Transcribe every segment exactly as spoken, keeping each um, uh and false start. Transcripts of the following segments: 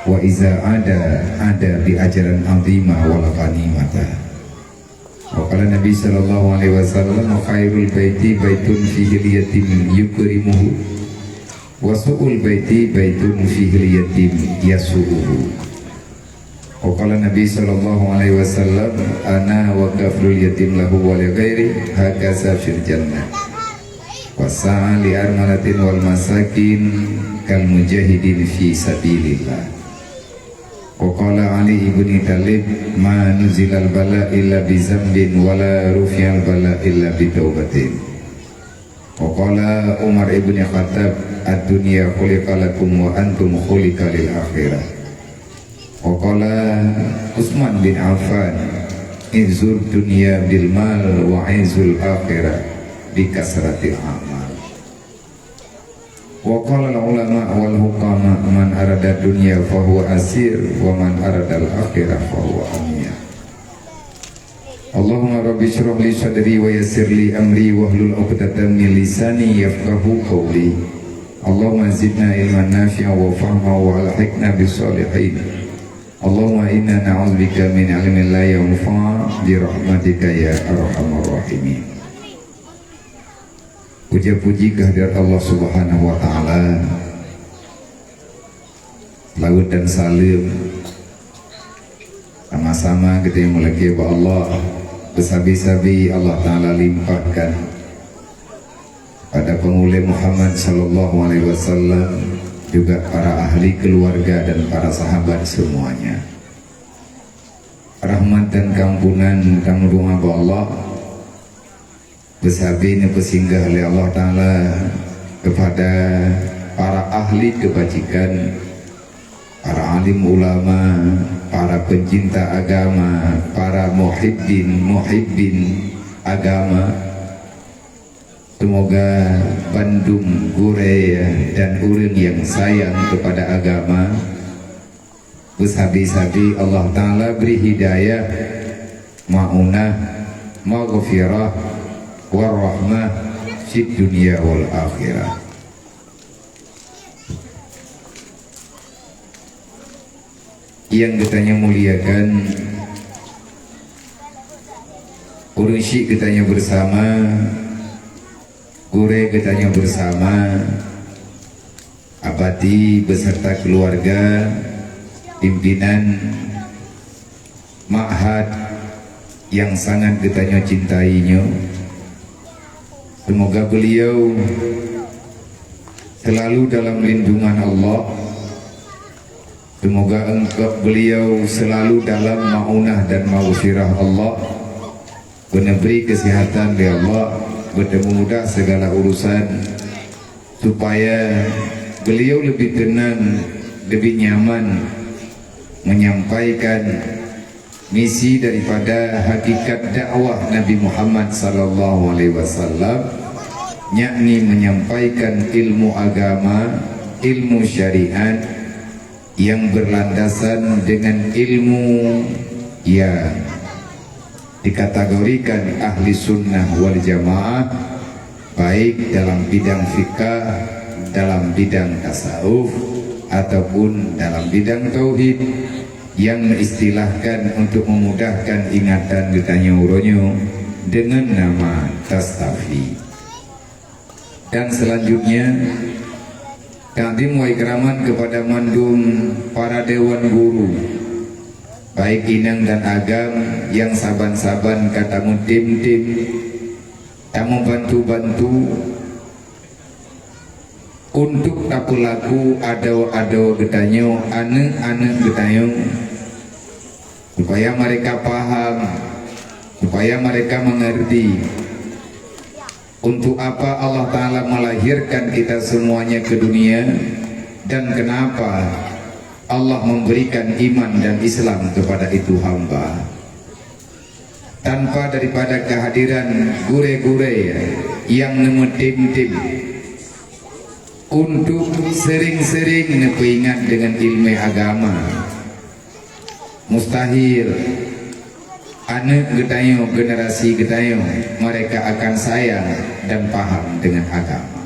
Wa iza ada, ada bi ajran azima wal ghanimata. Wa qala Nabi sallallahu alaihi wasallam, "Khairul baiti baitun fihil yatim yukrimuhu, wa su'ul baiti baitun fihil yatim yasu'uhu." Wa qala Nabi sallallahu alaihi wasallam, "Ana wa kaflul yatim lahu wa li ghairi hakaza fil jannah. Wa sa'a li armalatin wal masakin kal mujahidin fi sabilillah." Wa qala Ali ibni Thalib, "Ma nuzilal bala illa bi zambin, wa la rufi'al bala illa bi taubatin." Wa qala Umar ibni Khattab, "Ad-dunya khuliqa lakum wa antum khuliqa lil akhirah." Wa qala Utsman bin Affan, "Izzud dunya bil mal wa izzul akhirah bi kasratil amal." Wa qala al ulama wal hukama, "Man arada dunya fahuwa asir, wa man aradal akhirah fahuwa amir." Allahumma rabbi shrah li sadri wa yassir li amri wahlul uqdatam min lisani yafqahu qawli. Allahumma zidna ilman nafi'an wa fahma wa alhiqna bis salihin. Allahumma inna na'udzubika min ilmin la yanfa' bi rahmatika ya arhamar rahimin. Puja-puji kehadirat Allah Subhanahu wa Ta'ala. Salawat dan saleuem sama-sama geutanyoe meulakée bak Allah. Beusabe-sabe Allah Ta'ala limpahkan pada Peumulia Muhammad sallallahu alaihi wasallam, juga para ahli keluarga dan para sahabat semuanya. Rahmat dan keampunan tameudua bak Allah. Beusabe neupeusinggah lé Allah Ta'ala keupada para ahli keubajikan, para alim ulama, para peucinta agama, para muhibbin, muhibbin agama. Seumoga bandum gurée dan ureuëng nyang sayang keupada agama, beusabe-sabe Allah Ta'ala bri hidayah, maunah, maghfirah, warahmah fid dunya wal akhirah. Nyang geutanyoe muliakan, ureuëng syiek geutanyoe beusama, gurée geutanyoe beusama, Abati beserta keluarga, pimpinan ma'had nyang sangat geutanyoe cintai nyoe. Seumoga beuliau seulalu dalam lindungan Allah. Seumoga eungkot beuliau seulalu dalam maunah dan maghfirah Allah. Beuneubri keusihatan lé Allah, beuteumudah sigala urusan, supaya beuliau leubeh teunang, leubeh nyaman menyampaikan misi daripada hakikat dakwah Nabi Muhammad sallallahu alaihi wasallam, yakni menyampaikan ilmu agama, ilmu syariat, yang berlandasan dengan ilmu yang dikategorikan ahli sunnah wal jamaah, baik dalam bidang fikah, dalam bidang tasawuf, ataupun dalam bidang tauhid, yang meuistilahkan untuk memudahkan ingatan geutanyoe uroe nyoe dengan nama Tastafi. Dan selanjutnya, takzim wa ikraman kepada mandum para dewan guru, baik inong dan agam, nyang saban-saban ka tameutem-tem, tameubantu-bantu untuk tapeulaku adoe-adoe geutanyoe, aneuëk-aneuëk geutanyoe, supaya mereka paham, supaya mereka mengerti. Untuk apa Allah Ta'ala melahirkan kita semuanya ke dunia, dan kenapa Allah memberikan iman dan Islam kepada itu hamba? Tanpa daripada kehadiran gurée-gurée nyang neumeutem-tem untuk sering-sering neupeuingat dengan ilmu agama, mustahil aneuëk geutanyoe, generasi geutanyoe, mereka akan sayang dan paham dengan agama.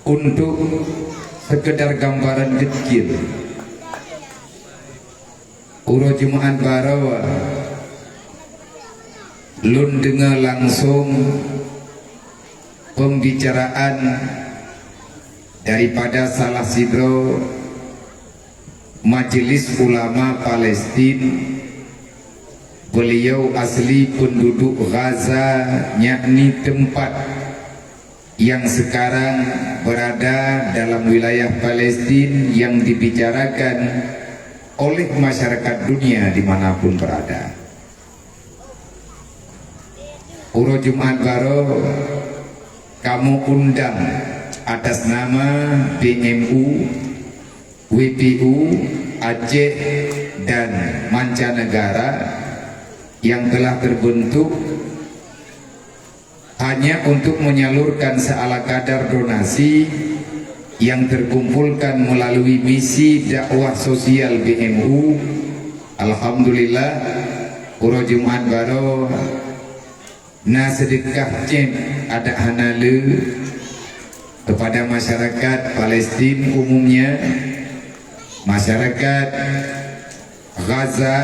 Untuk Sekedar gambaran kecil. Uroe Jumat baroe lôn deungoe langsong pembicaraan daripada salah sidroe Majelis Ulama Palestin. Beliau asli penduduk Gaza, yakni tempat yang sekarang berada dalam wilayah Palestin yang dibicarakan oleh masyarakat dunia di mana pun berada. Uroe Jumat baroe kamoe undang atas nama B M U, W P U, Aceh dan mancanegara yang telah terbentuk hanya untuk menyalurkan seala kadar donasi yang terkumpulkan melalui misi dakwah sosial B M U. Alhamdulillah, uroe Jumat baroe na seudeukah céb adak hana le kepada masyarakat Palestin umumnya, masyarakat Gaza,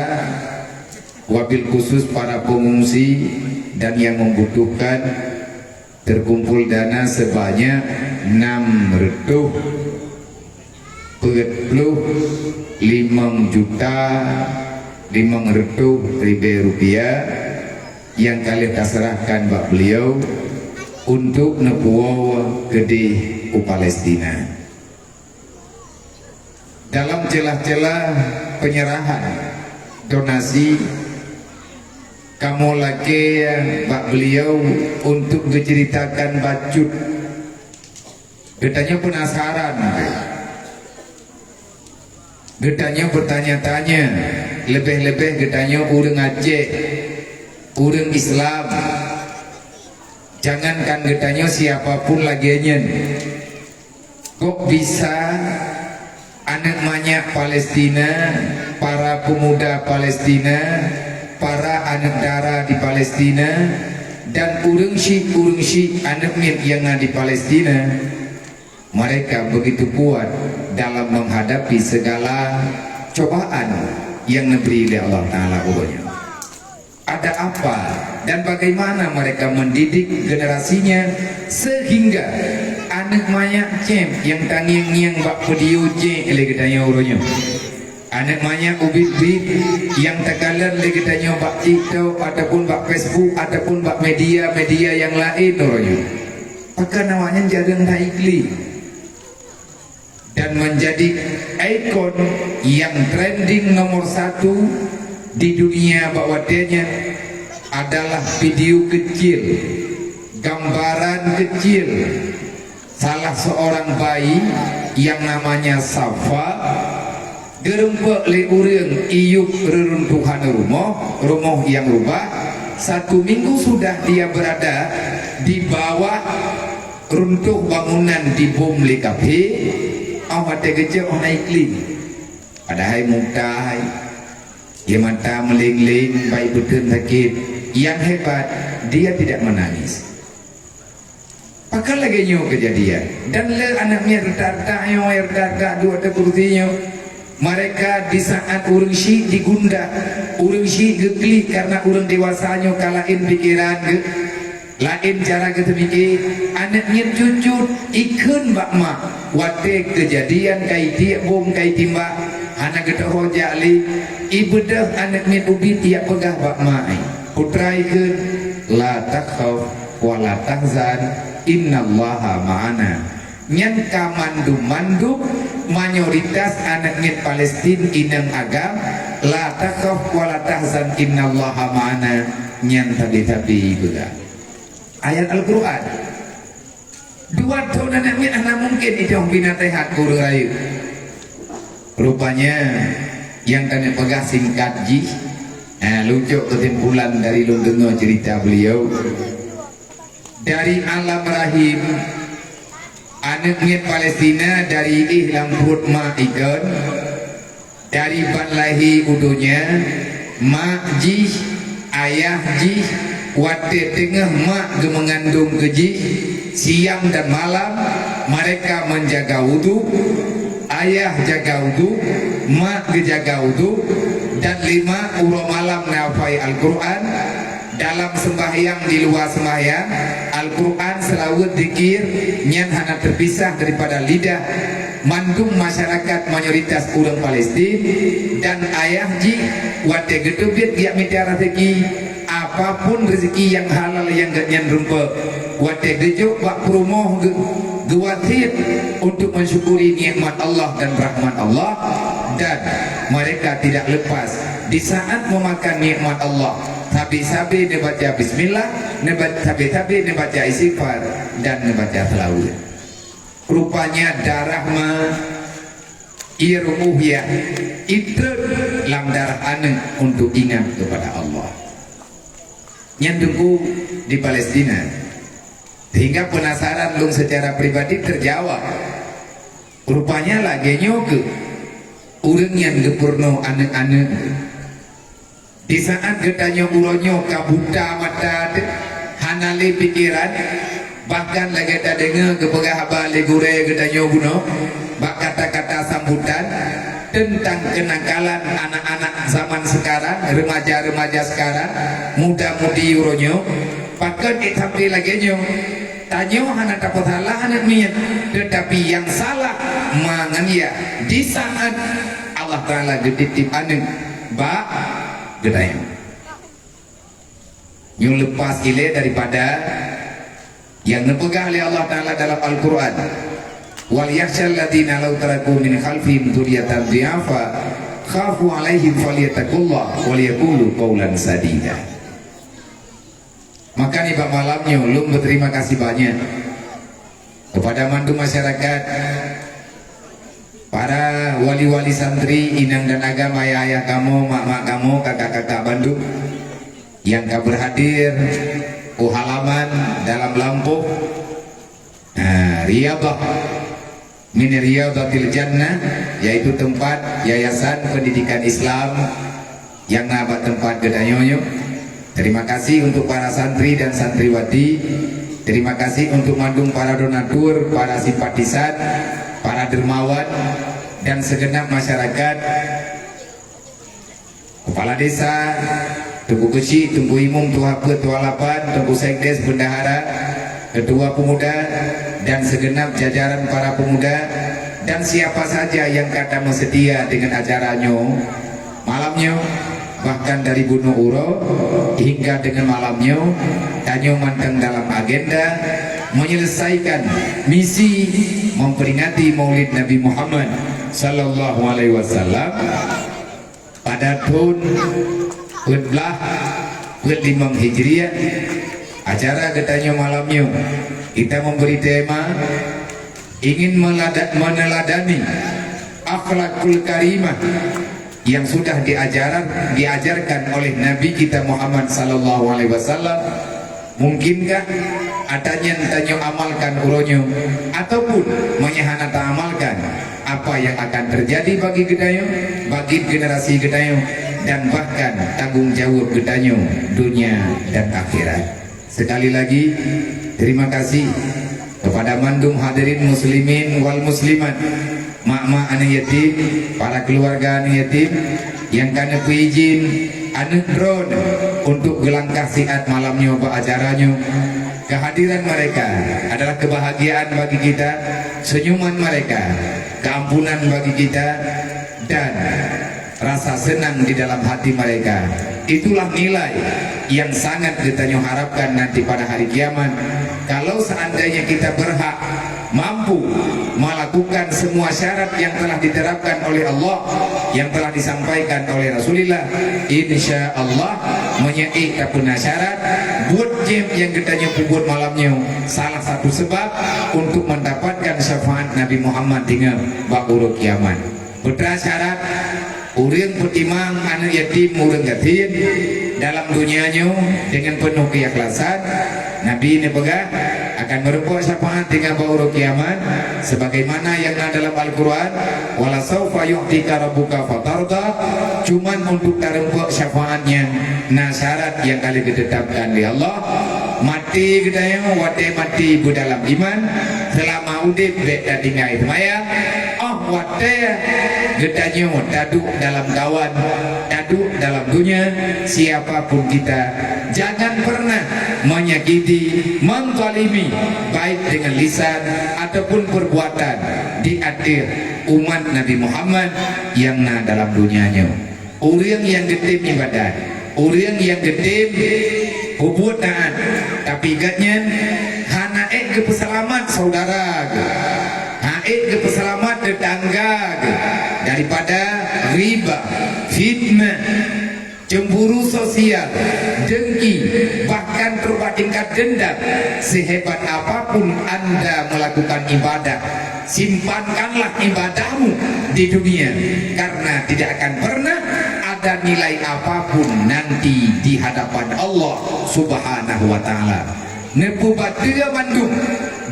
wabil khusus para pengungsi dan yang membutuhkan, terkumpul dana sebanyak enam reutôh peuet ploh limong juta limong reutôh ribée rupiah nyang ka lheueh taseurahkan bak beliau untuk neupuwoe keudeh u Palestina. Dalam celah-celah penyerahan donasi, kamoe lakée bak beliau untuk geuceuritakan bacut. Geutanyoe peunasaran, geutanyoe beutanya-tanya, leubeh-leubeh geutanyoe ureuëng Aceh, ureuëng Islam. Jangankan geutanyoe, siapa pun lagée nyan. Kok bisa aneuëk manyak Palestina, para pemuda Palestina, para aneuëk dara di Palestina, dan ureuëng syiek-ureuëng syiek aneuëk miet nyang na di Palestina, mereka begitu kuat dalam menghadapi segala cobaan yang diberi oleh Allah Taala uroe nyoe. Ada apa dan bagaimana mereka mendidik generasinya sehingga aneuëk manyak céb nyang tangieng-ngieng bak video céb lé geutanyoe uroe nyoe, aneuëk manyak ubit-ubit nyang takalon lé geutanyoe bak TikTok ataupun bak Facebook ataupun bak media-media nyang laén uroe nyoe, pakon awaknyan jareueng that ikli dan menjadi ikon yang trending nomor satu di dunia bak watée nyan adalah video kecil, gambaran kecil salah seorang bayi yang namanya Safa, geurumpok lé ureuëng iyup reuruntuhan rumoh, rumoh nyang rubah. Satu minggu sudah dia berada di bawah runtuh bangunan dibom lé kafé, óh watée geucok óh na ikli. Padahai muta hai, ie mata meuleng-leng, baik beutôi sakét. Yang hebat, dia tidak menangis. Pakon lagée nyoe keujadian? Dan le aneuëk miet reutak-reutak nyoe, reutak-reutak duek ateueh kursi nyoe. Mereka di saat ureuëng syiek digundah, ureuëng syiek geuklik karena ureuëng dewasa nyoe ka laén pikeran geuh, laén cara geuteumike, aneuëk miet cut-cut ikheun bak mak, watée keujadian ka itiek bom ka itimbak, hana geuteuho jak lé, ibeudôh aneuëk miet ubit ijak peugah bak mak, putra ikheun, "La takhaf wa la tahzan, innallaha ma'ana." Nyan ka mandum-mandum mayoritas aneuëk miet Palestin inong agam, "La takhaf wa la tahzan, innallaha ma'ana." Nyan sabe-sabe ipeugah. Ayat Al-Quran. Dua thon aneuëk miet hana mungken itong binatang hat ureuëng rayeuk. Rupanya, nyang keuneuk peugah singkat jih, eh, lôn cok keusimpulan dari lôn deungoe cerita beliau. Dari alam rahim, aneuëk miet Palestina dari éh lam pruet mak ikon, dari ban lahé u donya, mak jih, ayah jih, watée teungoh mak geumeungandong keu jih, siang dan malam, Mereka menjaga wudu, ayah jaga wudu, mak geujaga wudu, dan lima uroe malam neuhafai Al-Quran. Dalam sembahyang, di luwa sembahyang, Al-Quran, seulaweuet, zikir, nyan hana teupisah daripada lidah mandum masyarakat mayoritas ureuëng Palestin, dan ayah jih watée geuteubiet geujak mita raseuki, apapun raseuki nyang halal nyang geuhnyan rumpok, watée geujok bak peurumoh geu-, geuwasiet untuk mensyukuri nikmat Allah dan rahmat Allah, dan mereka tidak lepas di saat memakan nikmat Allah, sabe-sabe neubaca bismillah, neuba-, sabe-sabe neubaca istighfar, dan neubaca seulaweuet. Rupanya darah ma-, ié rumoh ya itrek lam darah aneuëk untuk ingat kepada Allah. Nyan teungku di Palestina. Sehingga penasaran lôn secara pribadi terjawab. Rupanya lagée nyoe keuh ureuëng nyang geupeurunoe aneuëk-aneuëk. Di saat geutanyoe uroe nyoe ka buta mata teuh, hana lé pikeran, bahkan lagée tadeungoe geupeugah haba lé gurée geutanyoe bunoe bak kata-kata sambutan teuntang keunakalan anak-anak zaman sekarang, remaja-remaja sekarang, muda-mudi uroe nyoe, pakon ék sampai lagée nyoe. Tanyoe hana tapeusalah aneuëk miet, teutapi nyang salah ma ngon ya di saat Allah Taala geutitip aneuëk bak geutanyoe. Nyoe lepas ilée daripada nyang neupeugah lé Allah Taala dalam Al-Quran, "Wal yakhsyal ladzina law taraku min khalfihim dzurriyyatan dhi'afa khafu 'alaihim falyattaqullah wal yaqulu qaulan sadida." Maka nibak malam nyoe lôn berterima kasih banyak kepada mandum masyarakat, para wali-wali santri, inong dan agam, ayah-ayah kamoe, mak-mak kamoe, kakak-kakak bandum nyang ka berhadir u halaman dalam lampôh, nah, riyadhah min riyadhatil jannah, yaitu tempat Yayasan Pendidikan Islam nyang na bak tempat geutanyoe nyoe. Terima kasih untuk para santri dan santriwati. Terima kasih untuk mandum para donatur, para simpatisan, para dermawan, dan segenap masyarakat. Kepala Desa, Teungku Keuchik, Teungku Imum, Tuha Peuet, Tuha Lapan, Teungku Sekdes, Bendahara, Ketua Pemuda, dan segenap jajaran para pemuda, dan siapa saja yang ka tameusetia dengan acara nyoe, malam nyoe, bahkan dari bunoe uroe hingga dengan malam nyoe, tanyoe mantong dalam agenda menyelesaikan misi memperingati Maulid Nabi Muhammad sallallahu alaihi wasallam. Pada thon peuet blaih peuet limong Hijriah, acara geutanyoe malam nyoe kita memberi tema ingin melada-, meneladani akhlakul karimah yang sudah diajaran, diajarkan oleh Nabi kita Muhammad sallallahu alaihi wasallam. Mungkinkah ata nyan tanyoe amalkan uroe nyoe, ataupun meunyoe hana taamalkan, apa yang akan terjadi bagi geutanyoe, bagi generasi geutanyoe, dan bahkan tanggung jawab geutanyoe dunia dan akhirat. Sekali lagi, terima kasih kepada mandum hadirin muslimin wal muslimat, mak-mak aneuk yatim, para keluarga aneuk yatim, nyang ka neupeuijin aneuk droeneuh untuk geulangkah siat malam nyoe bak acara nyoe. Kehadiran mereka adalah kebahagiaan bagi kita, senyuman mereka keampunan bagi kita, dan rasa senang di dalam hati mereka. Itulah nilai yang sangat geutanyoe harapkan nanti pada hari kiamat. Kalau seandainya kita berhak mampu melakukan semua syarat yang telah diterapkan oleh Allah, yang telah disampaikan oleh Rasulullah, insya Allah, meunyoe ék tapeuna syarat, buet jép nyang geutanyoe peubuet malam nyoe salah satu sebab untuk mendapatkan syafaat Nabi Muhammad tinggai bak uroe kiamat. Peue syarat, ureuëng peutimang aneuk yatim ureuëng gasien dalam dunia nyoe dengan penuh keikhlasan, Nabi neupeugah akan meureumpok syafaat tinggai bak uroe kiamat, sebagaimana nyang na dalam Al-Quran, "Wala saufa yu'tika rabbuka fatarda," cuman untuk tareumpok syafaat nyan na syarat nyang ka lheueh geutetapkan lé Allah. Maté geutanyoe watée maté beudalam iman, seulama udeb bék tatinggai seumayang, óh watée geutanyoe taduek dalam kawan, taduek dalam donya, siapa pun kita, jangan pernah menyakiti, menzalimi, baik dengan lisan ataupun perbuatan di ateueh umat Nabi Muhammad nyang na dalam donya nyoe. Ureuëng nyang geutem iébadat, ureuëng nyang geutem peubuet taát, tapi gobnyan hana ék geupeuseulamat syedara geuh, hana ék geupeuseulamat teutangga geuh daripada riba, fitnah, cemburu sosial, dengki, bahkan trok bak tingkat dendam. Sehebat apapun anda melakukan ibadah, simpankanlah ibadahmu di dunia, karena tidak akan pernah ada nilai apapun nanti di hadapan Allah Subhanahu wa Ta'ala. Neupeubateue bandum,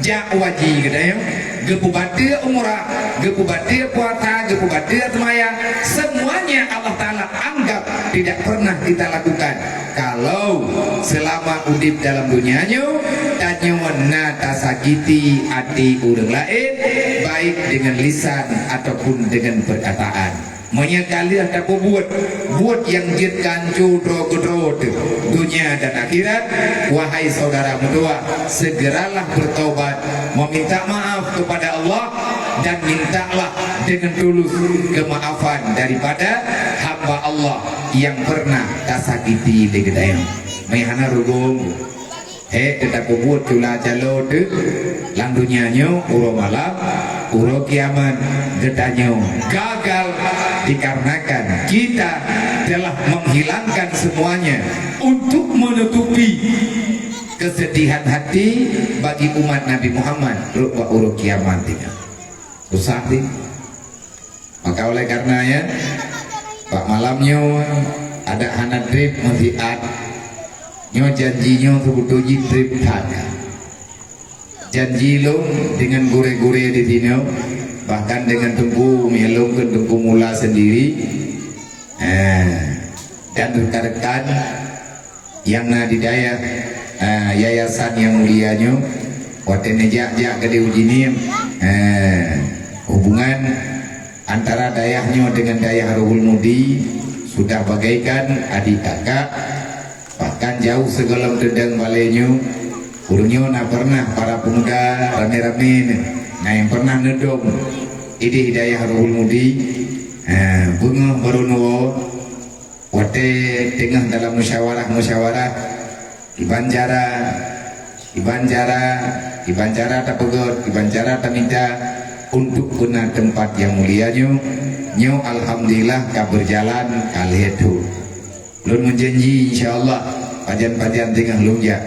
jak haji geutanyoe, geupeubateue umrah, geupeubateue puasa, geupeubateue seumayang, semuanya Allah Ta'ala anggap tidak pernah kita lakukan. Kalau seulama udeb dalam donya nyoe, tanyoe na tasakiti até ureuëng laén, baik dengan lisan ataupun dengan perkataan. Meunyoe ka lheueh tapeubuet buet nyang jeuet keu ancô droe keudroe teuh donya dan akhirat, wahai syedara meutuwah, segeralah bertaubat, meminta maaf kepada Allah, dan mintalah dengan tulus kemaafan daripada hamba Allah nyang pernah tasakiti lé geutanyoe. Meuhana rubung. Hék teutapeubuet tula calo teuh lam donya nyoe, uroe malam, uroe kiamat geutanyoe gagal dikarenakan kita telah menghilangkan semuanya untuk menutupi kesedihan hati bagi umat Nabi Muhammad rot bak uroe kiamat nyoe. Susah sih. Maka oleh karena nyan, bak malam nyoe adak hana treb meusiat. Nyoe janji nyoe seubeutôi jih treb that. Janji lôn dengan gurée-gurée di sinoe, bahkan dengan Teungku, meunyoe lôn kheun Teungku Mula sendiri, eh, dan rekan-rekan nyang na di dayah, eh, yayasan nyang mulia nyoe, watée neujak-jak keudeh u Jeunieb, eh, hubungan antara dayah nyoe dengan dayah Ruhul Mudi sudah bagaikan adik kakak, bahkan jauh sigohlom teudong balée nyoe. Ureuëng nyoe na pernah para pemuda ramé-ramé na nyang pernah neudong ideh dayah Ruhul Mudi, eh, beungoh barô neuwoe. Watée teungoh dalam musyawarah-musyawarah, kiban cara, kiban cara, kiban cara tapeugét, kiban cara tamita untuk beuna teumpat nyang mulia nyoe, nyoe alhamdulillah ka beujalan ka lhée thon. Lôn meujanji insya Allah pajan-pajan teungoh lôn jak.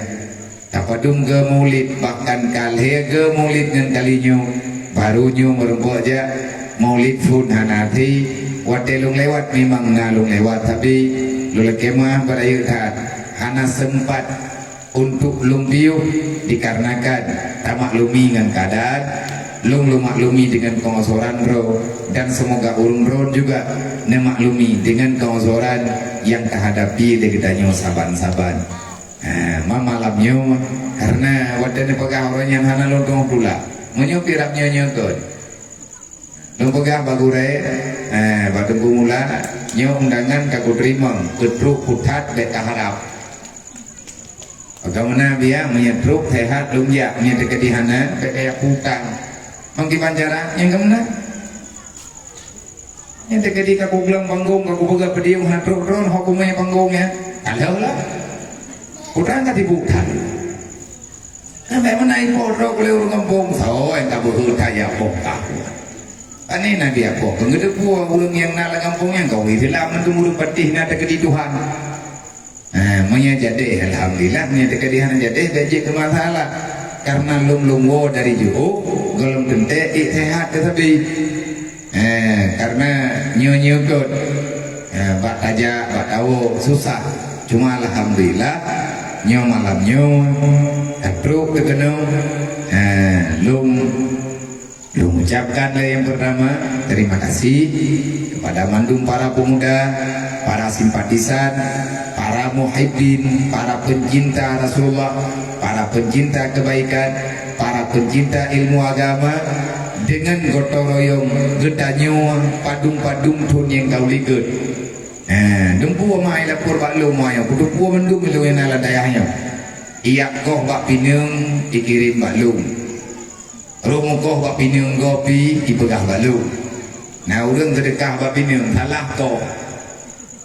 Tapadum geumaulid, bahkan ka lhée geumaulid ngon kali nyoe, barô nyoe meurumpok jak. Maulid phon hana até, watée lôn lewat memang na lôn lewat, tapi lôn lakée meuah beurayeuk that, hana seumpat untuk lôn piôh dikarenakan tamaklumi ngon keuadaan. Lôn lôn maklumi deungon keungosoran droe, dan seumoga ureuëng droe juga neumaklumi deungon keungosoran nyang tahadapi lé geutanyoe saban-saban. Ha, ma-, malam nyoe, karena watée neupeugah uroe nyan hana lôn teungoh tulak. Meunyoe pirab nyoe nyoe kon. Lôn peugah bak gurée, eh, bak Teungku Mula, nyoe undangan ka kuteurimong, keu trok kuthat bék taharab. Bagaimana biar meunyoe trok sehat lôn jak, meunyoe teukeudi hana, bék kaya putang. Mang kiban cara, nyang keumeuna? Nyang teukeudi ka kuglong panggong, ka kupeugah peudieng hana trok droen, ho kumé panggong nyan. Ka lheueh lah. Kutang ka sibuk that. Sampai meunan ipo trok lé ureuëng gampông, soe nyang ka beuheuet that ya boh ka. Pane Nabi Yakub, peungeudeuh ureuëng nyang na lam gampông nyan, kawé Islam meuteumé ureuëng patéh na teukeudi Tuhan. Ha, meunyoe jadeh, alhamdulillah, meunyoe teukeudi hana jadeh, bék jeuet keu masalah. Karena lôn-lôn woe dari jiôh, gohlom teuntée ék sehat teusabe. Eh, karena nyoe-nyoe kot, eh, bak tajak, bak tawoe susah. Cuma alhamdulillah, nyoe malam nyoe, ka trok teukeunong, eh, lôn Lôn ucapkan lé nyang pertama, terima kasih kepada mandum para pemuda, para simpatisan, para muhibbin, para pencinta Rasulullah, para pencinta kebaikan, para pencinta ilmu agama, dengan gotong royong geutanyoe padum-padum thon nyang ka likot. Eh, dumpeue mai lapor bak lôn, mai, kuteupeue mandum ilôn nyang na lam dayah nyoe. Iyak goh bak pineung, ikirém bak lôn. Roh mukoh bak pineung goh pi ipeugah bak lôn. Na ureuëng seudeukah bak pineung, salah koh.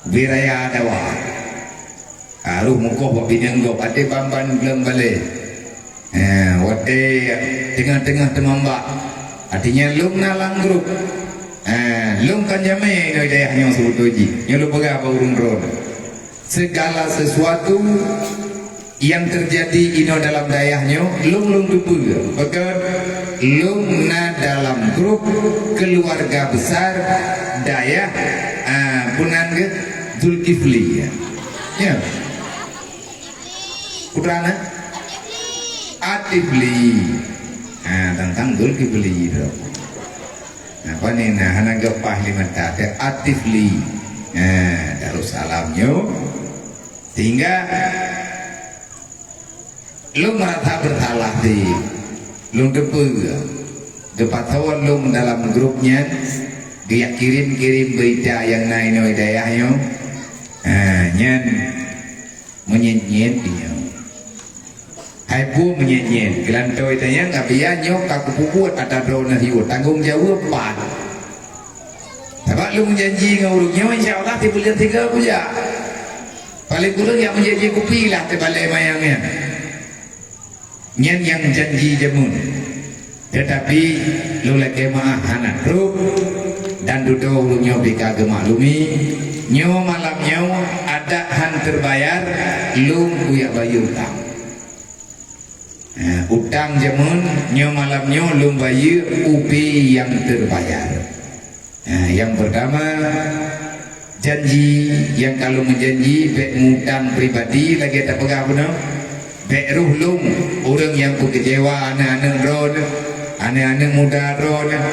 Bri raya dawa. Ah, roh mukoh bak pineung goh, até ban-ban gleueng balée. Eh, watée teungoh-teungoh teumambak. Artinya, lôn na lam grup. Eh, lôn kan jamé inoe dayah nyoe seubeutôi jih. Nyoe lôn peugah bak ureuëng droe. Segala sesuatu yang terjadi inoe dalam dayah nyoe, lôn, lôn teupeue. Pakon? Lôn na dalam grup keluarga besar dayah, ah, peue nan geuh? Zulkifli, ya. Ya. Putra na? Atifli. Ah, tantang Zulkifli tu. Apa ni, nah, hana geupaih lé mata, teu Atifli. Ah, Darussalam nyoe. Sehingga lôn merasa bersalah di lôn teupeue. Geupasoe lôn dalam grup nyan, geujak kirém-kirém beurita nyang na inoe dayah nyoe. Ha, nyan meunyiet-nyiet di nyoe. Hai peue meunyiet-nyiet, geulantoe tanyong, "Abiya nyoe ka kupeubuet ata droeneuh yue, tanggong jaweueb pat?" Sabab lôn janji ngon ureuëng nyoe, insya Allah, sibuleuen sigoe kujak. Paleng kureueng jak meujanji kupi lah teubalée manyang nyan. Nyan nyang janji jameun. Teutapi, lôn lakée meuáh hana trok, dan dudoe ureuëng nyoe pih ka geumaklumi, nyoe malam nyoe adak han teubayar, lôn kujak bayeue utang. Eh, utang jameun nyoe malam nyoe lôn bayeue ubé nyang teubayar. Eh, nyang peurtama, janji nyang ka lôn meujanji bék mutang pribadi lagée tapeugah bunoe. Bék roh lôn ureuëng nyang peukeucewa aneuëk-aneuëk droeneuh, aneuëk-aneuëk muda droeneuh,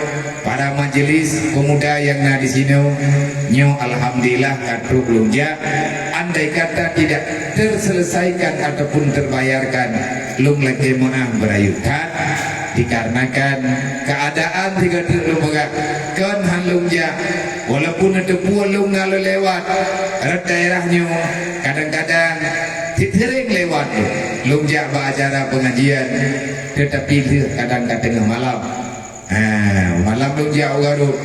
para majelis pemuda nyang na disinoe. Nyoe alhamdulillah ka trok lôn jak. Andai kata tidak terselesaikan ataupun terbayarkan, lôn lakée meuáh beurayeuk that, dikarenakan keuadaan sigoe teuk lôn peugah, kon han lôn jak. Walaupun neuteupeue lôn na lôn lewat rot daerah nyoe, kadang-kadang cit seuréng lewat lôn, lôn jak bak acara pengajian, teutapi lheueh kadang ka teungoh malam. Ha, malam lôn jak u Garut.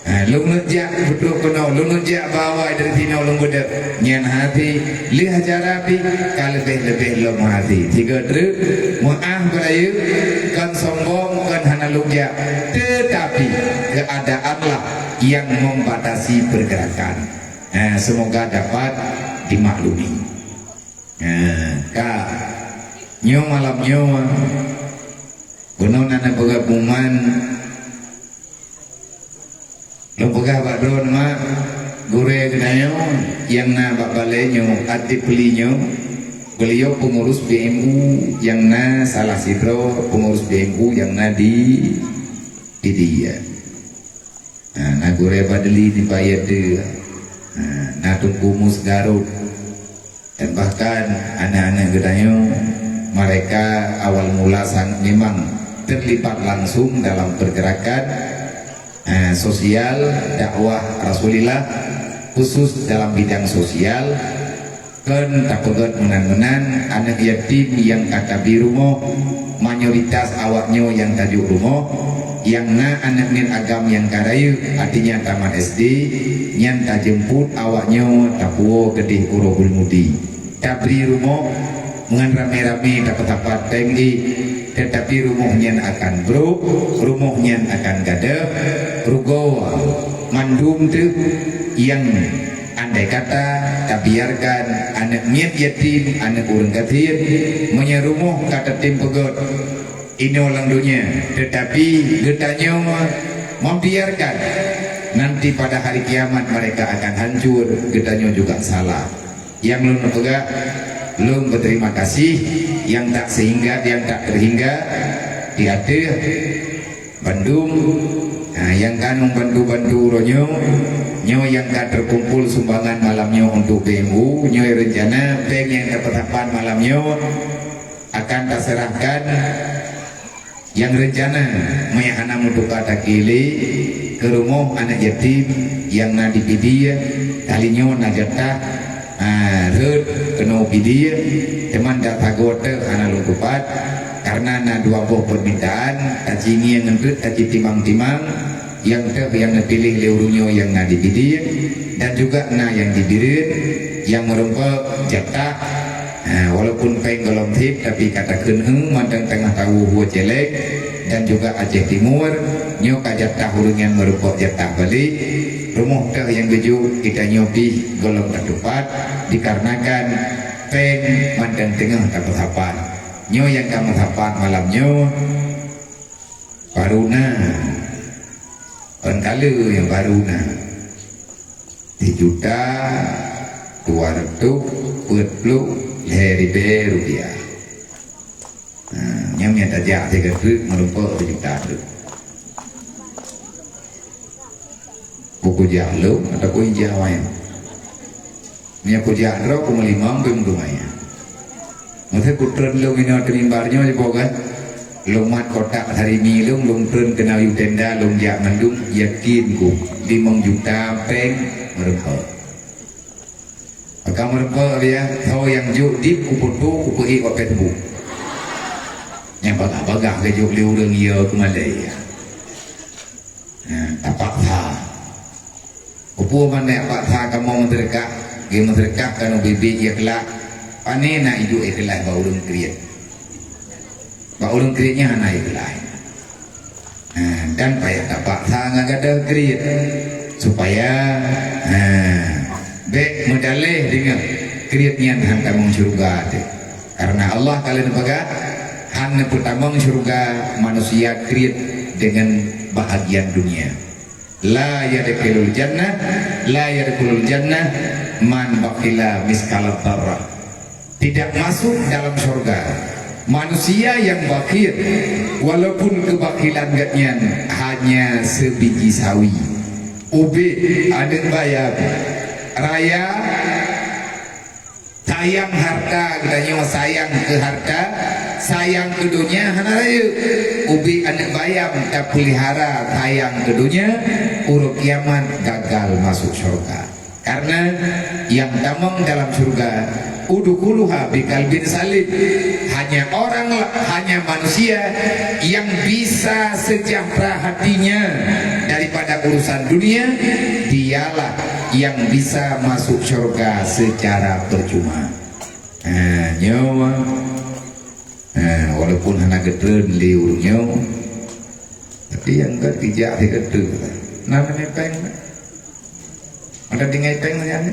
Ha, lôn neuk jak beutrok keunoe, lôn neuk jak bak awai dari sinoe lôn beudeuh. Nyan hase lheueh acara pih ka leubeh-leubeh lom hase. Sigoe treuk meuáh beurayeuk, kon sombong, kon hana lôn jak. Teutapi keuadaanlah nyang membatasi pergerakan. Ha, semoga dapat dimaklumi. Ha, ka nyoe malam nyoe, bunoe na neupeugah pengumuman. Lôn peugah bak droeneuh, mak, gurée geutanyoe nyang na bak balée nyoe, Atifli nyoe, beliau pengurus B M U nyang na salah sidroe pengurus B M U nyang na di, di dia. Ha, na gurée Badli nibak Yade. Ha, na Teungku Mus Garut. Dan bahkan aneuëk-aneuëk geutanyoe, mereka awal mula sang-, memang terlibat langsung dalam pergerakan, eh, sosial dakwah Rasulullah, khusus dalam bidang sosial. Kon tapeugét meunan-meunan, aneuëk yatim nyang ka tabri rumoh, mayoritas awaknyoe nyang tajok rumoh, nyang na aneuëk miet agam nyang ka rayeuk, artinya tamat S D, nyan tajeumput awaknyoe tapuwoe keudeh u Rohul Mudi. Tabri rumoh ngon ramé-ramé tapeusapat péng jih, teutapi rumoh nyan akan brok, rumoh nyan akan gadôh, rugoe mandum teuh nyang andai kata tabiarkan aneuëk miet yatim, aneuëk ureuëng gasien, meunyoe rumoh ka tatem peugét inoe lam donya, teutapi geutanyoe membiarkan, nanti pada hari kiamat mereka akan hancur, geutanyoe juga salah. Nyang lôn peugah, lôn berterima kasih nyang tak sehingga, nyang tak terhingga di ateueh Bandum, ha, nyang ka neubantu-bantu uroe nyoe, nyoe nyang ka teukumpul sumbangan malam nyoe untuk B M U, nyoe reuncana péng nyang tapeusapat malam nyoe akan taseurahkan nyang reuncana meuhana meutuka takili keu rumoh aneuk yatim nyang na di Pidie, kali nyoe na jatah, ha, rhot keunoe Pidie, teuma dak sagoe teuh hana lôn tupat, kareuna na dua boh peumintaan, tacingieng eunteuk, tacitimang-timang, nyang teuh nyang neupiléh lé ureuëng nyoe nyang na di Pidie, dan juga na nyang di Bireuen, nyang meurumpok jatah, ha, walaupun péng gohlom seb, tapi ka takheun eu mantong teungoh tawoe woe Céléng, dan juga Aceh Timur, nyoe ka jatah ureuëng nyang meurumpok jatah balek, rumoh teuh nyang geujok, geutanyoe pih gohlom tatupat, dikarenakan péng mantong teungoh tapeusapat. Nyoe nyang ka meusapat malam nyoe, baru na, kon ka lheueh nyang baru na, sijuta dua reutôh peuet ploh lhèe ribèe rupiah. Ha, nyan nyang tajak sigoe treuk meurumpok sijuta treuk. Buku jak lom ataupun ijak awai. Meunyoe kujak droe, kumeulimong pih meudumai. Meusé kutreun lôn inoe teumimbar nyoe jiboh kan? Lôn mat kotak sarimi lôn, lôn treun keunoe yue tenda, lôn jak mandum, yakin ku, limong juta péng meurumpok. Maka meurumpok dia, soe nyang jok dip kufoto, kupeuék bak Facebook. Nyang bagah-bagah geujok lé ureuëng, ya, keumalée, ya. Nah, tapaksa. Peue mangat paksa kamoe meuseudeukah, geumeuseudeukah keunoe biet-biet ikhlas, pane na ijok ikhlas bak ureuëng kriet. Bak ureuëng kriet nyan hana ikhlas. Ha, dan payah tapaksa ngon gadoh kriet, supaya, ha, bék meudaléh deungon kriet nyan han tamong syeuruga teuh. Karena Allah ka lheueh neupeugah, han neupeutamong syeuruga manusia kriet deungon bahagian dunia. La yadkhulul jannah, la yadkhulul jannah man bakhila miskala dzarrah. Tidak masuk dalam syurga manusia yang bakhil, walaupun kebakhilan geuhnyan hanya sebiji sawi. Ubit, aneuk bayam, raya, sayang harta geutanyoe, sayang keu harta, sayang keu donya hana rayeuk. Ubit aneuk bayam tapeulihara sayang keu donya, uroe kiamat gagal masuk syurga. Karena yang tamong dalam syurga, udkhuluha biqalbin salim. Hanya orang, hanya manusia yang bisa sejahtera hatinya daripada urusan dunia, dialah yang bisa masuk syurga secara percuma. Ha, nyoe. Ha, walaupun hana geutreun lé ureuëng nyoe, tapi nyang gét geujak lé geutreun. Na meunyoe péng, ada tinggai péng nyan.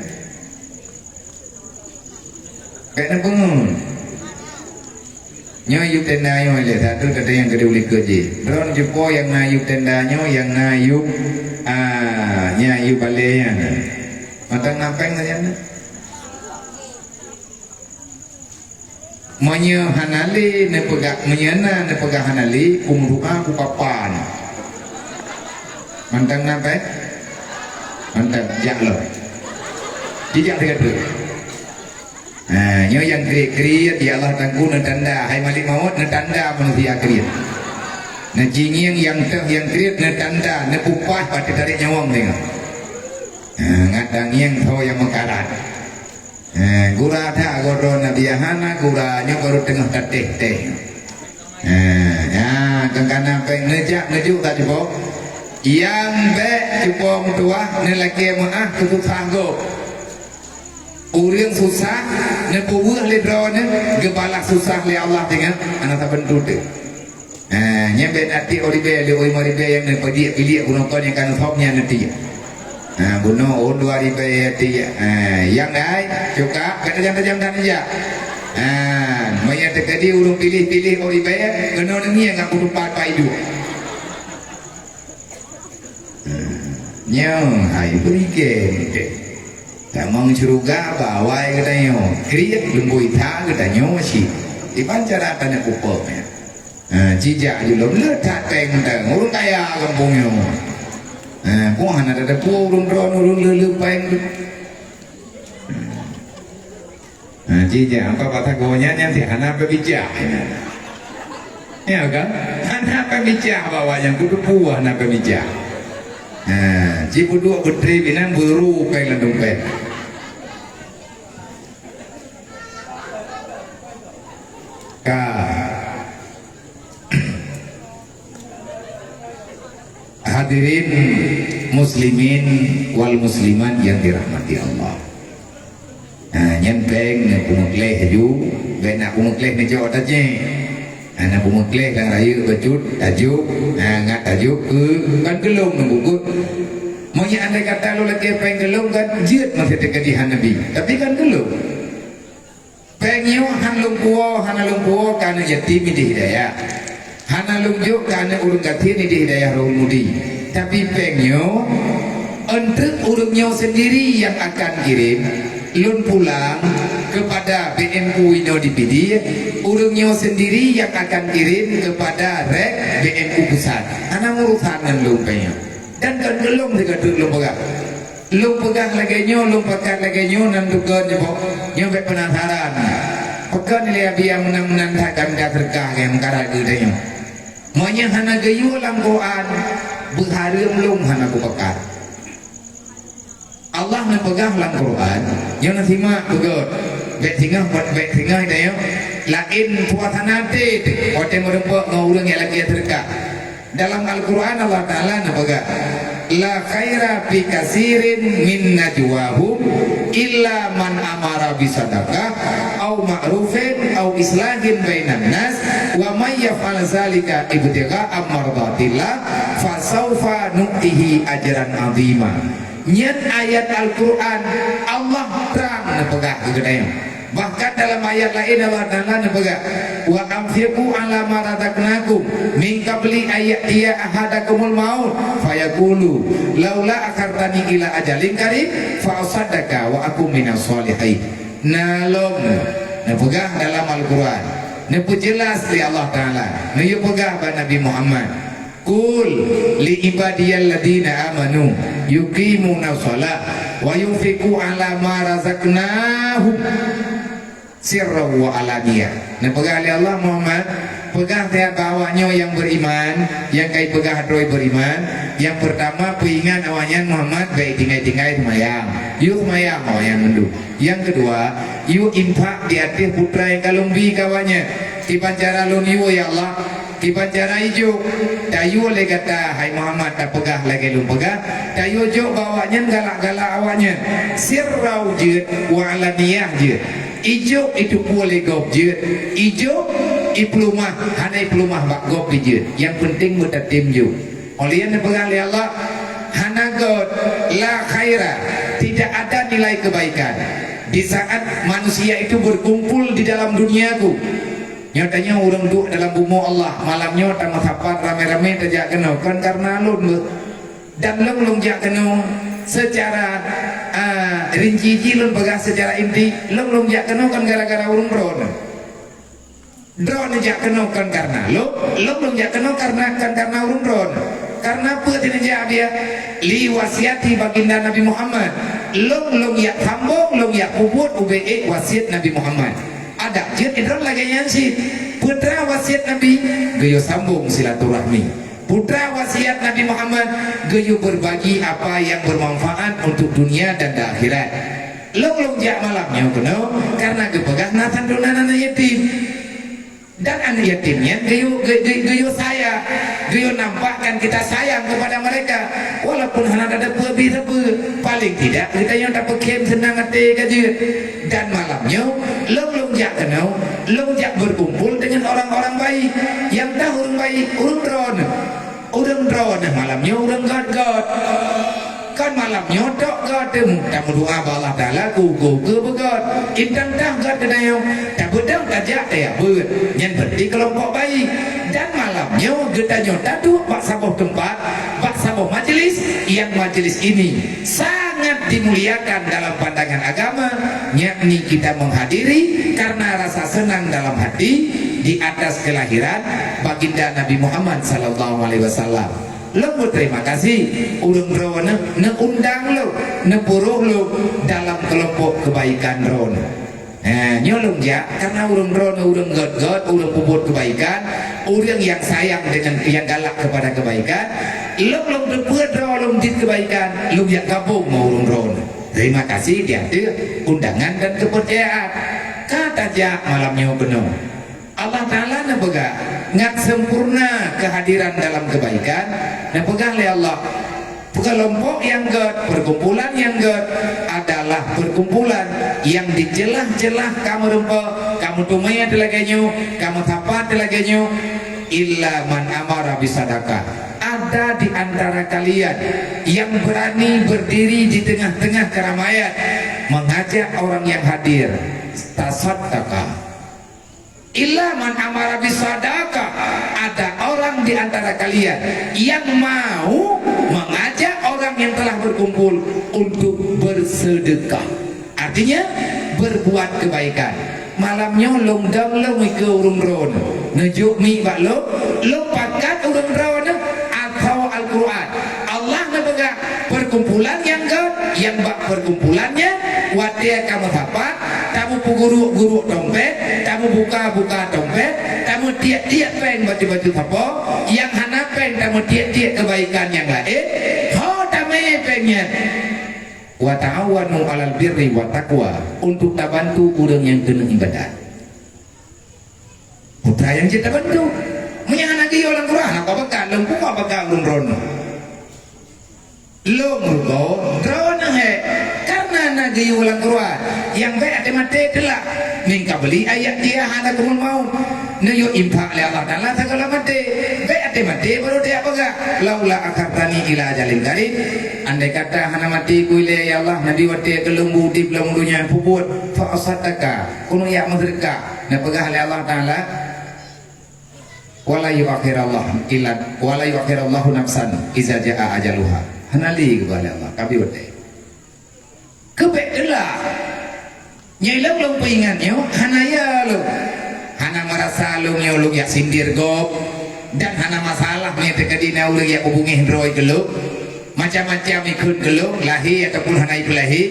Kayak na peungeut. Nyoe yue tenda nyoe lé, satu tadi nyang keudua likot jih. Droeneuh cupo nyang na yue tenda nyoe, nyang na yue, ah, nyang yue balée nyan. Mantong na péng sajan. Meunyoe hana lé neupeugah, meunyoe na neupeugah hana lé, kumeudoa kupapa nyoe. Mantong na péng? Mantong, jak lom. Jijak sigoe treuk. Ha, nyoe nyang kriet-kriet, ya Allah Teungku, neutanda, hai Malik Maut, neutanda manusia kriet. Neucingieng nyang teuh nyang kriet, neutanda, neupupah, pat tarék nyawöng deungon. Ha, ngat tangieng soe nyang meukarat. Ha, gura that goe droe Nabi hana gura, nyoe barô teungoh tatéh-téh. Ha, nyan, keu kana péng neujak, neujok that cupo. Nyang bék cupo meutuwah, neulakée meuáh keu susah gob. Ureuëng susah, neupeuweueh lé droeneuh, geubalah susah lé Allah deungon hana saban teuteuek. Ha, nyan bék na tiek óh ribée lé, óh limong ribée nyang neupeudiek-piliek bunoe kon nyang ka neusöm nyan neutiek. Ha, bunoe ôn dua ribée tiek. Ha, nyang dai, cuka, bék tajam-tajam that neujak. Ha, meunyoe teukeudi ureuëng piléh-piléh óh ribée, keunoe neungieng ngon kutupat bak iduek. Nyoe hai beurike meuntée. Tamong syeuruga bak awai geutanyoe, kriet lumboi that geutanyoe cit. Iban cara tanyoe pupok nyan. Ha, jijak jilom le that péng teuh. Ureueng kaya gampông nyoe. Ha, kong hana tateupeue ureueng droeneuh ureueng le-le péng. Ha, jijak apa patah goe nyan, nyan ti hana peubijak nyan. Ya kan? Hana peubijak bawa nyang kuteupue hana peubijak. Ha, jipeuduek beutri binan beuru péng lam dompet. Ka. Hadirin muslimin wal muslimat yang dirahmati Allah. Nah, nyan péng na peumeukleh aju, bèk na peumeukleh neujok tajé. Nah, na peumeukleh lam rayeuk bacut, tajok, nah, ngat tajok keu kan geulong na bukut. Meunyoe andai kata lôn lakèe péng geulong kan jeuet meusideh keudeh Nabi, tapi kan geulong. Péng nyoe han lôn puwoe, hana lôn puwoe keu aneuk yatim idéh Hidayah. Hana lôn jok keu aneuk ureueng gasien idéh Hidayah Rohul Mudi. Tapi péng nyoe, eunteuk ureueng nyoe seundiri nyang akan kirém, lôn pulang keupada B M U inoe di Pidie, ureueng nyoe seundiri nyang akan kirém keupada rék B M U pusat. Hana meurusan ngon lôn péng nyoe. Dan kon geulong sigoe teuk lôn peugah. Lôn peugah lagèe nyoe, lôn pakat lagèe nyoe, nan tukon nyoe, nyoe bèk peunasaran. Pakon lé Abi nyang meunan-meunan that ka mita seudeukah, nyang meukarat geutanyoe. Meunyoe hana geuyue lam Quran, beuhareuem lôn hana kupakat. Allah neupeugah lam Quran, nyoe neusimak beugöt. Bèk singoh, bèk singoh tanyoe. Laén puasana até teuh, watèe meurumpok ngon ureueng nyang lakèe seudeukah. Dalam Al-Quran Allah Ta'ala neupeugah, "La khaira fi katsirin min najwahum illa man amara bisadaqah au ma'rufin au islahin bainan nas wa may yaf'al zalika ibtigha'a mardatillah fasaufa nu'tihi ajran 'azima." Nyan ayat Al-Quran Allah trang neupeugah keu geutanyoe. Bahkan dalam ayat laén Allah Ta'ala neupeugah, "Wa anfiqu 'ala ma razaqnakum min qabli an ya'tiya ahadakumul maut fayaqulu laula akhartani ila ajalin qarib fa asaddaqa wa akun minas shalihin." Na lom neupeugah dalam Al-Quran, neupeujeulaih lé Allah Ta'ala, neuyue peugah bak Nabi Muhammad, "Qul li ibadiyalladzina amanu yuqimuna shalah wa yunfiqu 'ala ma razaqnahum sirran wa alaniyah." Neupeugah lé Allah, "Muhammad, peugah siat bak awaknyoe nyang beriman, nyang ka ipeugah droe beriman, nyang peurtama peuingat awaknyan Muhammad bèk tinggai-tinggai seumayang. Yue seumayang awaknyan mandum. Nyang keudua, yue infak di ateueh putra nyang ka lôn bi keu awaknyan. Kiban cara lôn yue, ya Allah?" Kiban cara ijok, tayue lé gata, hai Muhammad, tapeugah lagèe lôn peugah, tayue jok bak awaknyan galak-galak awaknyan, sirrau jeuet, wa alaniyah jeuet. Ijok itupeue lé gob jeuet, ijok ipeuleumah, hana ipeuleumah bak gob jeuet. Nyang peunteng beutatem jok. Óh lheueh nyan neupeugah lé Allah, hana göt, la khaira, tidak ada nilai kebaikan di saat manusia itu berkumpul di dalam duniaku. Nyoe tanyoe ureueng duek dalam bumoe Allah, malam nyoe tameusapat ramé-ramé tajak keunoe, kon kareuna lôn beuh. Dan lôn, lôn jak keunoe secara, a, rinci jih lôn peugah secara inti, lôn, lôn jak keunoe kon gara-gara ureueng droeneuh. Droeneuh jak keunoe kon kareuna lôn, lôn, lôn jak keunoe kareuna, kon kareuna ureueng droeneuh. Kareuna peue sineuh jak biya? Li wasiati baginda Nabi Muhammad. Lôn, lôn jak sambong, lôn jak peubuet ubé ék wasiet Nabi Muhammad. Adak jeuet droeneuh lagèe nyan cit. Peue teuma wasiet Nabi? Geuyue sambong silaturahmi. Peue teuma wasiat Nabi Muhammad? Geuyue berbagi apa yang bermanfaat untuk dunia dan di akhirat. Lôn, lôn jak malam nyoe keunoe kareuna geupeugah na santunan aneuk yatim. Dan aneuk yatim nyan geuyue, geu-, geu-, geuyue sayang, geuyue nampakkan kita sayang kepada mereka. Walaupun hana tateupeue bi sapeue, paling tidak geutanyoe tapeukhem seunang até ka jeuet. Dan malam nyoe, lôn, lôn jak keunoe, lôn jak berkumpul dengan orang-orang baik. Nyang teuh ureueng baik, ureueng droeneuh. Ureueng droeneuh malam nyoe ureueng göt-göt. Kon malam nyoe tok göt, tameudoa bak Allah Taala, keu-keu beugöt. Intan teuh göt geutanyoe, tabeudôh tajak tajak beuet. Nyan berarti keulompok baik. Dan malam nyoe geutanyoe taduek bak saboh teumpat, bak saboh majlis, yang majlis ini sangat dimuliakan dalam pandangan agama, yakni kita menghadiri karena rasa senang dalam hati, di atas kelahiran Baginda Nabi Muhammad sallallahu alaihi wasallam. Lôn berterima kasih, ureuëng droeneuh neuundang lôn, neupuroh lôn dalam kelompok kebaikan droeneuh. Eh, nyoe lôn jak karena ureuëng droeneuh ureuëng gét-gét, ureuëng peubuet kebaikan, ureuëng yang sayang dengan yang galak kepada kebaikan. Lôn lôn teupeue droe lôn jeuet kebaikan, lôn jak gabong ngon ureuëng droeneuh. Terima kasih di ateueh undangan dan kepercayaan. Ka tajak malam nyoe keunoe. Allah Ta'ala neupeugah, ngat sempurna kehadiran dalam kebaikan, neupeugah lé Allah, kelompok nyang gét, perkumpulan nyang gét adalah perkumpulan nyang dicelah-celah kamoe rumpok, kamoe teumé lagée nyoe, kamoe sapat lagée nyoe, illa man amara bisadaqah. Ada di antara kalian yang berani berdiri di tengah-tengah keramaian, mengajak orang yang hadir, tasaddaqa. Illa man amara bisadaqah, ada orang di antara kalian yang mau mengajak orang yang telah berkumpul untuk bersedekah. Artinya, berbuat kebaikan. Malam nyoe lôn dong lôn ikeue ureuëng droeneuh. Neujok mi bak lôn, lôn pakat ureuëng droeneuh atau Al-Quran. Allah neupeugah, perkumpulan nyang gét, nyang bak perkumpulan nyan, watée kamoe sapat, tameupeuguruk-guruk tompet, tameubuka-buka tompet, tameutiek-tiek péng batu-batu sapo, nyang hana péng tameutiek-tiek kebaikan nyang laén, ho tamé péng nyan. Wa ta'awanu 'alal birri wat taqwa, untuk tabantu ureuëng nyang keuneuk ibadat. Putra nyang cit tabantu. Meunyo hana geuyue lam Quran, apa baka lôn puma baka lôn ron. Lôn rugoe droeneuh hé, karena na geuyue lam Quran, nyang bék até maté teulah. Min qabli an ya'tiya ahadakumul maut. Neuyue infak lé Allah Taala sagoe maté. Bék até maté baru tajak peugah, "Laula akhartani ila ajalin qarib." Andai kata hana maté ku ilée, ya Allah, neubi watée keu lôn udeb lam donya peubuet, fa asaddaqa, keuneuk jak meuseudeukah. Neupeugah lé Allah Taala, "Wala yuakhirallahu illa, wala yuakhirallahu nafsan iza jaa ajaluha." Hana lé geuba lé Allah, kabi watée. Keubek teulah. Nyang lôn lôn peuingat nyoe, hana ya lôn. Hana meurasa lôn nyoe lôn jak sindir gob, dan hana masalah meunyo teukeudi na ureuëng jak beubungéh droe keu lôn. Macam-macam ikheun keu lôn, lahé ataupun hana ikheun lahé.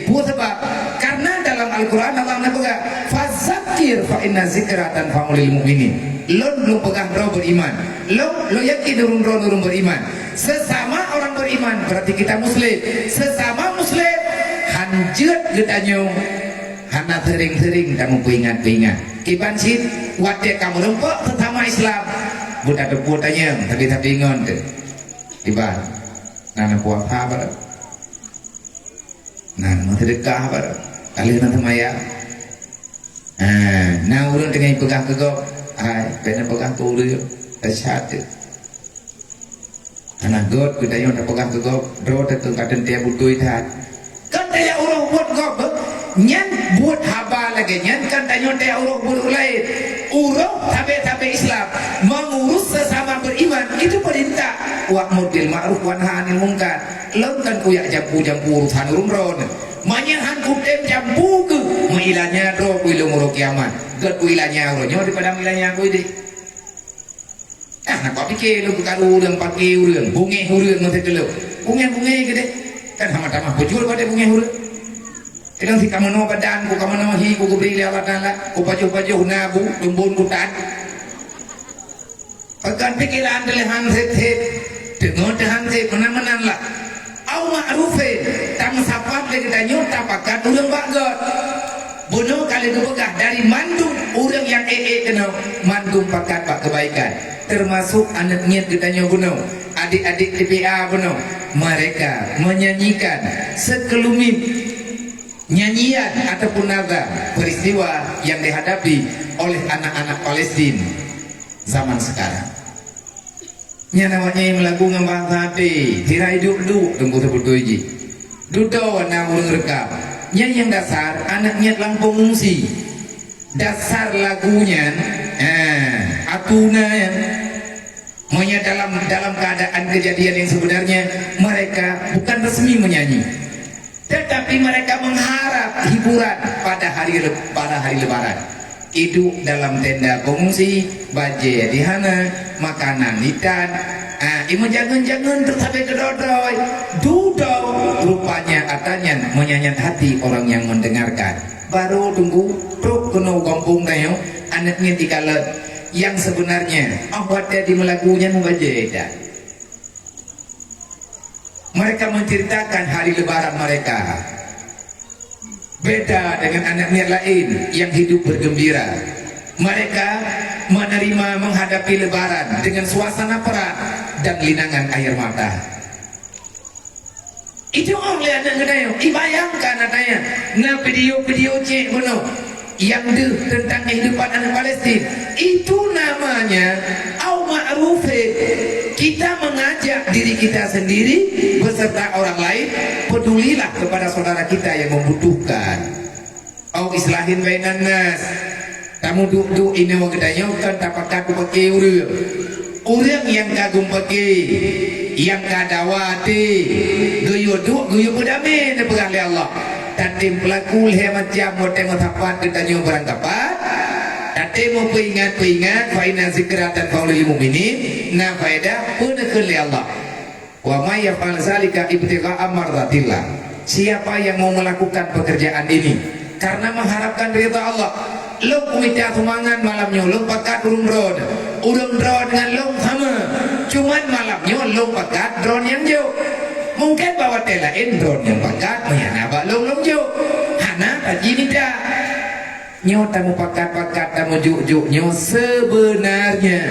Peue sabab? Karena dalam Al-Quran Allah neupeugah, "Fazakir fa inna zikra tanfa'ul mu'minin." Lôn lôn peugah droe beriman. Lôn, lôn yakin ureuëng droe ureuëng beriman. Sesama orang beriman, berarti kita muslim. Sesama muslim, hanjeuet geutanyoe hana sering-sering tameupeuingat-peuingat. Kiban cit, watée ka meurumpok sesama Islam, buta teupue tanyong, tapi-tapi ngon teuh. Kiban, na neupuasa barang. Na meuseudeukah barang. Ka lheueh na seumayang. Ha, na ureuëng teungoh peugah keu gob, hai, pena peugah keu ureuëng, teucat teuh. Hana gét geutanyoe tapeugah keu gob, droe teuh ka teuntée beutôi that. Kan tajak uroe buet gob, nyan buet haba lagée nyan kan tanyoe tajak uroe buet ureuëng laén. Uroe sabe-sabe Islam mengurus sesama beriman itu perintah. Wa'mur bil ma'ruf wa nahi 'anil munkar. Lôn kan kujak jampu-jampu urusan ureuëng droeneuh. Meunyo han kutem jampu keuh, meuilanya droe ku ilôn uroe kiamat. Gét kuilanya uroe nyoe daripada meuilanya ku ideh. Ah, na kupiké lôn keukaru ureuëng, paké ureuëng, bungéh ureuëng ngon teukeulok. Bungéh-bungéh keudeh. Kan hana tamah beujeuet pada bungéh ureuëng. Kadang si kameunoe badan ku, kameunoe hi ku geubri lé Allah Taala, ku pajoh-pajoh na bu, teumbon ku tan. Peugah pikiran teuh lé han sép-sép, teungoh teuh han sép, meunan-meunan lah. Au ma'rufin, tameusapat lé geutanyoe tapakat ureuëng bak gét. Bunoe ka lheueh geupeugah dari mandum ureuëng nyang ék-ék keunoe, mandum pakat bak keubaikan, teumasok aneuk miet geutanyoe bunoe, adik-adik T P A bunoe, mereka menyanyikan sekelumit nyanyian ataupun nazam peristiwa yang dihadapi oleh anak-anak Palestin zaman sekarang. Nyan awaknyan meulagu ngon bahasa até, sira iduek-duek teungku seubeutôi jih. Dudoe na ureuëng reukam. Nyan nyang dasar aneuk miet lam pengungsi. Dasar lagu nyan, eh, atuna nyan. Meunyo dalam, dalam keadaan kejadian yang sebenarnya, mereka bukan resmi menyanyi. Tetapi mereka mengharap hiburan pada hari le-, pada hari Lebaran. Iduek dalam tenda pengungsi, bajée di hana, makanan itan. Ah, imeujangeun-jangeun teuk sabe keudroe-droe. Dudoe rupanya ata nyan meunyan hati orang nyang mendengarkan. Baru tunggu trok keunoe gampông tanyoe, aneuk nyan ikalon. Yang sebenarnya, oh watée di meulagu nyan mubajée dah. Mereka menceritakan hari lebaran mereka. Beda dengan anak miet lain yang hidup bergembira. Mereka menerima menghadapi lebaran dengan suasana perang dan linangan air mata. Itu oleh anak geutanyoe, ibayangkan anak nyan, na video-video cek bunoe. Yang deuh tentang kehidupan anak Palestin. Itu namanya au ma'rufin. Kita mengajak diri kita sendiri beserta orang lain, pedulilah kepada saudara kita yang membutuhkan. Au islahin bainan nas. Tamuduek-duek inoe geutanyoe kon tapakat ubak ureuëng. Ureuëng nyang ka geumpeuke, nyang ka dawa até, geuyue duek geuyue peudamé neupeugah lé Allah. Tatem peulaku lhée macam watée meusapat geutanyoe beurangkapat. Tatem meupeuingat-peuingat, fa inna zikra tanfa'ul mu'minin, na faedah peue neukheun lé Allah. Wa may yaf'al zalika ibtigha'a mardatillah. Siapa yang mau melakukan pekerjaan ini karena mengharapkan ridha Allah, lôn kumita seumangat malam nyoe, lôn pakat ureuëng droe, ureuëng droe ngon lôn sama. Cuman malam nyoe lôn pakat droe nyang jok. Mungkin bak watée laén droe nyang pakat meunyan na bak lôn lôn jok. Hana tajimita. Nyoe tamupakat-pakat, tamujok-jok nyoe sebenarnya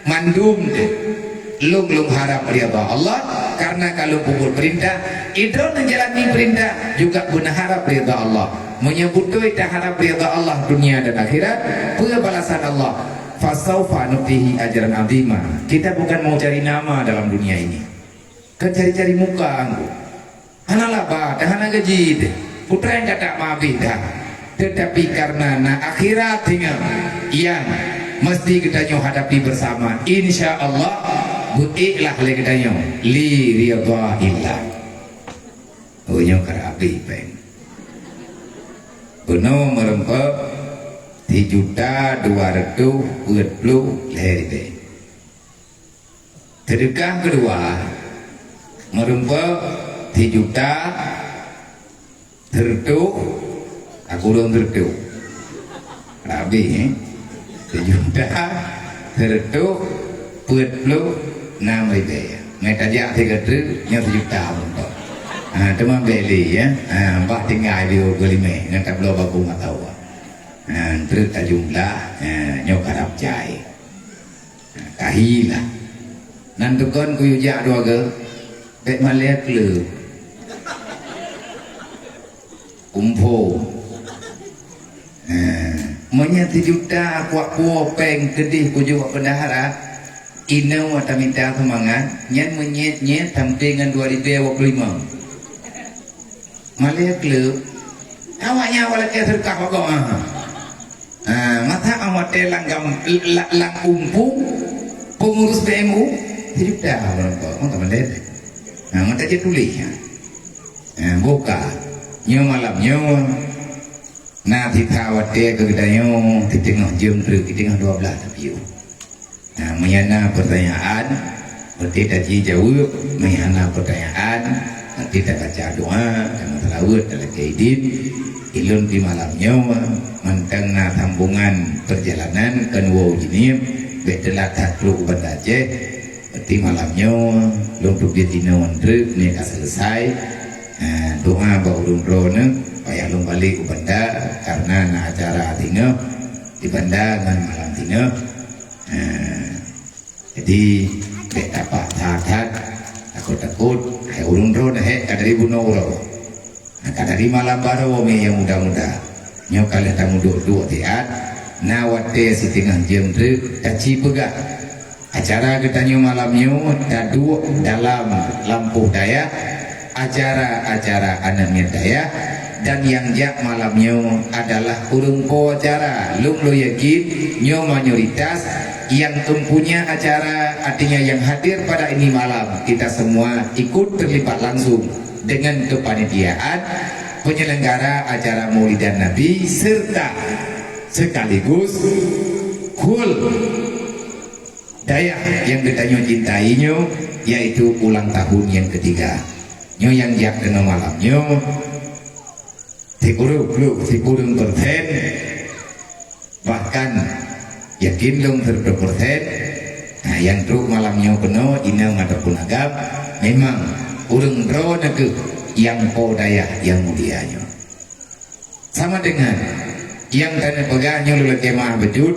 mandum teuh. Lôn, lôn harap ridha Allah, karena ka lôn peubuet peurintah, idroe neujalani peurintah juga beuna harap ridha Allah. Meunyoe beutôi taharap ridha Allah dunia dan akhirat, peue balasan Allah? Fasaufa nu'tihi ajran azima. Kita bukan mau cari nama dalam dunia ini. Keu cari-cari muka anggô. Hana laba, dah hana gaji deh. Putra nyang gata mabih dah. Tetapi karena na akhirat singoh nyang mesti geutanyoe hadapi bersama. Insya Allah, beuék lah lé geutanyoe. Li ridha illah. Oh, nyoe ka habéh péng. Bunoe meureumpok sijuta dua reutôh peuet ploh lhée ribée. Seudeukah keudua, meureumpok sijuta seureutôh, ka kureueng seureutôh. Habéh, eh? Sijuta seureutôh peuet ploh nam ribée. Ngai tajak sigoe treuk, nyoe sijuta meureumpok. Ha, teuma bèk lé, ya. Ha, bah tinggai di ureueng limé, ngon tabloe bagoe mata uang. Ha, treuk tajumlah, ha, nyoe karab jai. Kahilah. Nan tukon kuyue jak dua geu, bèk malèe kleuh. Kumpô. Nah, meunyoe sijuta kuak puwoe péng keudeh kujok bak bendahara, inoe tamita seumangat, nyan meunyét-nyét sampoe ngon dua ribèe dua ploh limong. Malèe kleuh, awaknyan awak lakèe seudeukah bagoe, ha. Ha, masa awak watèe lam gam-, la-, lam umpung, peungurus P M U, sijuta, ha, mantap, mantap. Ha, mantap jih tuléh, ha. Ha, buka. Nyoe malam nyoe, na sita watèe keu geutanyoe, siteungoh jeuem treuk, siteungoh dua blaih tapiôh. Nah, meunyo na peutanyaan, berarti taji jaweueb. Meunyo hana peutanyaan, berarti tabaca doa, tameuseulaweuet, talakèe idin. Ilôn di malam nyoe mantong na sambongan peurjalanan keu woe u Jeunieb, bèk teulat that trok u Banda Aceh. Berarti malam nyoe lôn teubiet inoe treuk, nyoe ka seuleusai. Eh, doa bak ureueng droeneuh, payah lôn balek u Banda, karena na acara singoh di Banda ngon malam singoh. Ha, jadi, bèk tapak that-that, takot-takot, hai ureueng droeneuh hèk ka dari bunoe uroe. Nah, ka dari malam baroe mi nyang muda-muda. Nyoe ka lheueh tameuduek-duek siat, na watèe siteungoh jeuem treuk taci peugah. Acara geutanyoe malam nyoe taduek dalam lampôh dayah, acara-acara aneuk miet dayah, dan nyang jak malam nyoe adalah ureueng po acara. Lôn, lôn yakin nyoe mayoritas nyang empunya acara, artinya yang hadir pada ini malam, kita semua ikut terlibat langsung dengan kepanitiaan penyelenggara acara Maulidan Nabi serta Sekaligus kul dayah nyang geutanyoe cintai nyoe, yaitu ulang tahun nyang ketiga. Nyoe nyang jak keunoe malam nyoe, sikureueng ploh, sikureueng persen, bahkan yakin lôn seratus persen, nah, nyang trok malam nyoe keunoe, inong ataupun agam, memang ureuëng droeneuh kheueh nyang po dayah nyang mulia nyoe. Sama dengan nyang taneupeugah nyoe lôn lakée meu'ah beujeuet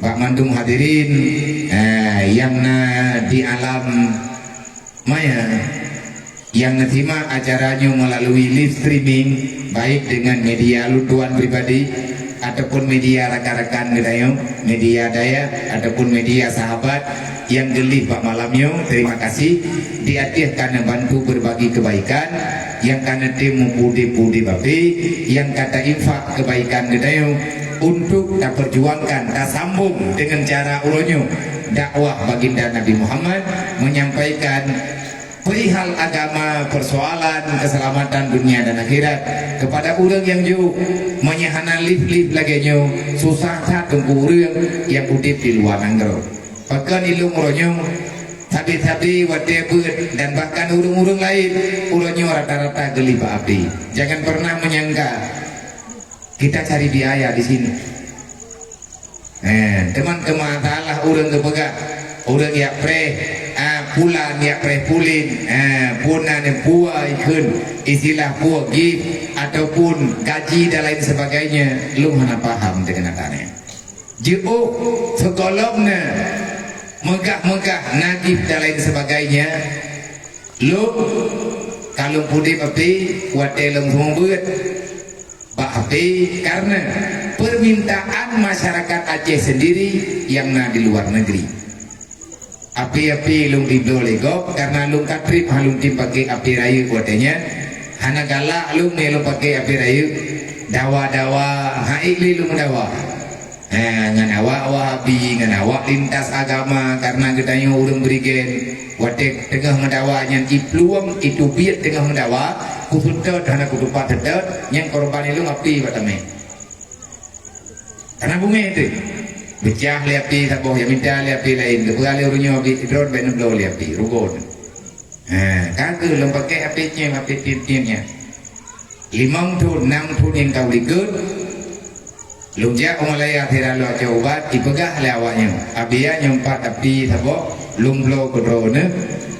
bak mandum hadirin, eh, nyang na di alam maya, nyang neusimak acara nyoe melalui live streaming, baik dengan media lôn tuan pribadi ataupun media rakan-rakan geutanyoe, media dayah ataupun media sahabat nyang geulih bak malam nyoe. Terima kasih di ateueh ka neubantu berbagi kebaikan, nyang ka neutem meuudeb-udeb api, nyang ka tainfak kebaikan geutanyoe untuk taperjuangkan, tasambong dengan cara uroe nyoe dakwah Baginda Nabi Muhammad, menyampaikan perihal agama, persoalan keselamatan dunia dan akhirat kepada ureuëng nyang jok. Meunyoe hana live-live lagée nyoe, susah that teungku ureuëng nyang udeb di luwa nanggroe. Pakon ilong uroe nyoe, sabe-sabe watée beuet dan bahkan ureuëng-ureuëng laén uroe nyoe rata-rata geulih bak api. Jangan pernah menyangka kita cari biaya di sini. Eh, teuma keu masalah ureuëng geupeugah, ureuëng jak preh, ah, pulan jak preh pulin, ah, puna ni puwa ikheun, istilah puwa gift ataupun gaji dan lain sebagainya, lôn hana paham teuh keunan. Jiôh sigohlom na meugah-meugah nagih dan lain sebagainya, lôn ka lôn udeb api watée lôn seumeubeuet bak api karena permintaan masyarakat Aceh sendiri yang na di luar negeri. Api-api lôn ibloe lé gob karena lôn ka treb hana lôn tem pakai api rayeuk watée nyan. Hana galak lôn nyoe lôn pakai api rayeuk. Dawa-dawa, hana ék lé lôn meudawa. Ha, ngon awak Wahabi, ngon awak lintas agama, karena geutanyoe ureuëng berigen. Watée teungoh meudawa nyan iplueng, iteubiet teungoh meudawa, kuseutôt hana kutupat seutôt, nyang korban ilong api bak tamé. Karena bungéh teuh. Beucah lé api saboh, nyang mita lé api laén, geupeugah lé ureuëng nyoe api droe bèk neubloe lé api, rugoe. Ha, ka kheueh lôn pakai api cém, api tiet-tiet nyan. Limong thon, nam thon nyang ka u likot, lôn jak u Malaya sira lôn aco ubat, ipeugah lé awak nyoe, "Abiya nyoe pat api saboh, lôn bloe keu droeneuh,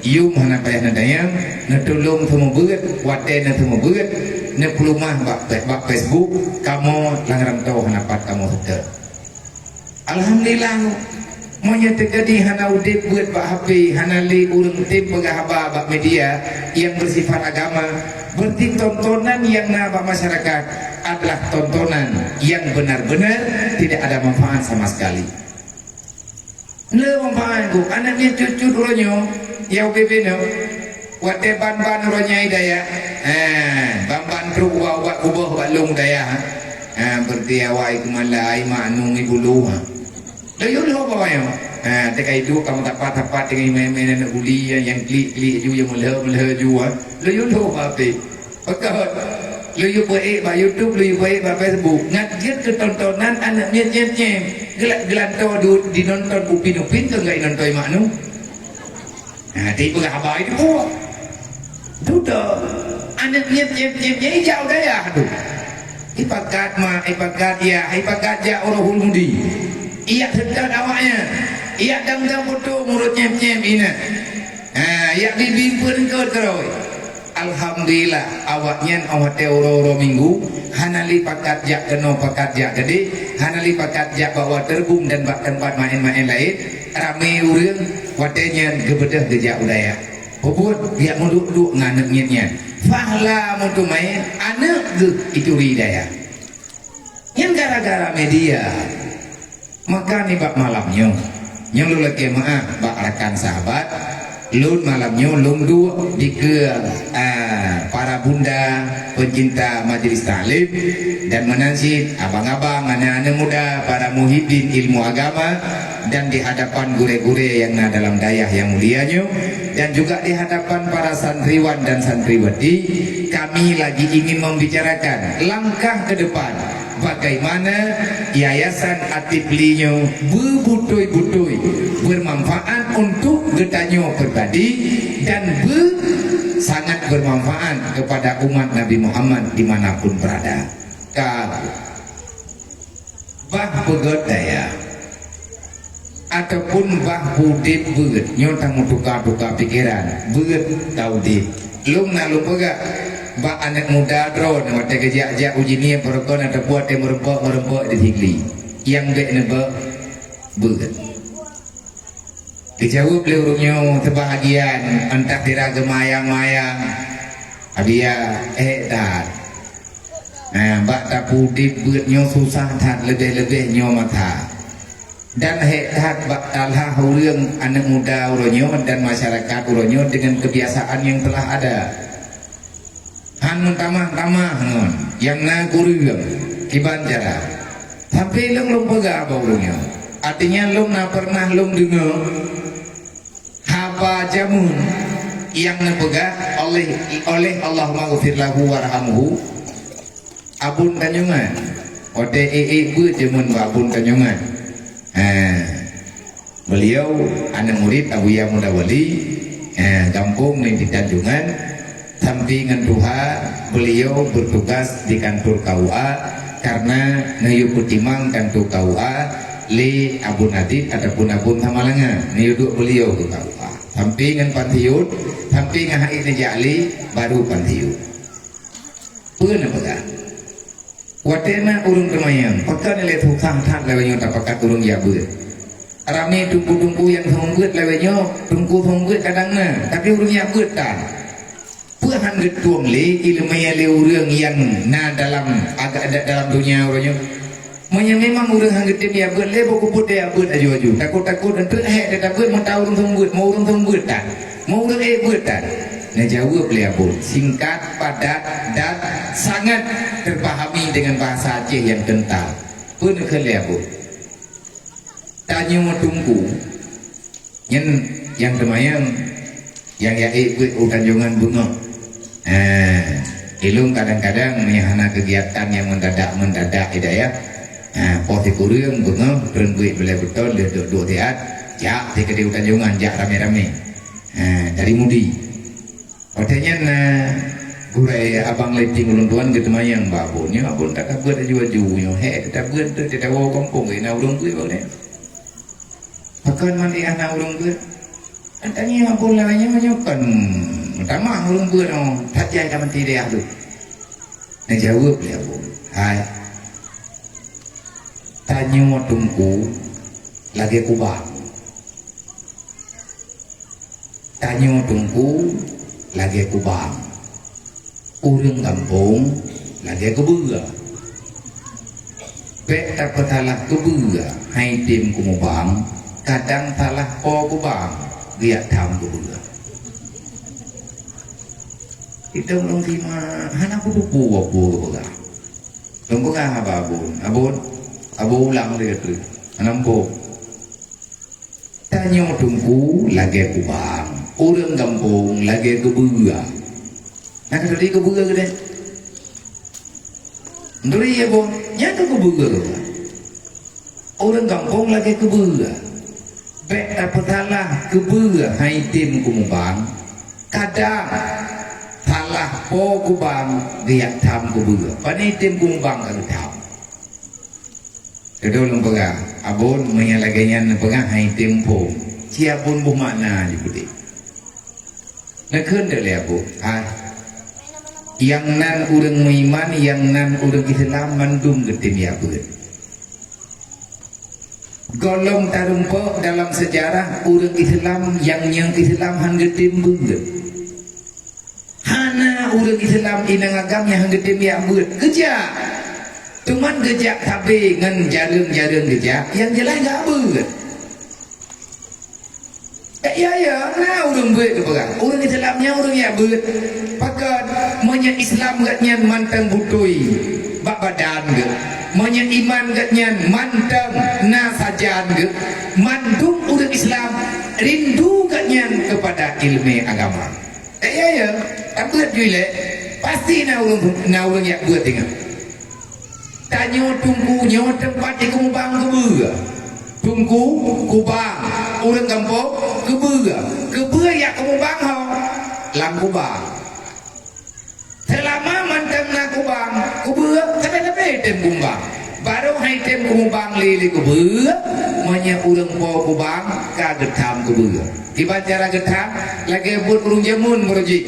yum hana payah neudayang, neutulông seumeubeuet, watée neuseumeubeuet, neupeuleumah bak, bak Facebook, kamoe lam rantô hana pat kamoe seutôt." Alhamdulillah, meunyoe teukeudi hana udeb beuet bak H P, hana lé ureuëng tem peugah haba bak media nyang bersifat agama, berarti tontonan nyang na bak masyarakat adalah tontonan yang benar-benar tidak ada manfaat sama sekali. Le manfaat ku, aneuk miet cut-cut uroe nyoe, ya U B B nyoe. Watée ban-ban uroe nyoe dayah, ha, ban-ban trok ubat-ubat kuboh bak lông dayah, ha, berarti awai keumalai mak nung ibu lu, ha. Laju lhok bak wayang. Ha, teuka itu kamoe tapat-tapat dengan imai-imai aneuk guli nyang klik-klik ju, nyang meulheueh-meulheueh ju, ha. Laju lhok bak api. Pakon. Laju peuék bak YouTube, laju peuék bak Facebook. Ngat jeuet keu tontonan aneuk miet nyem-nyem. Geulat geulantoe du-, dinonton upin-upin keu ngai nonton mak nu. Nah, tipeugah haba itu. Dudoe. Aneuk miet nyem-nyem nyang ijak u dayah tu. Ipakat mak, ipakat yah, ipakat jak uroe hul mudi. Iyak seutôt awaknyan. Iyak dang-dang foto murot nyem-nyem inah. Ha, yak bibi pun keudroe. Alhamdulillah, awaknyan 'oh watée uroe-uroe minggu, hana lé pakat jak keunoe pakat jak keudeh, hana lé pakat jak bak Waterboom dan bak teumpat maén-maén laén, ramé ureuëng, watée nyan geubeudôh geujak u dayah. Peubuet biak meuduek-duek ngon aneuk miet nyan. Fahla meutumaén aneuk geuh ituri dayah. Nyan gara-gara media. Maka nibak malam nyoe, nyoe lôn lakée meu'ah bak rakan sahabat, lôn malam nyoe lôn duek dikeue, ah, para bunda pencinta majlis taklim dan meunan cit abang-abang, aneuk-aneuk muda, para muhibbin ilmu agama dan di hadapan gurée-gurée nyang na dalam dayah nyang mulia nyoe dan juga di hadapan para santriwan dan santriwati, kami lagi ingin membicarakan langkah ke depan Bagaimana Yayasan At-Tifli nyoe beubutôi-butôi beumanfaat untuk geutanyoe pribadi dan beu sangat beumanfaat kepada umat Nabi Muhammad di mana pun berada. Ka bah peugét daya. Ataupun bah udeb beuet, nyoe tameutuka-tuka pikeran, beuet ka udeb. Lôn na lôn peugah bak aneuk muda droeneuh watée geujak-jak uji nie peurukon ataupun watée meureumpok-meureumpok di Sigli, nyang bék neubeuet beuet. Geujaweueb lé ureuëng nyoe seubahagian, entah sira geumayang-mayang, "Abiya, ék that, bak tapeu udeb beuet nyoe susah that, leubeh-leubeh nyoe masa." Dan hék that bak talah ureuëng aneuk muda uroe nyoe dan masyarakat uroe nyoe deungon keubiasaan nyang teulah ada. Han meutamah-tamah ngon nyang na kureueng kiban cara. Sampoe lôn lôn peugah bak ureuëng nyoe. Artinya lôn na pernah lôn deungoe haba jameun nyang neupeugah oleh, oleh Allahumma ghfir lahu warhamhu, Abon Tanjongan. Watée ék-ék beuet jameun bak Abon Tanjongan. Ha. Beliau aneuk murit Abuya Muda Wali, ha, gampông ngon di Tanjongan. Sampoe ngon tuha beliau bertugas di kantor K U A karena neuyue peutimang kantor K U A lé Abon Adit ataupun Abon Samalanga. Neuyue duek beliau keu K U A. Sampoe ngon pansiun, sampoe ngon hai neujak lé baru pansiun. Peue neupeugah? Watée na ureuëng teumayang, pakon lé susah that lawét nyoe tapakat ureuëng jak beuet. Ramé teungku-teungku nyang seumeubeuet lawét nyoe, teungku seumeubeuet kadang na, tapi ureuëng jak beuet tan. Peue han geutueng lé iéleumé lé ureuëng nyang na dalam aga-, da-, dalam donya uroe nyoe? Meunyoe memang ureuëng han geutem jak beuet lé, boh keupeue jak beuet aju-aju. Takot-takot eunteuk hék teutabeuet meuta ureuëng seumeubeuet, meu ureuëng seumeubeuet tan, meu ureuëng ék beuet tan. Neujaweueb lé Abon, singkat, padat, dan sangat terpahami dengan bahasa Aceh yang kental. Peue neukheun lé Abon? Tanyoe teungku, nyan nyang teumayang, nyang jak ék beuet u Tanjongan beungoh. Ha, ilôn kadang-kadang meunyoe hana keugiatan nyang mendadak-mendadak di dayah, ha, poh sikureueng beungoh treun beuet beulée beutôi lheueh duek-duek siat, jak sikeudeh u Tanjongan, jak ramé-ramé. Ha, dari Mudi. Watée nyan na gurée abang lé tieng ulôn tuan geuteumayang bak Abon. Nyoe Abon ka tabeuet aju-aju nyoe, hék tabeuet teuk teudawa u gampông, na ureuëng beuet bak nyan. Pakon mandi hana ureuëng beuet? Tanyong Abon lagée nyoe, nyoe kon meutamah ureuëng beuet nyoe, that jai ka meuti dayah tu. Neujaweueb lé Abon, "Hai, tanyoe teungku lagée kubang." Tanyoe teungku lagée kubang, ureuëng gampông lagée keubeue. Bék tapeusalah keubeue, hai tem keumubang, kadang salah po kubang, geujak tham keubeue. Itong lôn sima hana kuteupeu peue geupeugah. Lôn peugah haba Abon, Abon, Abon ulang lé keu hana muphom. Tanyoe teungku lagée kubang, ureuëng gampông lagée keubeue. Na ka tadi keubeue geude? Nduri ya, Bun, nyang keu keubeue geude. Ureuëng gampông lagée keubeue. Bék tapeusalah keubeue hai tem keumubang, kadang salah po kubang geujak tham keubeue. Pane tem keumubang ka geutham. Keudroe lôn peugah, Abon, meunyoe lagée nyan neupeugah hai tem phom, ci Abon boh makna jipeudeh. Neukheun deuh lé Abon, hai, nyang nan ureuëng meuiman, nyang nan ureuëng Islam mandum geutem jak beuet. Gohlom tarumpok dalam seujarah ureuëng Islam nyang nyoe Islam han geutem beuet. Hana ureuëng Islam inong agam nyang han geutem jak beuet. Geujak. Teuma geujak sabe ngon jareueng-jareueng geujak, nyang jeulaih jak beuet. Eh, ya, ya, na ureuëng beuet geupeugah. Ureuëng Islam nyan ureuëng jak beuet. Pakon, meunyoe Islam geuhnyan mantong beutôi bak badan geuh, meunyoe iman geuhnyan mantong na sajan geuh, mandum ureuëng Islam rindu geuhnyan keupada iéleumé agama. Eh, ya, ya. Tabeuet ju ilée, pasti na ureuëng, na ureuëng jak beuet teungoh. Tanyoe Teungku nyoe teumpat di keumubang keubeue. Teungku, kubang, ureuëng gampông, keubeue. Keubeue jak keumubang ho? Lam kubang. Seulama mantong na kubang, keubeue sabe-sabe tem keumubang. Barô hai tem keumubang lé, lé keubeue, meunyoe ureuëng po kubang ka geutham keubeue. Kiban cara geutham, lagée buet ureuëng jameun meureuji.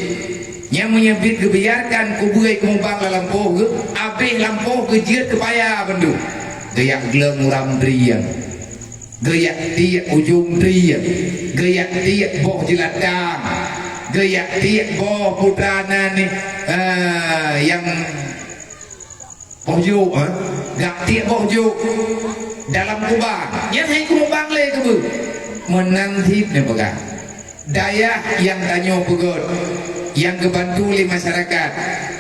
Nyang meunyoe biet geubiarkan keubeue keumubang lam lampôh geuh, abéh lampôh geuh jeuet keu paya bandum. Geujak gleueng uram drieng, geujak tiek ujong drieng, geujak tiek boh jeulatang, geujak tiek boh putra nan ni, ah, nyang boh jôk, eh? Gak tiek boh jôk dalam kubang. Nyan hai keumubang lé keubeue. Meunan cit neupeugah, dayah nyang tanyoe peugöt, nyang geubantu lé masyarakat,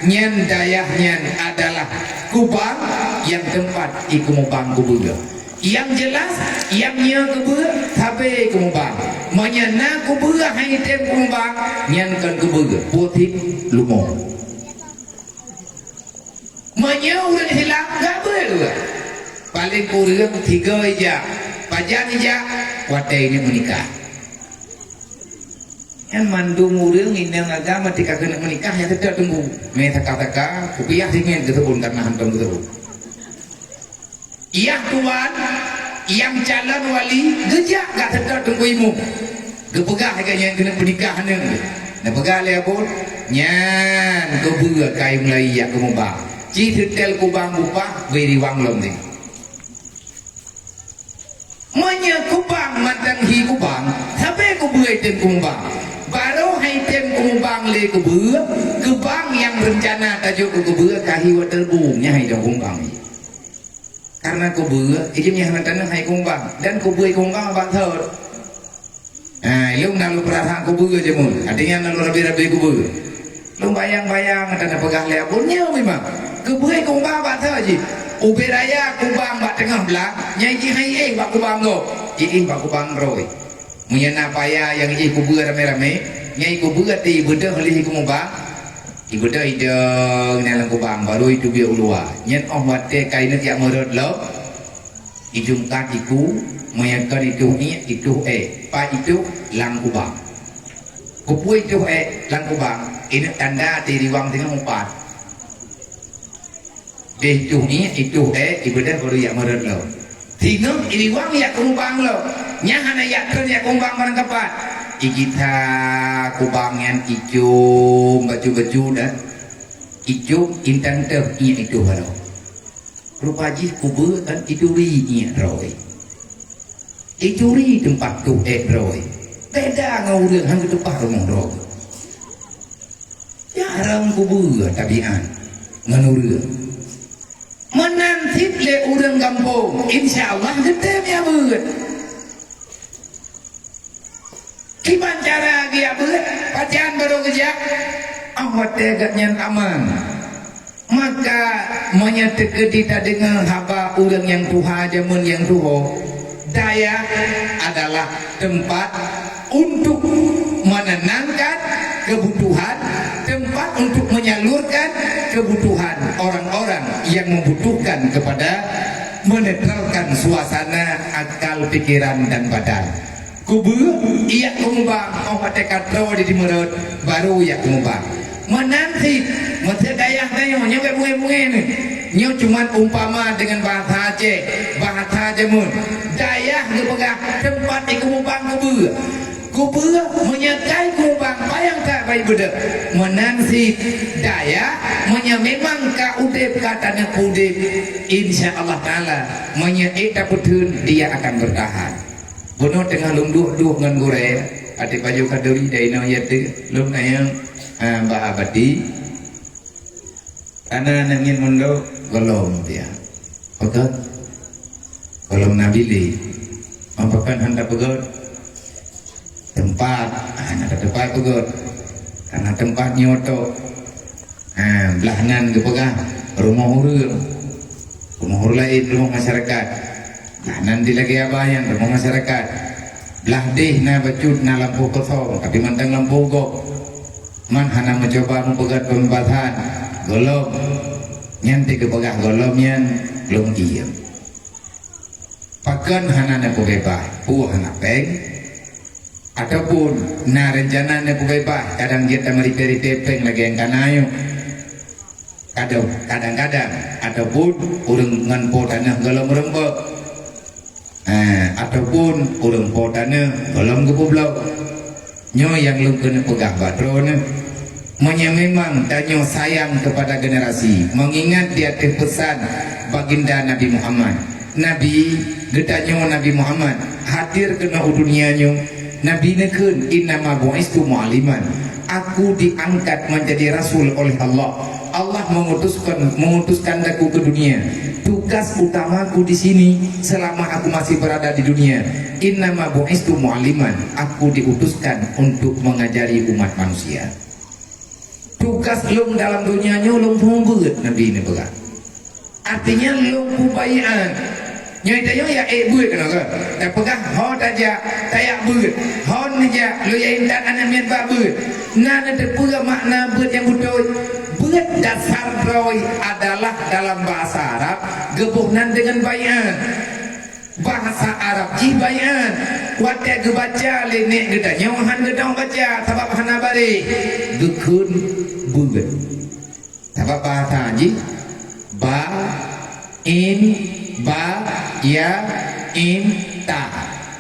nyan dayah nyan adalah kubang nyang teumpat i keumubang keubeue. Nyang jeulaih, nyang nyoe keubeue sabe keumubang. Meunyoe na keubeue hai tem keumubang, nyan kon keubeue, putéh lumo. Meunyoe ureuëng hilang, gak beue. Paléng kureueng tiga ijak. Pajan ijak? Watée nyoe meunikah. Nyan mandum ureuëng inong agam tika keuneuk meunikah nyang teutap teungku. Mé saka-saka, kupiah singoh geuseubon karna hantom geuseubon. Yah tuan, nyang calon wali geujak gak seutôt teungku imum. Geupeugah lagée nyan keuneuk peunikah aneuk. Neupeugah lé abon, nyan keubeue kayém lai jak keumubang. Ci seutel kubang bupah bri riwang lom deh. Meunyoe kubang mantong hi kubang, sabe keubeue tem keumubang. Barô hai tem keumubang lé keubeue, keubang nyang reuncana tajok keu keubeue ka hi watée bung nyang hai dong keumubang. Karena keubeue, ijih nyang hana taneuh hai kumbang, dan keubeue kumbang bak thot. Nah, ilong na lôn peurasa keubeue jameun, artinya na lôn rabe-rabe keubeue. Lôn bayang-bayang, taneuh peugah lé abon nyoe memang. Keubeue kumbang bak thot jih. Ubé raya kumbang bak teungoh blang, nyai jih hai éh bak kumbang gob, jih éh bak kumbang roi. Meunyoe na paya nyang jih keubeue ramé-ramé, nyai keubeue ti beudôh lé hi keumubang, ibeudôh idong nyan lam kubang, barô itubiet u luwa. Nyan óh watée ka ineuk jak meurot lom, ijungkat iku, meunyoe kon ituh iek, ituh ék, pat ituh lam kubang. Keupeue ituh ék lam kubang, ineuk tanda ti riwang singoh mupat. Deh ituh iek, ituh ék, ibeudôh barô jak meurot lom. Singoh iriwang jak keumubang lom. Nyang hana jak trön jak keumubang barang kapat. Igita kubang nyan icom bacut-bacut dan icom intan teuh iek ituh baroe. Rupa jih keubeue kan ituri iek droe. Ituri teumpat tuh ék droe. Beda ngon ureuëng han geuteupah rumoh droe. Jarang keubeue tabiat ngon ureuëng. Meunan cit lé ureuëng gampông, insya Allah geutem jak beuet. Kiban cara geujak beuet, pajan barô geujak, óh watée gobnyan aman. Maka, meunyoe teukeudi tadeungoe haba ureuëng nyang tuha jameun nyang tuho, dayah adalah teumpat untuk menenangkan kebutuhan, tempat untuk menyalurkan kebutuhan orang-orang yang membutuhkan kepada menetralkan suasana akal, pikiran, dan badan. Keubeue, iek keumubang, óh watée ka troe di meurot, barô iek keumubang. Meunan cit, meusé dayah tanyoe, nyoe bék bungé-bungé neuh. Nyoe cuman umpama deungon bahasa Aceh, bahasa jameun. Dayah geupeugah teumpat di keumubang keubeue. Keubeue meunyoe kai keumubang payang that bak ibeudôh. Meunan cit dayah meunyoe memang ka udeb ka taneuk udeb, insya Allah Taala meunyoe ék tapeutheun dia akan bertahan. Bunoe teungoh lôn duek-duek ngon gurée, até pajoh khanuri dai inoe yate lôn ayang, ha, bak abati. Kana aneuk ngieng mondok, gohlom dia. Peugöt. Gohlom na bilék. Meupakan hana peugöt. Teumpat, hana teumpat peugöt. Kana teumpat nyoe tok. Ha, blah nan geupeugah rumoh ureuëng. Rumoh ureuëng laén, rumoh masyarakat. Blah nan di lagée abah nyan rumoh masyarakat. Blah deh na bacut na lampôh kosong, tapi mantong lampôh gob. Man hana meucuba meupeugöt peubeulasan, gohlom. Nyang teupeugah gohlom nyan lôn diem. Pakon hana neupeubeubaih? Peue hana péng? Ataupun na reuncana neupeubeubaih, kadang jeuet tameurite-rite péng lagée nyang kana nyoe? Kadang, kadang-kadang, ataupun ureuëng ngon po tanoh gohlom ureuëng beuet. Eh, ataupun ureuëng po tanoh gohlom geupeubloe. Nyoe nyang lôn keuneuk peugah bak droeneuh. Meunyoe memang tanyoe sayang kepada generasi, mengingat di ateueh peusan Baginda Nabi Muhammad. Nabi, geutanyoe Nabi Muhammad, hadir keunoe u dunia nyoe, Nabi neukheun, "Innama bu'istu mu'alliman." Aku diangkat menjadi rasul oleh Allah. Allah mengutuskan, mengutuskan aku ke dunia. Tugas utamaku di sini selama aku masih berada di dunia, "Innama bu'istu mu'alliman." Aku diutuskan untuk mengajari umat manusia. Tugas lôn dalam dunia nyoe lôn peubeuet, Nabi neupeugah. Artinya lôn peubaiat. Nyoe tanyoe ya ék beuet keunoe ka. Tapeugah ho tajak, tajak beuet. Ho neujak, lôn ya intat aneuk miet bak beuet. Na neuteupeue makna beuet nyang beutôi? Beuet dasar droe adalah dalam bahasa Arab geuboh nan deungon baiat. Bahasa Arab jih baiat. Watée geubaca lé nek geutanyoe han geudong baca sabab hana bareh. Geukheun beuet. Sabab bahasa jih ba, in, ba, ya, in, ta.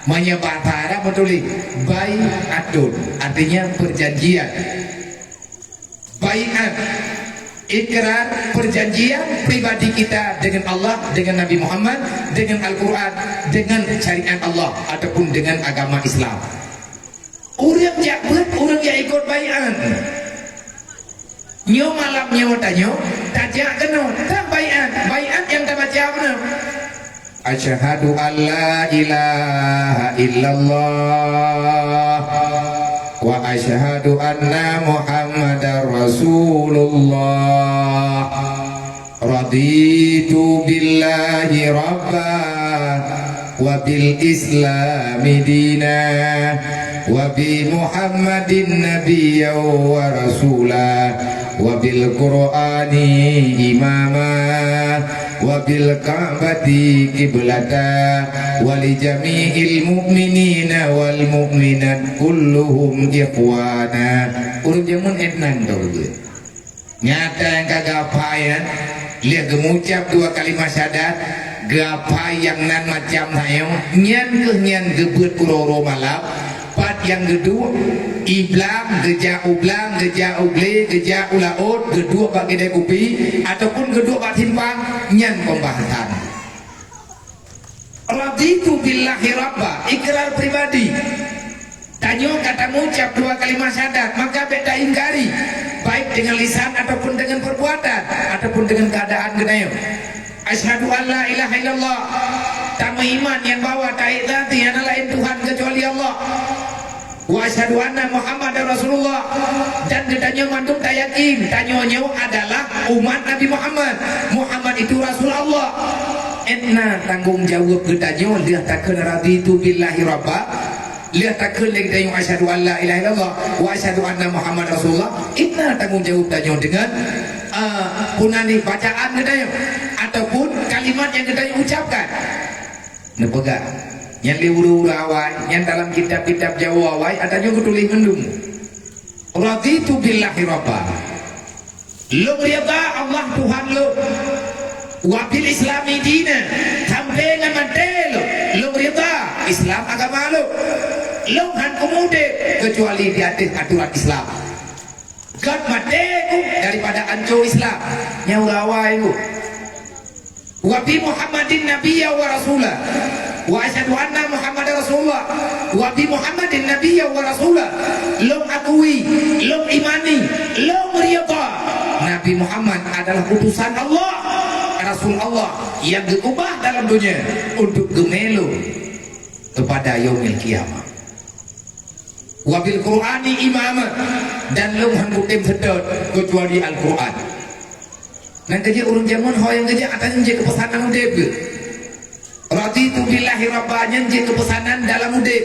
Meunyoe bahasa Arab meutuléh bai'atun, artinya perjanjian. Bai'at, ikrar perjanjian pribadi kita dengan Allah, dengan Nabi Muhammad, dengan Al-Quran, dengan syariat Allah ataupun dengan agama Islam. Ureuëng jak beuet, ureuëng jak ikot bai'at. Nyoe malam nyoe tanyoe, tajak keunoe, tan bai'at. Bai'at nyang tabaca beuna. Asyhadu an la ilaha illallah wa asyhadu anna Muhammadar Rasulullah. Raditu billahi rabba wa bil islami dina wa bi Muhammadin nabiyya wa rasula wa bil Qur'ani imama wa bil Ka'bati qiblata wa li jami'il mu'minina wal mu'minat kulluhum ikhwana. Ureuëng jameun étnan ka beugét. Nyata nyang ka geuapai, ya. Lheueh geumucab dua kalimat syahadat, geuapai nyang nan macam nyoe, nyan kheueh nyan geubeuet uroe-uroe malam, pat nyang geuduek, i blang, geujak u blang, geujak u glé, geujak u laôt, geuduek bak keudè kupi, ataupun geuduek bak simpang, nyan pembahasan. Raditu billahi rabba, ikrar pribadi. Tanyoe ka tamucab dua kalimat syahadat, maka bék taingkari, baik dengan lisan ataupun dengan perbuatan, ataupun dengan keadaan geutanyoe. Asyhadu an la ilaha illallah, tameuiman nyang bahwa taék that hana laén Tuhan keucuali Allah. Wa asyhadu anna Muhammadar Rasulullah, dan geutanyoe mandum tayakin tanyoe nyoe adalah umat Nabi Muhammad. Muhammad itu Rasul Allah. Étna tanggong jaweueb geutanyoe lheueh takheun raditu billahi rabba, lheueh takheun lé geutanyoe asyhadu an la ilaha illallah wa asyhadu anna Muhammadar Rasulullah. Étna tanggong jaweueb tanyoe deungon, ah, peue nan di bacaan geutanyoe ataupun kalimat nyang geutanyoe ucapkan. Neupeugah, nyan lé ureuëng-ureuëng awai, nyan dalam kitab-kitab Jawoe awai, ata nyoe geutuléh mandum. Raditu billahi rabba. Lôn rida Allah Tuhan lôn. Wa bil islami dina, sampoe ngon maté lôn, lôn rida Islam agama lôn. Lôn han kumeudeb keucuali di ateueh aturan Islam. Gét maté ku daripada anco Islam. Nyan ureuëng awai ku. Wa bi Muhammadin nabiyya wa rasula. Wa asyhadu anna Muhammadar Rasulullah. Wa bi Muhammadin nabiyya wa rasula. Lôn akui, lôn imani, lôn rida Nabi Muhammad adalah utusan Allah, Rasul Allah yang geukeubah dalam dunia untuk geumé lôn kepada yaumil qiyamah. Wa bil Qur'ani imama, dan lôn han kutem seutôt keucuali Al-Qur'an. Nyang keujeuet ureuëng jameun ho nyang keujeuet ata nyan jeuet keu peusanan udeb geuh. Raditu billahi rabba nyan jeuet keu peusanan dalam udeb.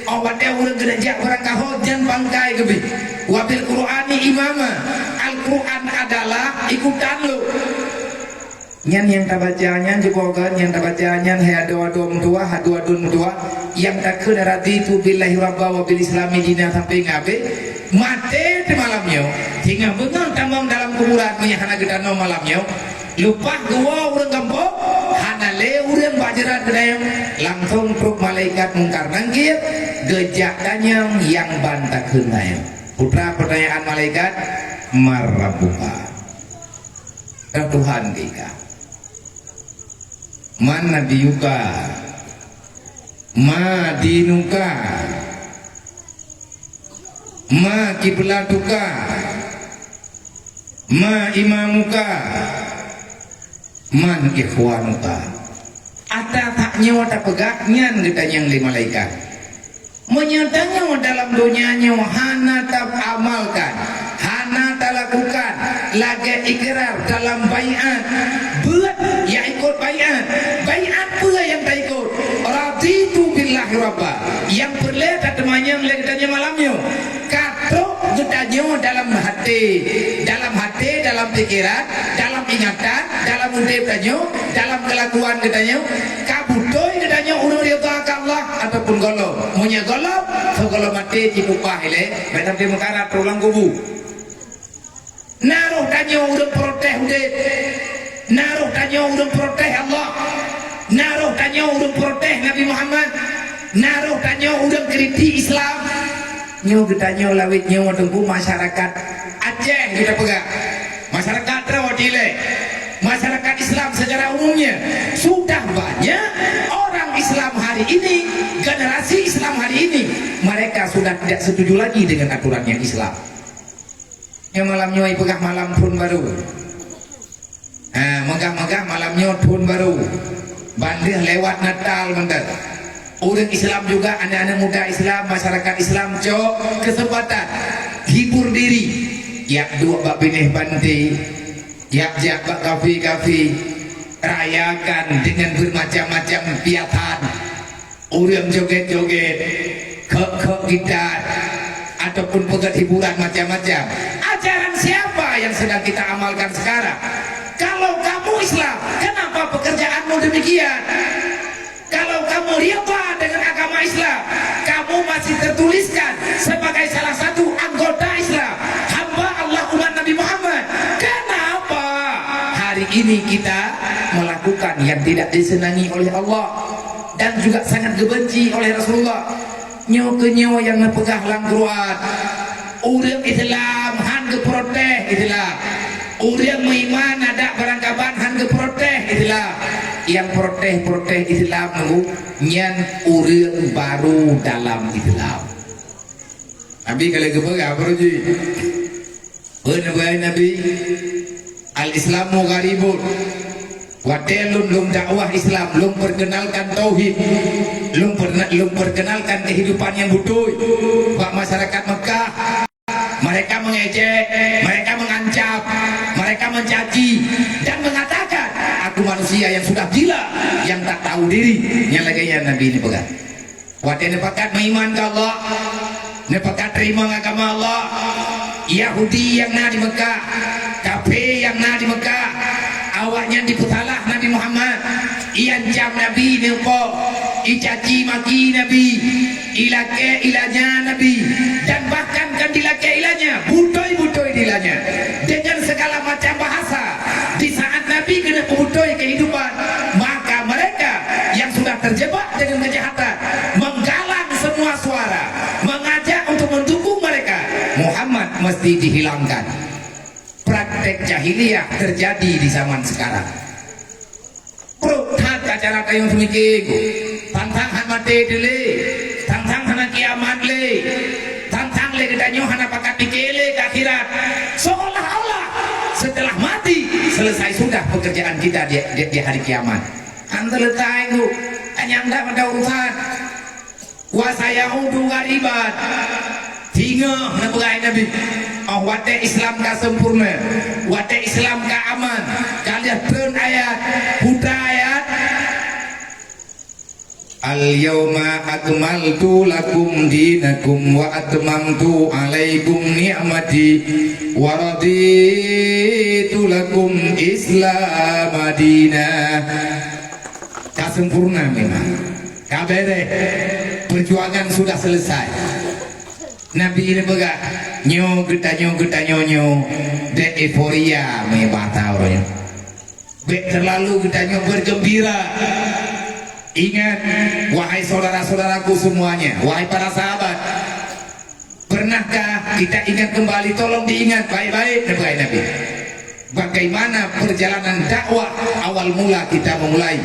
Oh watée ureuëng keuneuk jak beurangkaho jan bangkai geubri. Wa bil Qur'ani imama, Al-Qur'an adalah ikutan lôn. Nyan nyang tabaca nyan, cuba kan, nyang tabaca nyan, hai adoe-adoe meutuah, adoe-adoe meutuah, nyang takheun raditu billahi rabba wa bil islami dina sampai ngabé, maté di malam nyoe, singoh beungoh tamong dalam kuburan, meunyo hana geutanoe malam nyoe, leupah geuwoe ureuëng gampông, hana lé ureuëng bak jeurat geutanyoe, langsung trok malaikat Mungkar Nakir, geujak tanyong nyang ban takheun nyan. Putra pertanyaan malaikat, "Man rabbuka?" Ka Tuhan geuka. Man nabiyuka? Ma dinuka? Ma kiblatuka? Ma imamuka? Man ikhwanuka? Ata that nyoe tapeugah nyan geutanyong lé malaikat. Meunyoe tanyoe dalam donya nyoe hana taamalkan, hana talakukan, lagée ikrar dalam baiat, beuet ya ikot baiat. Baiat peue nyang taikot? Raditu billahi rabba. Nyang peureulée tateumanyong lé geutanyoe malam nyoe, ka trok geutanyoe dalam haté, dalam haté, dalam pikeran, dalam ingatan, dalam udeb tanyoe, dalam keulakuan geutanyoe, ka beutôi geutanyoe ureuëng ridha keu Allah ataupun gohlom. Meunyoe gohlom, sigohlom maté jipeupah ilée, bék sampoe meukarat trok lam kubu. Na roh tanyoe ureuëng protes udeb, na roh tanyoe ureuëng protes Allah, na roh tanyoe ureuëng protes Nabi Muhammad, na roh tanyoe ureuëng kritik Islam. Nyoe geutanyoe lawét nyoe teungku masyarakat Aceh kita peugah. Masyarakat Rawa Dilek, masyarakat Islam secara umumnya, sudah banyak orang Islam hari ini, generasi Islam hari ini, mereka sudah tidak setuju lagi dengan aturan yang Islam. Nyoe malam nyoe peugah malam thon barô. Ha, meugah-meugah malam nyoe thon barô. Bandeh lewat Natal mantong. Ureuëng Islam juga, aneuk-aneuk muda Islam, masyarakat Islam, cok kesempatan hibur diri. Jak duek bak binéh panté, jak jak bak kafe-kafe, rayakan dengan bermacam-macam kegiatan. Ureuëng joget-joget, kheuk-kheuk gitar, ataupun peugét hiburan macam-macam. Ajaran siapa yang sedang kita amalkan sekarang? Kalau kamu Islam, kenapa pekerjaanmu demikian? Kalau kamu ridha dengan agama Islam, kamu masih tertuliskan sebagai salah satu anggota Islam, hamba Allah, umat Nabi Muhammad. Kenapa hari ini kita melakukan yang tidak disenangi oleh Allah dan juga sangat dibenci oleh Rasulullah? Nyoe keuh nyoe nyang neupeugah lam Quran. Ureuëng Islam han geuprotes Islam. Ureuëng meuiman adak barangkaban han geuprotes Islam. Nyang protes-protes Islam nunggu nyan ureuëng baru dalam Islam. Nabi ka lheueh geupeugah baru jih. Peue neupeugah Nabi? Al-Islamu gharibun. Watée lôn, lôn dakwah Islam, lôn perkenalkan tauhid, lôn perna-, lôn perkenalkan kehidupan yang beutôi bak masyarakat Mekah. Mereka mengejek, mereka mengancam, mereka mencaci dan mengatakan, "Aku manusia yang sudah gila, yang tak tahu diri." Nyang lagée nyan Nabi neupeugah. Watée neupakat meuiman keu Allah, neupakat teurimong agama Allah, Yahudi nyang na di Meukah, kafé nyang na di Meukah, awaknyan jipeusalah Nabi Muhammad, iancam Nabi neupo, icaci maki Nabi, ilakée ilanya Nabi, dan bahkan kan dilakée ilanya, beutôi-beutôi dilanya, dengan segala macam bahasa. Di saat Nabi keuneuk peubeutôi kehidupan, maka mereka yang sudah terjebak dengan kejahatan menggalang semua suara, mengajak untuk mendukung mereka. Muhammad mesti dihilangkan. Praktek jahiliyah terjadi di zaman sekarang. Brok that acara tayong seumiké ku. Tantang han maté teulé, tantang hana kiamat lé, tantang lé geutanyoe hana pakat pike lé keu akhirat. Seolah-olah setelah mati, selesai sudah pekerjaan kita di, di, di hari kiamat. Han selesai ku, hanya anda pada urusan. Wa sayaudu ghariban. Singoh neupeugah Nabi, oh watée Islam ka sempurna, watée Islam ka aman, ka lheueh treun ayat, putra ayat, "Al-yauma akmaltu lakum dinakum wa atmamtu alaikum ni'mati wa raditu lakum Islam dina." Ka sempurna memang. Ka beres. Perjuangan sudah selesai. Nabi neupeugah, "Nyoe geutanyoe, geutanyoe nyoe, bèk euforia meuibadah uroe nyoe. Bèk terlalu geutanyoe bergembira. Ingat, wahai saudara-saudaraku semuanya, wahai para sahabat, pernahkah kita ingat kembali? Tolong diingat baik-baik," neupeugah Nabi. Bagaimana perjalanan dakwah awal mula kita memulai?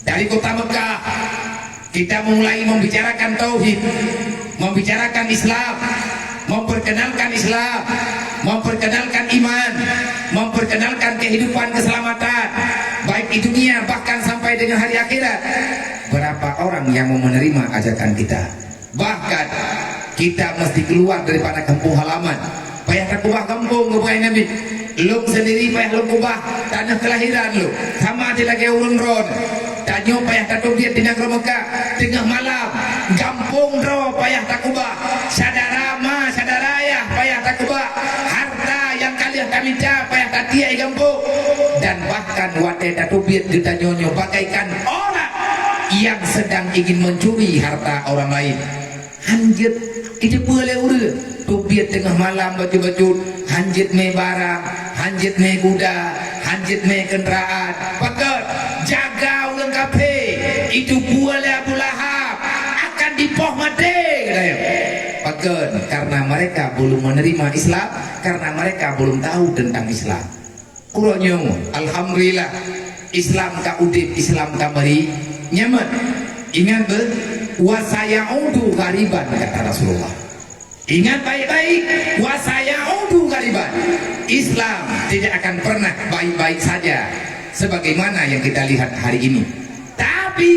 Dari kota Mekah, kita memulai membicarakan tauhid, membicarakan Islam, memperkenalkan Islam, memperkenalkan iman, memperkenalkan kehidupan keselamatan, baik di dunia bahkan sampai dengan hari akhirat. Berapa orang yang mau menerima ajakan kita? Bahkan, kita mesti keluar daripada kampung halaman. Payah takubah gampông, geupeugah Nabi. Lôn sendiri payah lôn kubah tanoh kelahiran lôn, sama lagèe ureueng droeneuh. Tanyoe payah tateubiet di nanggroe Mekah teungoh malam. Gampông droe payah takubah. Syedara ma, syedara ayah payah takubah. Harta nyang ka lheueh tamita payah tatiek di gampông. Dan bahkan watèe tateubiet geutanyoe nyoe bagaikan orang yang sedang ingin mencuri harta orang lain. Hanjeuet, itu peue lé ureueng. Teubiet teungoh malam bacut-bacut, hanjeuet mé barang, hanjeuet mé kuda, hanjeuet mé kendaraan. Pakon? Jaga ureueng kafé. Itu peue lé Abu Lahab. Akan dipoh maté, kata dia. Pakon? Karena mereka belum menerima Islam, karena mereka belum tahu tentang Islam. Uroe nyoe, alhamdulillah, Islam ka udép, Islam ka meuri. Nyaman. Ingat beuh, "Wa sayaudu ghariban," kata Rasulullah. Ingat baik-baik, "Wa sayaudu ghariban." Islam tidak akan pernah baik-baik saja sebagaimana yang kita lihat hari ini. Tapi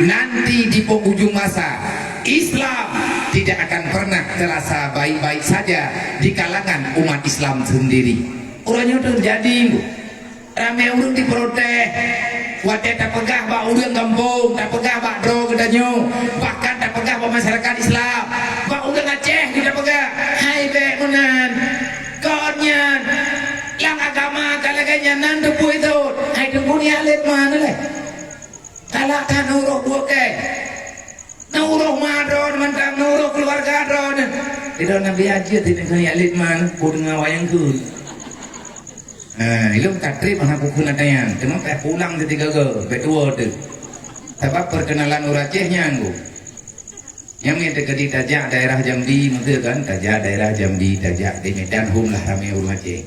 nanti di penghujung masa, Islam tidak akan pernah terasa baik-baik saja di kalangan umat Islam sendiri. Uroe nyoe teujadi, ramé ureueng jiprotes. Watèe tapeugah bak ureueng gampông, tapeugah bak droe geutanyoe, bahkan tapeugah bak masyarakat Islam, bak ureueng Aceh tapeugah, "Hai, bèk meunan, kon nyan, lam agama ka lagèe nyan nan teupeue thon." Hai, teungku, nyan lé mana lé? Galak that na uroe buet kèe. Na uroe ma droeneuh mantong, na uroe keuluwarga droeneuh. Sidroe Nabi ajeut teuh keu Khalid man, ku deungoe wayang kheun. Ha, ilôn ka trép hana kukheun ata nyan. Teuma payah pulang teuh tiga go, bèk tuwoe teuh. Sabab perkenalan ureueng Aceh nyan ku. Nyang mita keudéh tajak daerah Jambi, meuteue kan? Tajak daerah Jambi, tajak di Medan, hom lah ramé ureueng Aceh.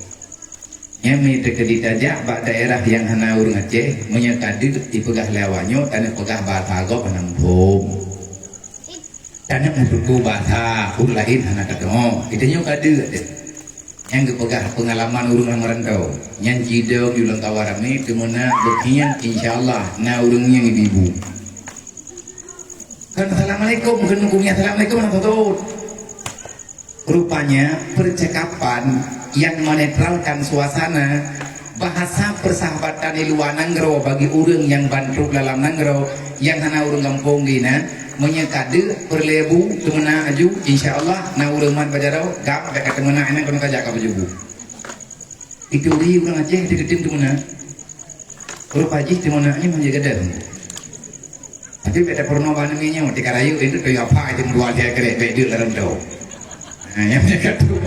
Nyang mita keudéh tajak bak daerah nyang hana ureueng Aceh, meunyoe ka deuek jipeugah lé awak nyoe, taneuk peugah bahasa gob hana muphom. Taneuk meututoe bahasa ureueng laén hana tadeungoe. Geutanyoe ka deuek deh. Nyang geupeugah peungalaman ureueng nyang meurantau. Nyan jidong di ulang kawan ramé, teumeunak beukhian, insya Allah, na ureueng nyang ibu-ibu. Kan assalamualaikum, kan hukumnya assalamualaikum, hana beutôi. Rupanya, percakapan yang menetralkan suasana, bahasa persahabatan di luar nanggroe bagi ureueng nyang ban trok lam nanggroe, nyang hana ureueng gampông di na, meunyoe ka deuek peureulèe bu, teumeunak aju, insya Allah, na ureueng mat bak jaroe, gam, bèk ka teumeunak, inan keunoe ka jak ka beujubu. Ituri ureueng Aceh di geutem teumeunak. Rupa jih teumeunak nyoe manjeuet gadang. Tapi bèk tapeurunoe bak aneuk miet nyoe, tika rayeuk itu tuyah apa itu dua tiga kali bèk deuek lam rantau. Ha, nyang meukat trok.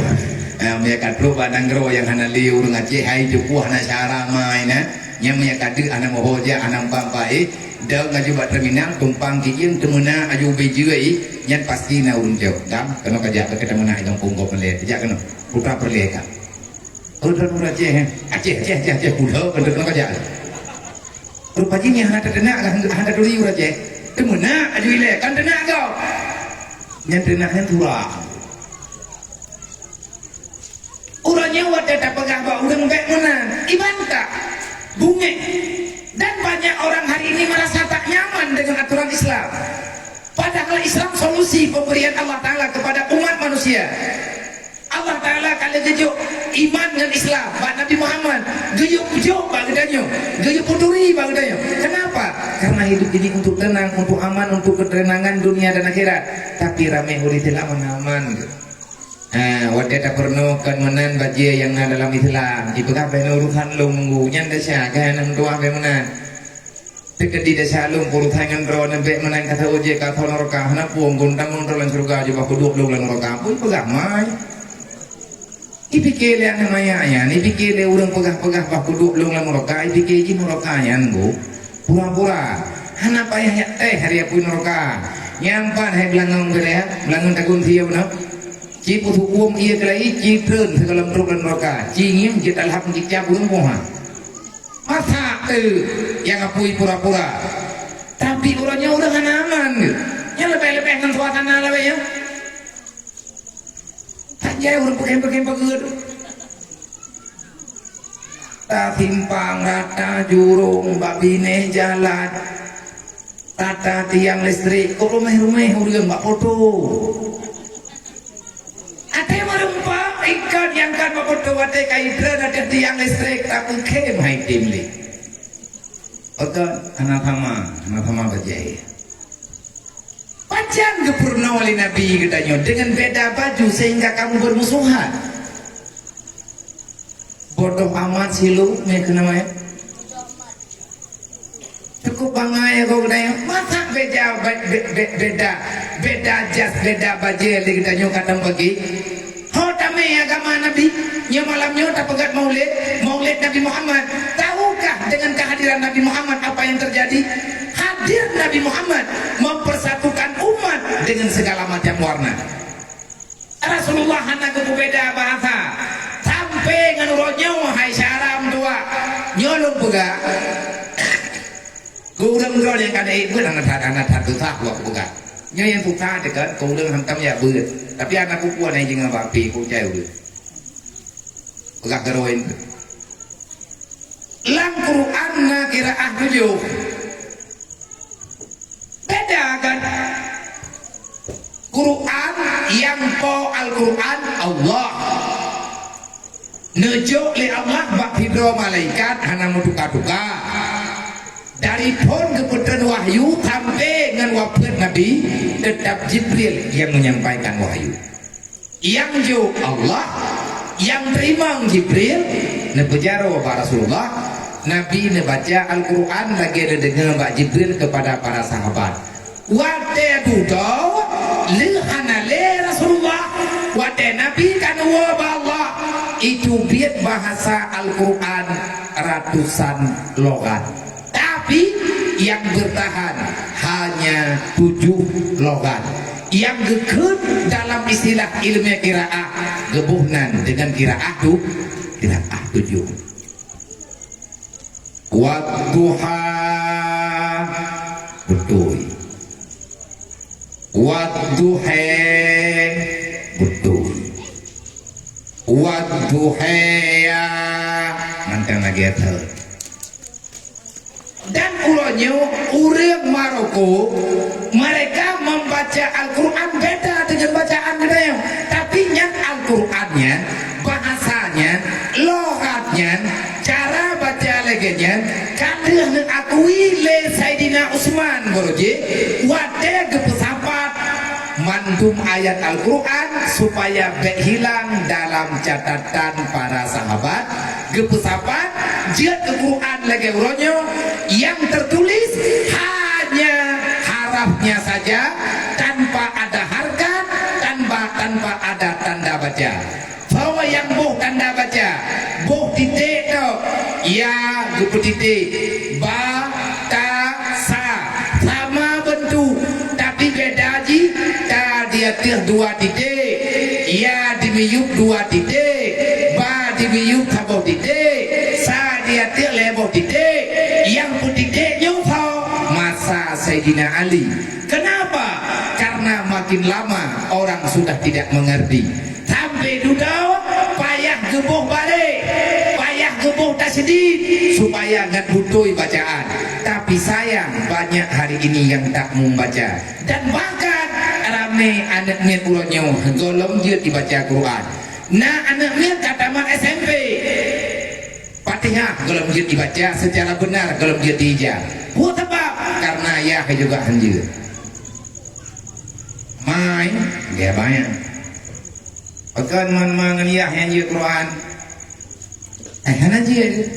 Ha, meukat trok bak nanggroe nyang hana lé ureueng Aceh, hai tuku hana syara mai na. Nyang meukat deuek hana moho jak, hana empat-empat, eh. Dong aju bak terminal, tumpang kijeueng teumeunak aju ubé jeuet, eh. Nyan pasti na ureueng jok. Gam, keunoe ka jak bèk ka teumeunak i gampông gob peureulèe. Jak keunoe. Putra peureulèe ka. Oh, droeneuh ureueng Aceh, eh? Aceh, Aceh, Aceh, Aceh, pulo, keuneuk, keuneuk kajak. Rupa jih nyan hana tateunak, hana, hana taturi ureueng Aceh. Teumeunak aju ilèe, kan teunak gob. Nyan teunak nyan turah. Uroe nyoe watèe tapeugah bak ureueng bèk meunan, ibantah, bungéh. Dan banyak orang hari ini merasa tak nyaman dengan aturan Islam. Padahal Islam solusi pemberian Allah Ta'ala kepada umat manusia. Allah Taala ka lheueh geujok iman ngon Islam bak Nabi Muhammad, geuyue jok bak geutanyoe, geuyue peuturi bak geutanyoe. Kenapa? Karena hidup ini untuk tenang, untuk aman, untuk ketenangan dunia dan akhirat. Tapi ramé ureuëng Islam aman. Ha, watée tapeurunoe kon meunan bajée nyang na dalam Islam, jipeugah bak urusan lôn nunggu, nyan desya, keuhai aneuk meutuah bak meunan. Teukeudi desya lôn peurusan ngon droeneuh, bék meunan ka teuh ojek ka tho neuraka, hana pueng gon tamong droe lam syeuruga jubah kuduek lôn lam neuraka. Peue peugah mai? Ipike lé aneuk maya nyan, ipike lé ureuëng peugah-peugah bah kuduek lôn lam neuraka, ipike jih neuraka nyan bu pura-pura. Hana payah jak teh hari apui neuraka. Nyang pat hai beulangong geureh, beulangong tagun sieu bunoe. Ci peuhuköm ié keulai, ci treun sigohlom trok lam neuraka. Ci ngieng jeuet alham jicab ureuëng poh ha. Masa teu nyang apui pura-pura. Tapi uroe nyoe ureuëng hana aman. Nyan leubeh-leubeh ngon suasana lawét nyoe. Tajai ureuëng peukem-peukem pageue tu. Tasimpang rata jurong bak binéh jalan. Tata tiang listrik, kok rumeh-rumeh ureuëng bak poto. Até meureumpok ikat nyang kan bak poto, até ka idreun ateueh tiang listrik, tapeukhém hai tem lé. Pakon hana sama, hana sama bajée. Pajan geupeurunoe lé Nabi geutanyoe dengan beda baju sehingga kamu bermusuhan? Bodoh amat silu, meukeunong. Cukup bangai ya kau geutanyoe. Masa beda, be-, be-, be-, beda, beda jas, beda bajée lé geutanyoe kadang pagi? Ho tamé agama Nabi, nyoe malam nyoe tapeugét maulid, maulid Nabi Muhammad. Tahukah dengan kehadiran Nabi Muhammad apa yang terjadi? Hadir Nabi Muhammad mempersatukan umat dengan segala macam warna. Rasulullah hana geupeubeda bahasa. Sampai ngon uroe nyoe hai syara meutuah. Nyoe lôn peugah. Keu ureuëng droe nyang ka na ék beuet hana that, hana that susah lôn peugah. Nyoe nyang susah teuka keu ureuëng hantom jak beuet. Tapi hana kupuan hai jingoe bak pih kucai ureuëng. Peugah keuroi. Lam Quran na qiraah tujoh. Beda kan? Quran nyang po Al-Quran Allah. Neujok lé Allah bak sidroe malaikat hana meutuka-tuka. Dari phon geupeutreun wahyu sampai ngon wafeuet Nabi, teutap Jibril nyang menyampaikan wahyu. Nyang jok Allah, nyang teurimong Jibril, neupeujaroe bak Rasulullah, Nabi neubaca Al-Quran lagée neudeungoe bak Jibril kepada para sahabat. Watée dudoe, lheueh hana lé Rasulullah, watée Nabi ka neuwoe bak Allah, itu biet bahasa Al-Quran ratusan logat. Tapi nyang beurtahan hanya tujoh logat. Nyang geukheun dalam istilah ilmiah qiraah geuboh nan deungon qiraah tu, qiraah tujoh. Wadduha, beutôi. Wadduha, beutôi. Wadduha, mantong lagée that. Dan uroe nyoe ureuëng Maroko, mereka membaca Al-Quran beda dengan bacaan geutanyoe. Tapi nyan Al-Quran nyan, bahasa nyan, logat nyan, cara baca lagée nyan, ka lheueh neuakui lé Saidina Utsman Borojih watée geupeusapat mandum ayat Al-Quran supaya bék hilang dalam catatan para sahabat. Geupeusapat jeuet keu Quran lagée uroe nyoe, nyang teutulis hanya harafnya saja, tanpa ada harkat, tanpa, tanpa ada tanda baca. Soe nyang boh tanda baca, boh titék tok, ya geupeutiték, ba, ta, sa, sama beuntuk, tapi beda jih, ta di ateueh dua titék, ya di miyueb dua titék, ba di miyueb saboh titék, sa di ateueh lhée boh titék. Nyang peutiték nyoe soe? Masa Saidina Ali. Kenapa? Karena makin lama orang sudah tidak mengerti. Sampai dudoe payah geuboh balek, payah geuboh tasydid supaya ngat beutôi bacaan. Tapi sayang, banyak hari ini yang tak membaca. Dan bahkan ramé aneuk miet uroe nyoe gohlom jeuet jibaca Quran. Na aneuk miet ka tamat S M P. Fatihah gohlom jeuet jibaca secara benar, gohlom jeuet jiija. Peue sabab? Karena ayah juga hanjeuet. Mai, dia banyak. Pakon mon ma ngon yah nyang jeuet Quran? Eh, hana jeuet.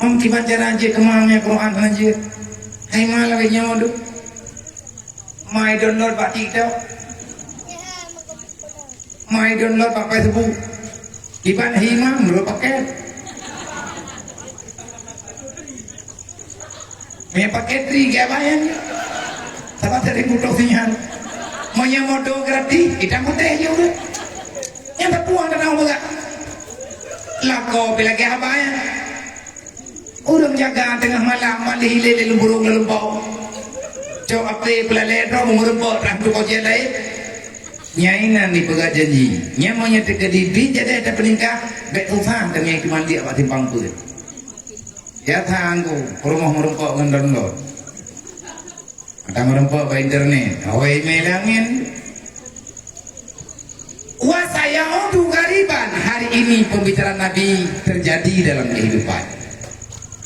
Om kiban cara jeuet keu ma nyang Quran hana jeuet. Hai ma lagèe nyoe duek. Mai download bak TikTok. Mai download bak Facebook. Kiban hi ma meureupaket. Meupaket ri gaya bayan. Sabab tadi butuh sinyal. Meunyoe moto gratis, kita putih je udah. Nyang tapuang tanah ubat. Lako pih lagèe haba nyan. Ureueng jaga teungoh malam, malih ilée lé lumbung lé lumbong. Cok api peulalée droe meureumpok rah tukang jalan laén. Nyang inan dipeugah janji. Nyang meunyoe teukeudi bi jadeh tapeuningkah, bèk tuha teumé teuma liek bak simpang peuet. Ya tanggu, peurumoh meureumpok ngon dondon. Mata meureumpok bak internet. Awai mé langit. Wa sayaudu ghariban. Hari ini pembicaraan Nabi terjadi dalam kehidupan.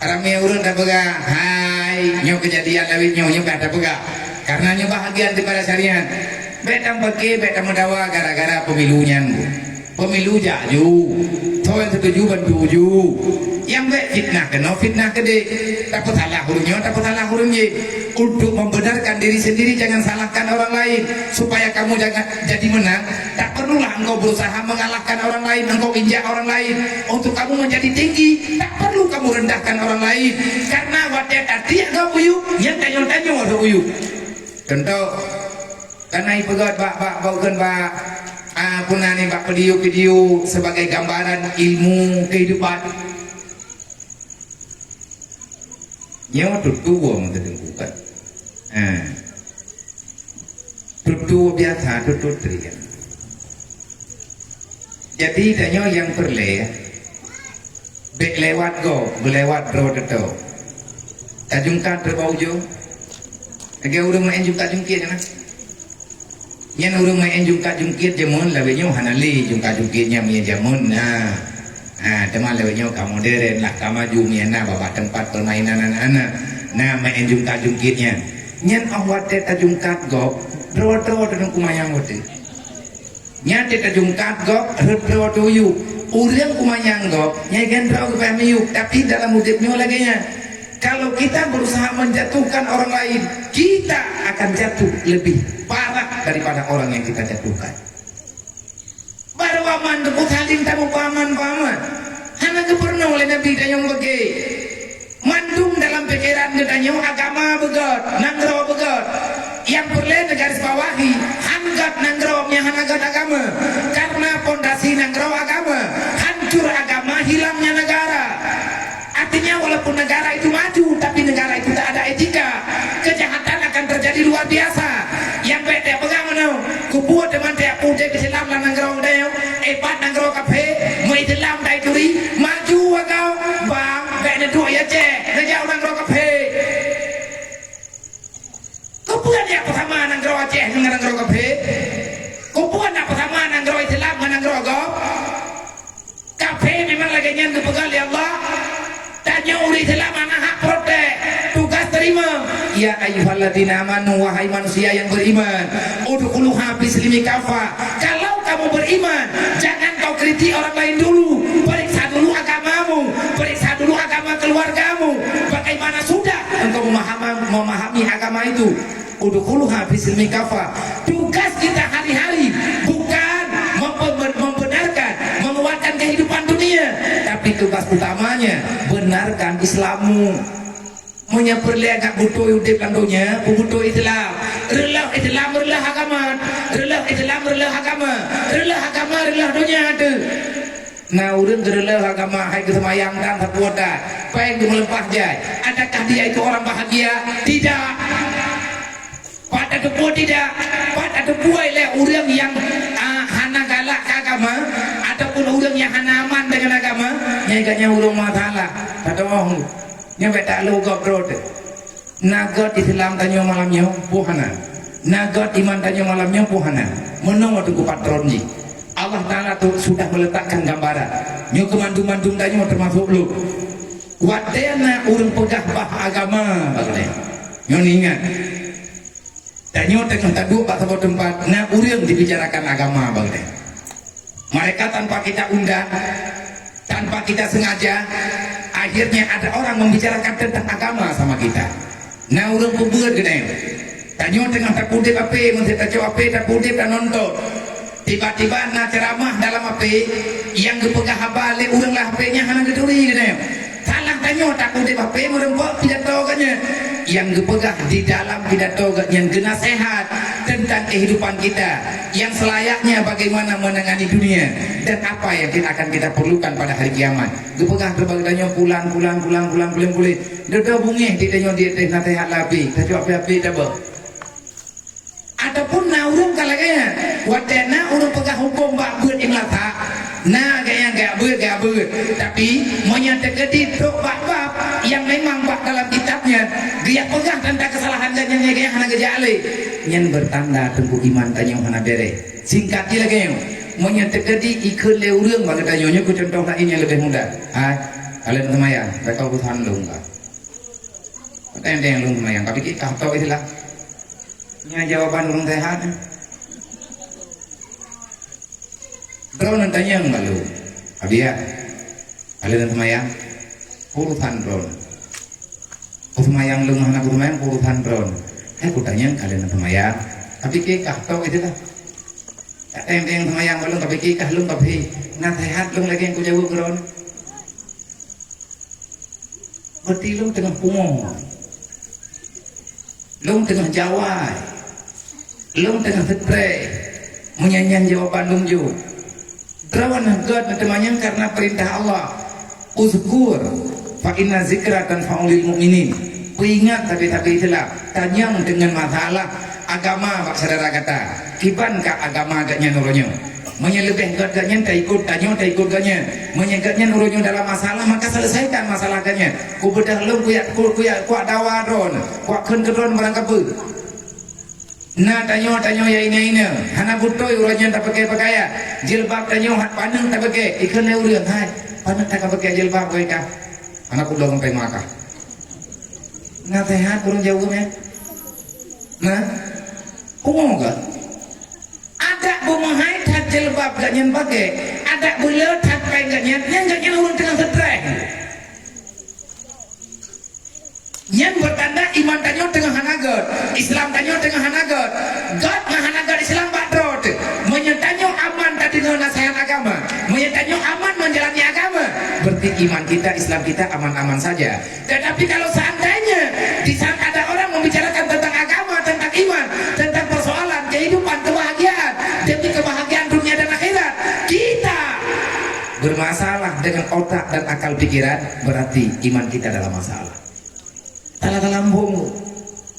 Ramé ureueng tapeugah, "Hai, nyoe keujadian lawét nyoe, nyoe ka tapeugah." Karena nyoe bahagian daripada syariat. Bèk tameupaké, bèk tameudawa gara-gara pemilu nyan. Pemilu jak ju. Soe nyang setuju bantu ju. Nyang bèk fitnah keunoe, fitnah keudéh. Tapeusalah ureueng nyoe, tapeusalah ureueng jéh. Untuk membenarkan diri sendiri, jangan salahkan orang lain. Supaya kamu jangan jadi menang, tak perlulah engkau berusaha mengalahkan orang lain, engkau injak orang lain. Untuk kamu menjadi tinggi, tak perlu kamu rendahkan orang lain. Karena watèe tatiek gob uyuek, nyan tanyoe-tanyoe rhot uyuek. Contoh, Kana ipeugöt bak, bak, bak, bak, ah, peue nan nyan, bak video-video sebagai gambaran ilmu kehidupan. Nyoe tutoe meuteudeueng bukan? Ha. Tutoe biasa, tutoe teuria. Jadi, tanyoe nyang peureulèe, bèk lewat gob, beulewat droe teutap. Tajungkat droe bak ujong. Lagèe ureueng maén jungkat-jungkiet nyan. Nyan ureueng maén jungkat-jungkiet jameun lawét nyoe hana lé jungkat-jungkiet nyan meunyo jameun na. Ha, teuma lawét nyoe ka modern lah, ka maju meunyo na bak teumpat permainan anak-anak. Na maén jungkat-jungkiet nyan. Nyan 'oh watèe tajungkat gob, droe-droe teunong kumanyang watèe. Nyan teuka jungkat gob rhot droe teuh uyuek. Ureueng kumanyang gob, nyang gen droe geupeuhami yub, tapi dalam udép nyoe lagèe nyan. Kalau kita berusaha menjatuhkan orang lain, kita akan jatuh lebih parah daripada orang yang kita jatuhkan. Barô aman teupeu saléng tameupaman-paman. Hana geupeurunoe lé Nabi tanyoe beugèt. Mandum dalam pikeran geutanyoe agama beugöt, nanggroe beugöt. Nyang peureulèe neugarisbawahi, han göt nanggroe nyang hana göt agama. Karena pondasi nanggroe agama, hancur agama, hilangnya negara. Artinya walaupun negara itu maju, tapi negara itu tak ada etika. Kejahatan akan terjadi luar biasa. Nyang bèk tapeugah meunoe, keupeue teuma tapeudeh Islam lam nanggroe geutanyoe, eh, pat nanggroe kaphé, meu-Islam dai turi, maju agam, bang, bèk neuduek ya ceh, neujak u nanggroe kaphé. Keupeue neujak peusama nanggroe Aceh ngon nanggroe kaphé? Keupeue neujak peusama nanggroe Islam ngon nanggroe gob? Kaphé memang lagèe nyan geupeugah lé Allah. Tanyoe ureueng Islam hana hak protes. Tugas terima. Ya ayyuhalladzina amanu, wahai manusia yang beriman, udkhuluha bisilmi kafah. Kalau kamu beriman, jangan kau kritik orang lain dulu. Periksa dulu agamamu, periksa dulu agama keluargamu. Bagaimana sudah engkau memaham-, memahami agama itu? Udkhuluha fi silmi kafa. Tugas kita hari-hari bukan mempe-, membenarkan, menguatkan kehidupan dunia, tapi tugas utamanya benarkan Islammu. Meunyoe peureulèe agak beutôi udép lam donya, peubeutôi Islam. Reuloh Islam, reuloh agama. Reuloh Islam, reuloh agama. Reuloh agama, reuloh donya teuh. Na ureueng geureuloh agama hai geuseumayang dan sapeue that, péng geumeuleupah jai. Adakah dia itu orang bahagia? Tidak. Pat tateupeue tidak? Pat tateupeue lé ureueng nyang, ah, hana galak keu agama ataupun ureueng nyang hana aman deungon agama, nyan gobnyan ureueng masalah. Padahai nyan bèk taklok gob droe teuh. Na göt Islam tanyoe malam nyoe, peue hana. Na göt iman tanyoe malam nyoe, peue hana. Meunoe teungku patron jih. Allah Taala tu sudah meletakkan gambaran. Nyoe keu mandum-mandum tanyoe teumasok lôn. Watée na ureuëng peugah bah agama, bak lé. Nyoe ingat. Tanyoe teungoh taduek bak saboh teumpat, na ureuëng dibicarakan agama, bak lé. Mereka tanpa kita undang, tanpa kita sengaja, akhirnya ada orang membicarakan tentang agama sama kita. Na ureuëng peubeuet geutanyoe. Tanyoe teungoh tapeudeb ape, meusé tacok ape, tapeudeb dan nonton. Tiba-tiba na ceramah dalam ape, nyang geupeugah haba lé ureuëng lam ape nyan hana geuturi geutanyoe. Salah tanyoe tapeudeb ape meureumpok pidato geuh nyan. Nyang geupeugah di dalam pidato geuh nyan geunasehat tentang kehidupan kita yang selayaknya bagaimana menangani dunia dan apa yang kita akan kita perlukan pada hari kiamat. Geupeugah keubah geutanyoe pulan, pulan, pulan, pulan, pulan, pulan. Dudoe beungéh di tanyoe di ateueh nasehat lam ape, tacok ape-ape tabeuet. Ataupun na ureuëng ka lagée nyan, watée na ureuëng peugah hukôm bak beuet nyang latak, na geuh nyang geubeuet, geubeuet. Tapi, meunyoe teukeudi trok bak bab nyang memang bak dalam kitab nyan, geujak peugah teuntang keusalahan geuh nyan, geuh hana geujak lé, nyan beutanda teungku iman tanyoe hana beureh. Singkat jih lagée nyoe, meunyoe teukeudi ikheun lé ureuëng bak geutanyoe, nyoe keu cuntoh laén nyang leubeh mudah. Hai, ka lheueh seumayang, bèk kah urusan lôn ka. Teng-teng lôn seumayang, tapi kah tok istilah. Nyan jawaban ureuëng sehat. Droeneuh tanyong bak lôn. Abi ya, ka lheueh seumayang, urusan droeneuh. Keu seumayang lôn hana keu seumayang, urusan droeneuh. Hai kutanyong ka lheueh seumayang, tapi kah tok istilah. Teng-teng seumayang bak lôn, tapi kah lôn, tapi nasehat lôn lagée nyang kujaweueb droeneuh. Berarti lôn teungoh pungo. Lôn teungoh jawai. Lôn teungoh seutrés. Meunyan nyan jawaban lôn jok. Droeneuh gét meuteumanyong karena peurintah Allah. Uzkur fa inna zikra tanfa'ul mu'minin. Peuingat sabe-sabe Islam. Tanyong deungon masalah agama bak syedara gata. Kiban ka agama geuh nyan uroe nyoe. Meunyoe leubeh gét geuh nyan taikot, tanyoe taikot geuh nyan. Meunyoe geuh nyan uroe nyoe dalam masalah, maka selesaikan masalah geuh nyan. Kubeudôh lôn kuyak, ku-, kuyak, kuyak dawa droeneuh, kuyak kheun keu droeneuh barang kapeue. Na tanyoe, tanyoe ya ina-ina, hana beutôi uroe nyan tapakai pakaian. Jilbab tanyoe hat paneuk tapakai, ikheun lé ureuëng, hai, paneuk tapakai jilbab wai kah. Hana kubloe sampai Makkah. Nasehat ureuëng jaweueb nyan. Nah, pungo gét. Adak beumeuhai that jilbab geuh nyan pakai, adak beuleu that péng geuh nyan, nyan geuh nyan ureuëng teungoh seutrés. Nyan beutanda iman tanyoe teungoh hana gét, Islam tanyoe teungoh hana gét. Gét ngon hana gét Islam bak droe teuh. Meunyoe tanyoe aman tadeungoe nasehat agama, meunyoe tanyoe aman menjalani agama, berarti iman kita, Islam kita aman-aman saja. Tetapi kalau seandainya di saat ada orang membicarakan tentang agama, tentang iman, tentang persoalan kehidupan, kebahagiaan, demi kebahagiaan dunia dan akhirat, kita bermasalah dengan otak dan akal pikiran, berarti iman kita dalam masalah. Tala-tala lambung.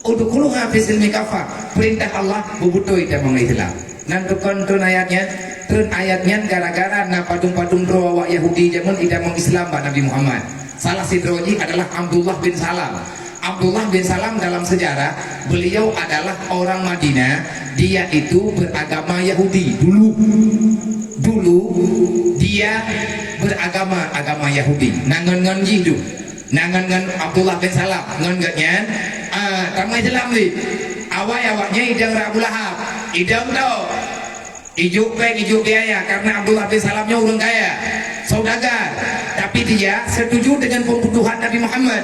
Udkhuluha fi silmi kaffah. Perintah Allah beubeutôi tamong Islam. Nan tukon treun ayat nyan, treun ayat nyan gara-gara na padum-padum droe awak Yahudi jameun itamong Islam bak Nabi Muhammad. Salah sidroe jih adalah Abdullah bin Salam. Abdullah bin Salam dalam sejarah, beliau adalah orang Madinah, dia itu beragama Yahudi dulu. Dulu dia beragama, agama Yahudi. Na ngon-ngon jih dum. Na ngon, ngon Abdullah bin Salam, ngon geuh nyan, ah, tamong Islam lé. Awai awak nyan idong Abu Lahab. Idong tau. Ijok péng, ijok biaya, karena Abdullah bin Salam nyoe ureuëng kaya, saudagar. Tapi dia setuju dengan pembunuhan Nabi Muhammad.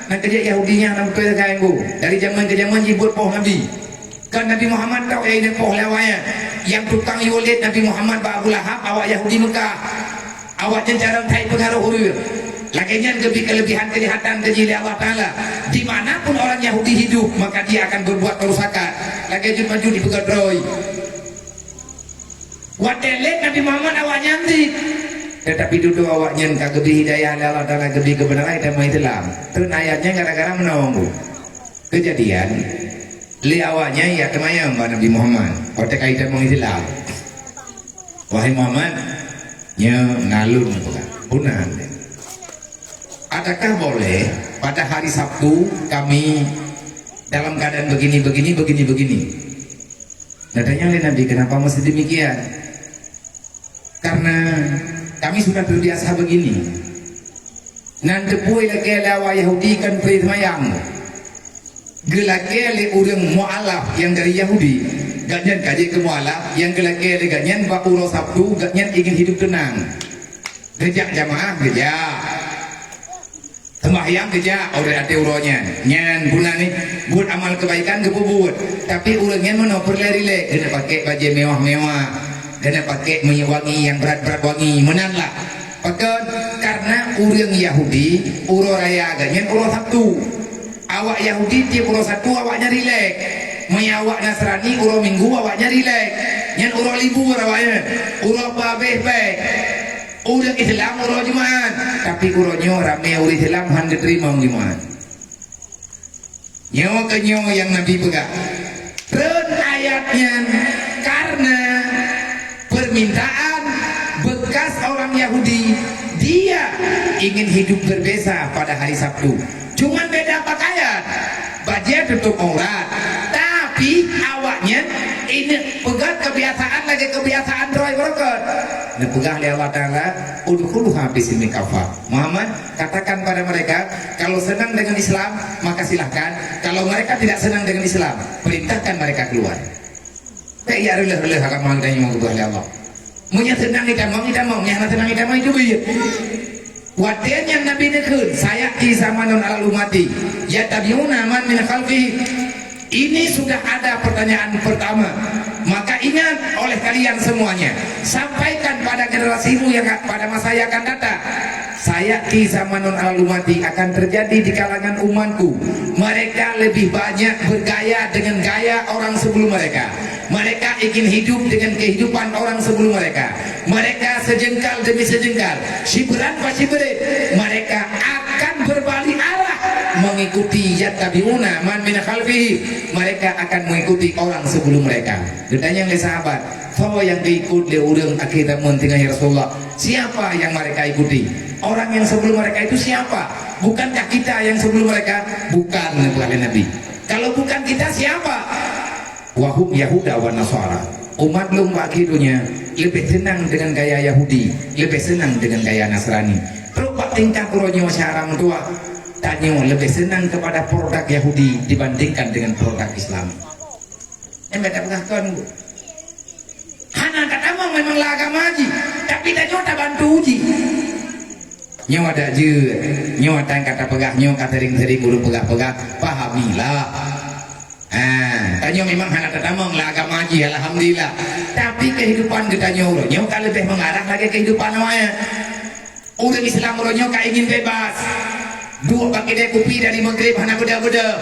Nyang keujeuet Yahudi nyan na beutôi sagai nggu. Dari jameun keu jameun jibuet poh Nabi. Kan Nabi Muhammad tau nyang poh lé awak nyan. Nyang tukang yue lét Nabi Muhammad bak Abu Lahab, awak Yahudi Mekah. Awak nyan carông that peungaroh ureuëng. Lagée nyan geubri keulebihan keujahatan keu jih lé Allah Taala. Di mana pun orang Yahudi hidup, maka dia akan berbuat kerusakan. Lagée jeuet maju dipeugah droe. Watée lét Nabi Muhammad awak nyan di. Tetapi dudoe awak nyan ka geubri hidayah lé Allah Taala, geubri keubeunaran, tamong Islam. Treun ayat nyan gara-gara meunoe. Keujadian, lé awak nyan jak teumanyong bak Nabi Muhammad, watée ka itamong Islam. Wahai Muhammad, nyoe na lôn peugah, peue nan. Adakah boleh pada hari Sabtu kami dalam keadaan begini, begini, begini, begini? Ditanya lé Nabi, kenapa mesti demikian? Kami sudah terbiasa begini. Nan teupeu lakée lé awak Yahudi kan peue seumayang. Geulakée lé ureuëng mualaf nyang dari Yahudi, gobnyan ka jeuet keu mualaf nyang geulakée lé gobnyan bak uroe Sabtu gobnyan ingin hidup tenang. Geujak jamaah, geujak. Seumbahyang geujak, uroe até uroe nyan. Nyan guna ni, buet amal keubaikan geupeubuet. Tapi ureuëng nyan meunoe peureulée rilek, keuneuk pakai bajée mewah-mewah, keuneuk pakai minyeuk wangi nyang brat-brat wangi, meunan lah. Pakon? Karena ureuëng Yahudi uroe raya gobnyan uroe Sabtu. Awak Yahudi tieb uroe Sabtu awaknyan rilek. Meunyoe awak Nasrani uroe Minggu awaknyan rilek. Nyan uroe libur awaknyan. Uroe peuhabéh bée. Ureuëng Islam uroe Jumat, tapi uroe nyoe ramé ureuëng Islam hán geuteurimong Jumat. Nyoe keuh nyoe nyang Nabi peugah. Treun ayat nyan karena permintaan bekas orang Yahudi, dia ingin hidup berbeza pada hari Sabtu. Cuman beda pakaian, bajée tutup aurat. Tapi awaknyan ini peugah kebiasaan lagée kebiasaan droe beureukat. Neupeugah lé Allah Taala, "Udkhuluha bismi kafah." Muhammad, katakan pada mereka, kalau senang dengan Islam, maka silahkan. Kalau mereka tidak senang dengan Islam, perintahkan mereka keluar. Bék jak reuloh-reuloh agama geutanyoe geupeugah lé Allah. Meunyoe seunang geutamong, geutamong. Meunyoe hana seunang geutamong, itu beuet. Watée nyan Nabi neukheun, "Sayati zamanun alal ummati, yattabi'una man min khalfihi." Ini sudah ada pertanyaan pertama. Maka ingat oleh kalian semuanya, sampaikan pada generasimu yang pada masa yang akan datang. Sayati zamanun alal ummati, akan terjadi di kalangan umatku. Mereka lebih banyak bergaya dengan gaya orang sebelum mereka. Mereka ingin hidup dengan kehidupan orang sebelum mereka. Mereka sejengkal demi sejengkal, syi'ran fa syi'rin, mereka akan berbalik arah mengikuti, yattabi'una man min khalfihi. Mereka akan mengikuti orang sebelum mereka. Geutanyong lé sahabat, "Soe nyang geuikot lé ureuëng akhé zaman teungoh, ya Rasulullah? Siapa yang mereka ikuti? Orang yang sebelum mereka itu siapa? Bukankah kita yang sebelum mereka?" "Bukan," neupeugah lé Nabi. "Kalau bukan kita, siapa?" "Wahum Yahuda wa Nasara." Umat lôn bak akhé donya leubeh seunang dengan gaya Yahudi, leubeh seunang dengan gaya Nasrani. Trok bak tingkat uroe nyoe syedara meutuah, tanyoe leubeh seunang kepada produk Yahudi dibandingkan dengan produk Islam. Nyang beda peugah kon, Bu. Hana tatamong memang lam agama jih, tapi tanyoe tabantu jih. Nyoe adak jeuet, nyoe tan ka tapeugah, nyoe ka sering-sering ureuëng peugah-peugah, pahamilah. Ha, tanyoe memang hana tatamong lam agama jih, alhamdulillah. Tapi kehidupan geutanyoe uroe nyoe ka leubeh mengarah lagée kehidupan awaknyan. Ureuëng Islam uroe nyoe ka ingin bebas. Duek bak kidée kupi dari Maghrib hana beudôh-beudôh.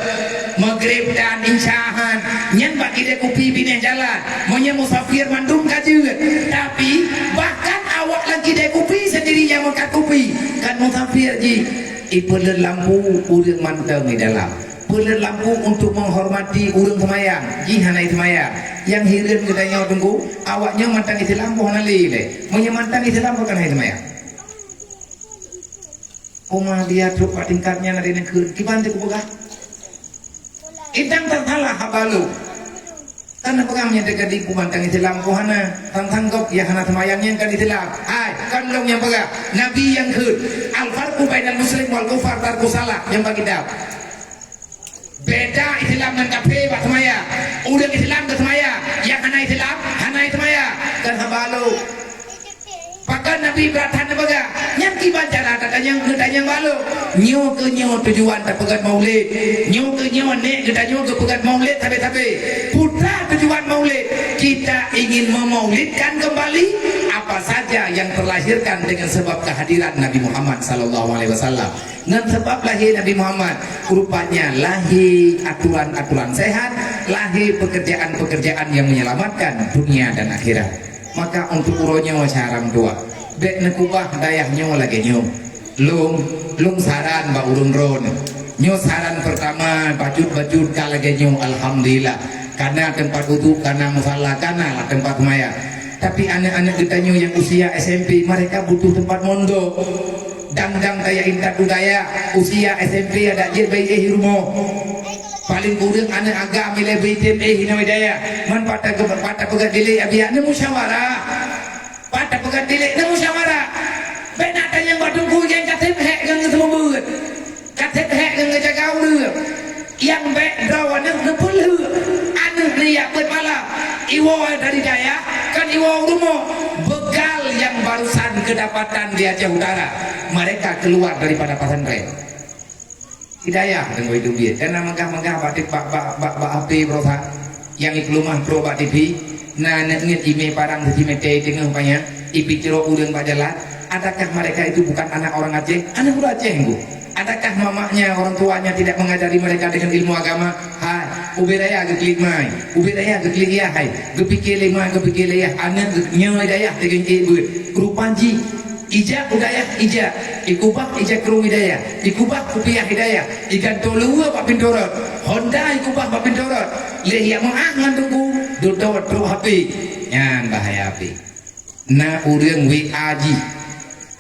Maghrib dan Isya han, nyan bak kidée kupi binéh jalan. Meunyoe musafir mandum ka jeuet. Tapi, bahkan awak lam kidée kupi sendiri nyang meukat kupi, kan musafir jih. Ipeuleut lampu ureuëng mantong di dalam. Peuleut lampu untuk menghormati ureuëng seumayang, jih hana seumayang. Nyang hireuen geutanyoe Teungku, awak nyoe mantong Islam boh hana lé lé. Meunyoe mantong Islam boh kan hana seumayang. Uma dia trok bak tingkat nyan ada neukheun, kiban teuh kupeugah. Idang tan salah haba lôn. Kan peugah nyang teuka di kuman kan Islam ko hana, tan sanggop ya hana seumayang nyan kan Islam. Hai, kan lôn nyang peugah, Nabi nyang kheun, "Al-farqu bainal muslim wal kufar tarkus shalah," nyang bagi dap. Beda Islam ngon kafé bak seumayang. Ureuëng Islam geuseumayang, nyang hana Islam hana seumayang. Kan haba lôn. Pakon Nabi brat that neupeugah, nyan kiban cara tatanyong geutanyong bak lôn. Nyoe keuh nyoe tujuan tapeugét maulid. Nyoe keuh nyoe nek geutanyoe geupeugét maulid sabe-sabe. Peue tujuan maulid? Kita ingin memaulidkan kembali apa saja yang terlahirkan dengan sebab kehadiran Nabi Muhammad sallallahu alaihi wasallam. Ngon sabab lahé Nabi Muhammad, rupanya lahé aturan-aturan sehat, lahé pekerjaan-pekerjaan yang menyelamatkan dunia dan akhirat. Maka untuk uroe nyoe syedara meutuah, bék neukubah dayah nyoe lagée nyoe. Lôn, lôn saran bak ureuëng droeneuh. Nyoe saran pertama, bacut-bacut ka lagée nyoe, alhamdulillah. Kana teumpat udhu, kana musala, kana lah teumpat seumayang. Tapi aneuëk-aneuëk geutanyoe nyang usia S M P, mereka butuh teumpat mondok. Dang-dang kaya intat budaya, usia S M P adak jeuet bak éh rumoh. Paling kureueng aneuëk agam ilée bak I T M A hinoe daya. Man pat tapeugét dilée abiak neumusyawarah. Pat Tapeugah tilék na musyawarah. Bèk na tanyong bak teungku nyang ka sép hék ngon geuseumeubeuet. Ka sép hék ngon geujaga ureueng. Nyang bèk droeneuh neupeulheueh. Aneuk neujak beuet malam. Iwoe dari dayah, kon iwoe u rumoh. Begal nyang barusan keudapatan di Aceh Utara. Mereka keluar daripada pesantren. Hidayah teungoh iteubiet. Kana meugah-meugah bak, bak, bak, bak, bak H P baroesa. Nyang ipeuleumah trok bak T V. Na aneuk ngiet imé parang seucimeté teungoh panyang, ipicrok ureueng bak jalan. Adakah mereka itu bukan anak orang Aceh? Aneuk ureueng Aceh, Teungku. Adakah mamaknya, orang tuanya tidak mengajari mereka dengan ilmu agama? Hai, ubé raya geuklik mai, ubé raya geuklik yah hai. Geupike lé ma, geupike lé yah, aneuk nyoe dayah teungoh ék beuet. Rupa jih Ijak u dayah, ijak. Ikubah ijak krueng i dayah. Ikubah kupiah i dayah. Iganto luwa bak pintoe rot. Honda ikubah bak pintoe rot. Lé yak meu'ah ngon teungku, dudoe trok H P. Nyan bahaya H P. Na ureueng W A jih.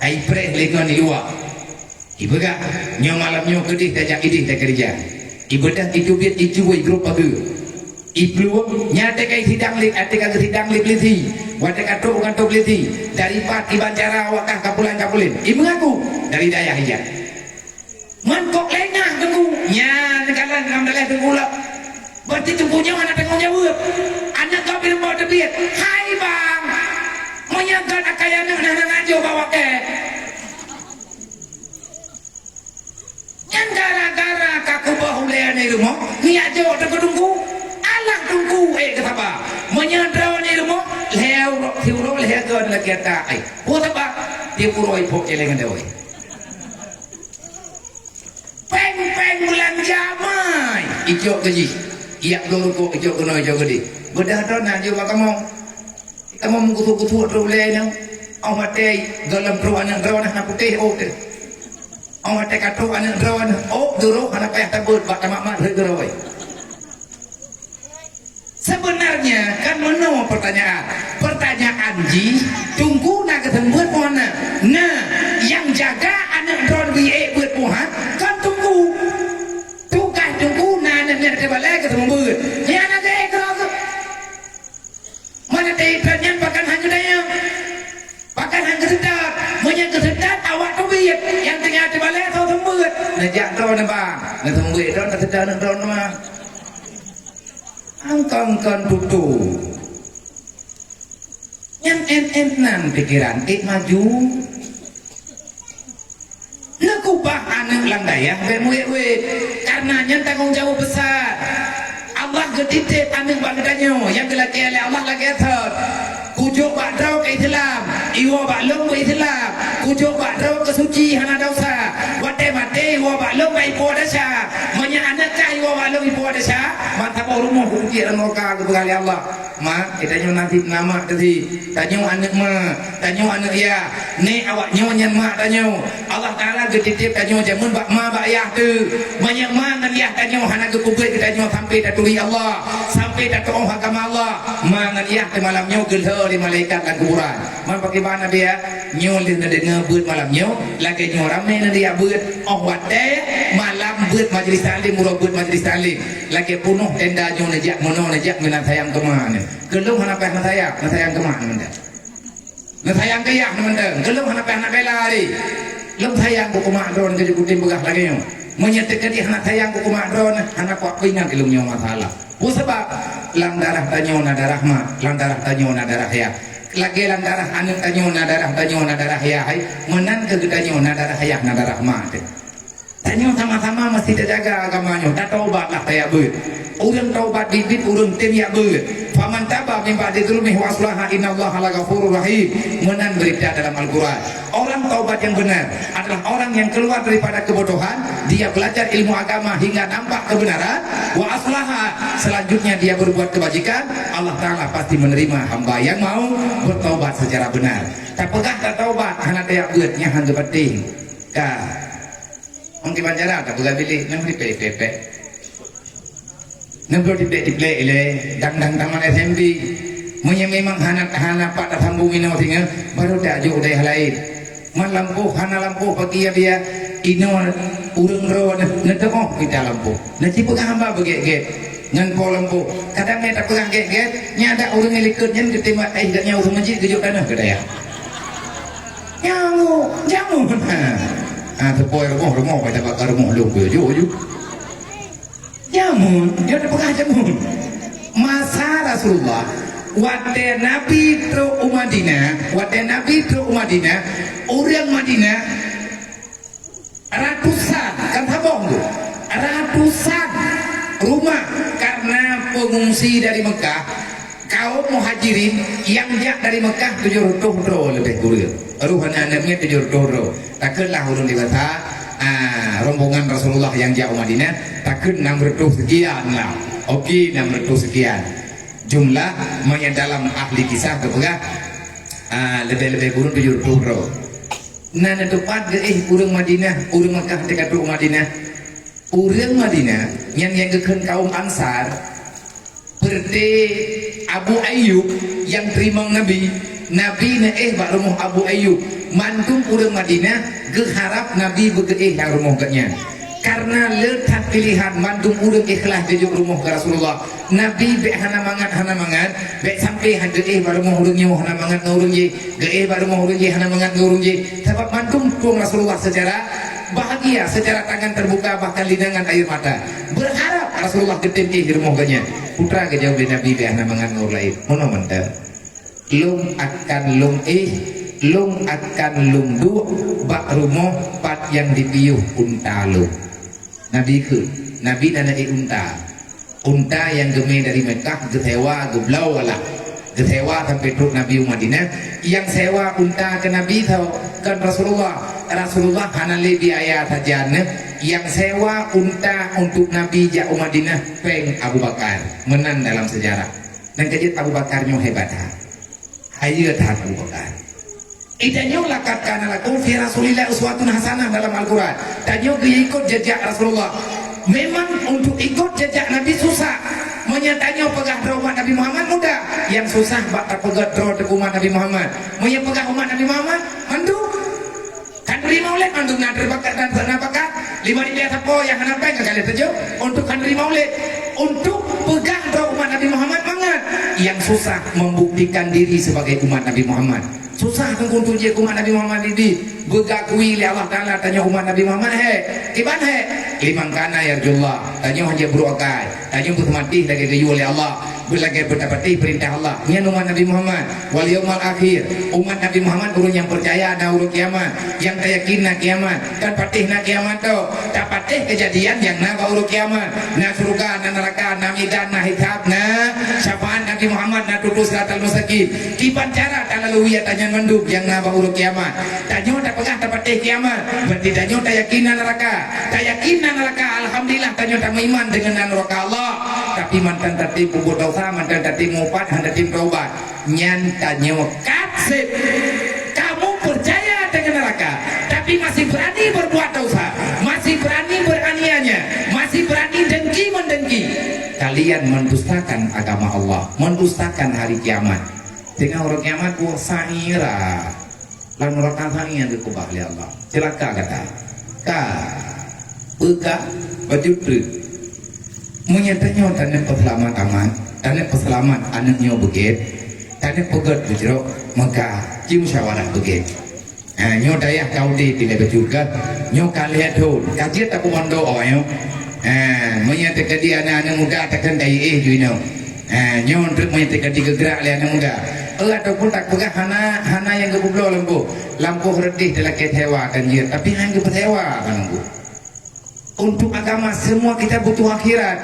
Ai preh lé ngon i luwa. Ipeugah, nyoe malam nyoe keudeh tajak ideh takeureuja. Ibeudôh iteubiet icuwoi grob pageue. Iplueng, nyan watèe ka isidang lé, watèe ka geusidang lé peulisi. Watèe ka trok u kantô peulisi, dari pat iban cara awak kah kapulan-kapulen. Imeungaku dari dayah ijak. Meunan kok lengah teungku, nyan kalon lam daleh teungku lom. Berarti teungku nyoe hana tanggong jaweueb. Aneuk gob ileumbot teubiet. Hai bang, meunyoe kon akai aneuk nah, nah, nah, jok bak wakée. Nyan gara-gara ka kuboh ulèe aneuk rumoh, neujak jok teuh keu teungku. Alah teungku, ék keusaba. Meunyoe droeneuh rumoh, lhèe uroe, siuroe lhèe gon lagèe ata, ai. Peue sabab? Tiep uroe ipok céléng ngon dawai. Péng-péng beulanja mai, icok keu jih. Ijak bloe rukok, icok keunoe, icok keudeh. Beudôh droeneuh jok bak kamoe. Kamoe meukusok-kusok trok ulèe nyoe. 'Oh watèe gohlom trok aneuk droeneuh na putéh ôk teuh. 'Oh watèe ka trok aneuk droeneuh, ôk duroh hana payah tabeuet bak tamat-mat rhot keudroe. Seubeunarnya kan meunoe peurtanyaan. Peurtanyaan jih, teungku na geuseumeubeuet peue hana? Na, nyang jaga aneuk droeneuh bri ék beuet peue hana, kan teungku. Tugaih teungku na aneuk nyan di balèe geuseumeubeuet. Nyan na geuék keudroe. Mana teuikat nyan pakan hana geutanyong? Pakan hana geuseutôt? Meunyoe geuseutôt, awak teubiet nyang tinggai di balèe soe seumeubeuet. Neujak droeneuh bang, neuseumeubeuet droeneuh, neuseumeubeuet droeneuh. Angkon-angkon tutoe. Nyan ét-ét nan pikeran, ék maju. Neukubah aneuk lam dayah bèk meuwét-wét, kareuna nyan tanggong jaweueb besar. Allah geutitép aneuk bak geutanyoe, nyang geulakèe lé Allah lagèe thon. Kujok bak droe keu Islam, iwoe bak lôn keu Islam. Kujok bak droe keu suci hana desya. Watèe maté iwoe bak lôn bak ipo desya. Meunyoe aneuk kah iwoe bak lôn ipo desya, ban saboh rumoh kujok lam nuraka geupeugah lé Allah. Mak, geutanyoe nasib na mak teuh. Tanyoe aneuk mak, tanyoe aneuk yah. Nèk awak nyoe nyan mak tanyoe. Allah Taala geutitép tanyoe jameun bak ma bak yah teuh. Meunyoe ma ngon yah tanyoe hana geupeubeuet geutanyoe sampai taturi Allah, sampai tatu'oh agama Allah, ma ngon yah teuh malam nyoe geulhô lé malaikat lam kuburan. Man pakriban Nabi ya? Nyoe lheueh neudeungoe beuet malam nyoe, lagèe nyoe ramé neujak beuet. 'Oh watèe malam beuet majlis taklim, uroe beuet majlis taklim. Lagèe peunoh tenda nyoe neujak, meunoe neujak meunan sayang keu ma nyoe. Keu lôn hana payah neusayang, neusayang keu ma nyoe mantong. Neusayang keu yah nyoe mantong, keu lôn hana payah neubela lé. Lôn sayang keu mak droeneuh keu kutem peugah lagèe nyoe. Meunyoe teukeudeh hana sayang keu mak droeneuh, hana kuat peuingat lôn nyoe masalah. Peue sabab? Lam darah tanyoe na darah mak, lam darah tanyoe na darah yah. Lagèe lam darah aneuk tanyoe na darah tanyoe na darah yah, hai, meunan keu geutanyoe na darah yah na darah mak teuh. Tanyoe sama-sama meusti tajaga agama nyoe, tatobat lah tajak beuet. Ureueng tobat biet-biet, ureueng tem jak beuet. Faman taba min ba'di zulmihi wa aslaha innallaha laghafurur rahim. Meunan beurita dalam Al-Quran. Orang taubat yang benar adalah orang yang keluar daripada kebodohan, dia belajar ilmu agama hingga nampak kebenaran, wa aslaha, selanjutnya dia berbuat kebajikan, Allah Taala pasti menerima hamba yang mau bertaubat secara benar. Tapeugah tataubat hana tajak beuet, nyan han geupatéh. Ka. Ong kiban cara tapeugah bilék, nang ripek-ripek. Nang bloe tiplek-tiplek ilèe, dang-dang tamat S M P. Meunyoe memang hana, hana pat tasambong inoe singoh, baru tajok u dayah laén. Man lampôh, hana lampôh bagi ya biya, inoe ureueng droe neuh, neuteu'oh mita lampôh. Neucipeugah hamba beugét-gét ngon po lampôh. Kadang nyan tapeugah gét-gét, nyan ada ureueng nyang likot nyan geutem bak taih, gobnyan ureueng masjid geujok tanoh keu dayah. Jamun, jamun. Ha. Ha, teupôi rumoh, rumoh, pada baka rumoh lôn beujôk ju. Jamun, dia teupeugah jamun. Masa Rasulullah, watèe Nabi trok u Madinah, watèe Nabi trok u Madinah, ureueng Madinah ratusan, kan sabong tu, ratusan rumah karena pengungsi dari Mekah, kaum Muhajirin nyang jak dari Mekah tujoh reutôh droe leubeh kureueng. Roh aneuk-aneuk nyan tujoh reutôh droe. Takheun lah ureueng dewasa, ah, rombongan Rasulullah nyang jak u Madinah, takheun nam reutôh sekian lah. Oke, nam reutôh sekian. Jumlah maya dalam ahli kisah geupeugah, ah, leubeh-leubeh kureueng tujoh reutôh droe. Na neutupat geuéh ureueng Madinah, ureueng Mekah teuka trok u Madinah. Ureueng Madinah nyang, nyang geukheun kaum Ansar, peureuté Abu Ayyub nyang teurimong Nabi, Nabi neuéh bak rumoh Abu Ayyub. Mandum ureueng Madinah geuharab Nabi beugeuéh lam rumoh geuhnyan. Kareuna le that piléhan, mandum ureueng ikhlas geujok rumoh keu Rasulullah. Nabi bèk hana mangat, hana mangat, bèk sampoe han geuéh bak rumoh ureueng nyoe hana mangat ngon ureueng jéh, geuéh bak rumoh ureueng jéh hana mangat ngon ureueng jéh. Sabab mandum tueng Rasulullah seucara bahagia, seucara tangan teubuka, bahkan linangan air mata. Beurharab Rasulullah geutem éh di rumoh geuhnyan. Peue teuma geujaweueb lé Nabi bèk hana mangat ngon ureueng laén. Meunoe mantong. Lôn akan lôn éh, lôn akan lôn duek bak rumoh pat nyang jipiôh unta lôn. Nabi kheun, Nabi na neuéh unta. Unta nyang geumé dari Mekah geusewa, geubloe alah. Geusewa sampoe trok Nabi u Madinah. Nyang sewa unta keu Nabi tho kon Rasulullah. Rasulullah hana lé biaya sajan, nyang sewa unta untuk Nabi jak u Madinah péng Abu Bakar. Meunan dalam seujarah. Nyang keujeuet Abu Bakar nyoe hebat that. Hayeue that Abu Bakar. I tanyoe laqad kana lakum fi Rasulillah uswatun hasanah dalam Al-Quran. Tanyoe geuikot jejak Rasulullah. Memang untuk ikot jejak Nabi susah. Meunyoe tanyoe peugah droe umat Nabi Muhammad mudah. Nyang susah bak tapeugét droe teuh umat Nabi Muhammad. Meunyoe peugah umat Nabi Muhammad, mandum. Khanduri Maulid mandum na teubakat dan na bakat. Lima ribèe sapo nyang hana péng ka lheueh teujok untuk khanduri Maulid. Untuk peugah droe umat Nabi Muhammad mangat. Nyang susah membuktikan diri sebagai umat Nabi Muhammad. Susah teungku untuk jeuet keu umat Nabi Muhammad di, beugakui lé Allah Taala tanyoe umat Nabi Muhammad, he. Kiban he? Liman kana yarjullah. Tanyoe hana jeuet brôk akai. Tanyoe beuseumatéh lagèe geuyue lé Allah. Beulagèe beutapatéh peurintah Allah. Nyan umat Nabi Muhammad. Wal yaumal akhir. Umat Nabi Muhammad ureueng nyang peucaya na uroe kiamat. Nyang tayakin na kiamat. Kan patéh na kiamat tho. Tapatéh keujadian nyang na bak uroe kiamat. Na syeuruga, na neuraka, na mizan, na hisab, na syafaat Nabi Muhammad, na tutoe siratal mustaqim. Kiban cara talalui ata nyan mandum nyang na bak uroe kiamat. Tanyoe tapeugah tapatéh kiamat, berarti tanyoe tayakin na neuraka. Tayakin na neuraka, alhamdulillah tanyoe tameuiman deungon na neuraka Allah. Tapi mantong tatem peubuet desya, mantong tatem meuupat, hana tatem taubat. Nyan tanyoe kaseb. Kamu percaya dengan neraka, tapi masih berani berbuat dosa, masih berani beraniaya, masih berani dengki mendengki. Kalian mendustakan agama Allah, mendustakan hari kiamat. Teungoh uroe kiamat, buah saira. Lam neuraka sa'i nyang geukeubah lé Allah. Ceulaka gata. Ka. Peugah baju treuk. Meunyoe tanyoe taneuk peuseulamat amat, taneuk peuseulamat aneuk nyoe beugét, taneuk peugét beujroh, maka ci musyawarah beugét. Ha, nyoe dayah ka udeb ilèe bacut kan. Nyoe ka lhèe thôn, ka jeuet tapeumondo awak nyoe. Ha, meunyoe teukeudi aneuk-aneuk muda takheun ka jiéh ju inoe. Ha, nyoe treuk meunyoe teukeudi geugrak lé aneuk muda. Eh, ataupun tapeugah hana, hana nyang geupeubloe lam boh. Lam boh reudeh talakèe sewa kan jeuet, tapi han geupeusewa kan nunggu. Untuk agama, semua kita butuh akhirat.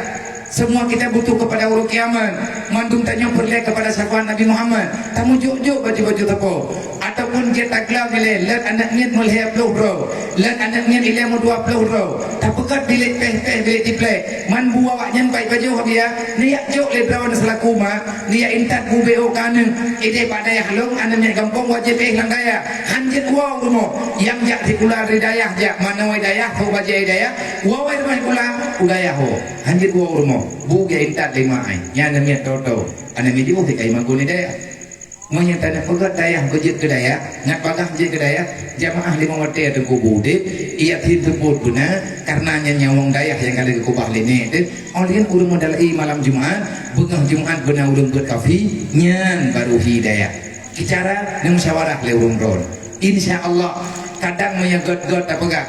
Semua kita butuh kepada uroe kiamat. Mandum tanyoe peureulèe kepada syafaat Nabi Muhammad. Tameujok-jok baju-baju sapo. Ataupun jeuet taglao ilèe, lheueh aneuk miet meulhèe ploh droe. Lheueh aneuk miet ilèe meudua ploh droe. Tapeugöt bilék péh-péh bilék tiplek. Man bu awaknyan paih pajoh, Abiya, neujak jok lé droeneuh seulaku mak, neujak intat bu B O keu aneuk. Idéh bak dayah lôn, aneuk miet gampông wajéb éh lam dayah. Han jeuet woe u rumoh. Nyang jak sikula dari dayah jak, manoe dayah, sok bajèe dayah, woe rumoh sikula, u dayah woe. Han jeuet woe u rumoh. Bu geuintat lé mak ai. Nyan aneuk miet tô-tô. Aneuk miet jiôh sikai magun di dayah. Meunyoe taneuk peugöt dayah beujeuet keu dayah, ngat bagaih jeuet keu dayah, jamaah limong watèe teungku bu udeb, yakin seupôt beuna, kareuna nyan nyawöng dayah nyang ka lheueh geukeubah lé nèk teuh. Óh lheueh ureueng meudalai malam Jumat, beungoh Jumat beuna ureueng beuet kafi, nyan baru hi dayah. Kicara neumusyawarah lé ureueng droen. Insya Allah, kadang meunyoe göt-göt tapeugah.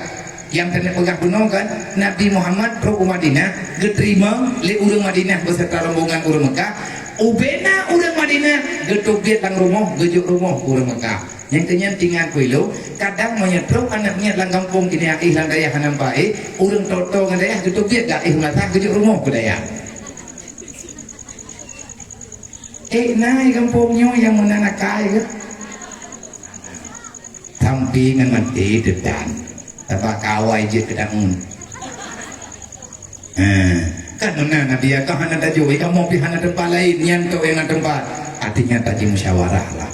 Nyang keuneuk peugah bunoe kan, Nabi Muhammad trok u Madinah, geuteurimong lé ureuëng Madinah beserta rombongan ureuëng Mekah. Ubena ureuëng Madinah geuteubiet lam rumoh, geujok rumoh ureuëng Mekah. Nyang keunyan tingan kuilo, kadang meunyoe trok aneuk miet lam gampông keuneuk éh lam dayah hana meupaéh, ureuëng toto ngon dayah geuteubiet gak éh meunasah geujok rumoh keu dayah. Eh, na i gampông nyoe nyang meunan akai ke? Sampi ngon maté teutan. Taba kawai jeuet keu daun. Eh, kan meunan Nabi ya, kan hana tajok, eh, kamoe pih hana teumpat laén, nyan tok nyang na teumpat. Artinya taji musyawarah lah.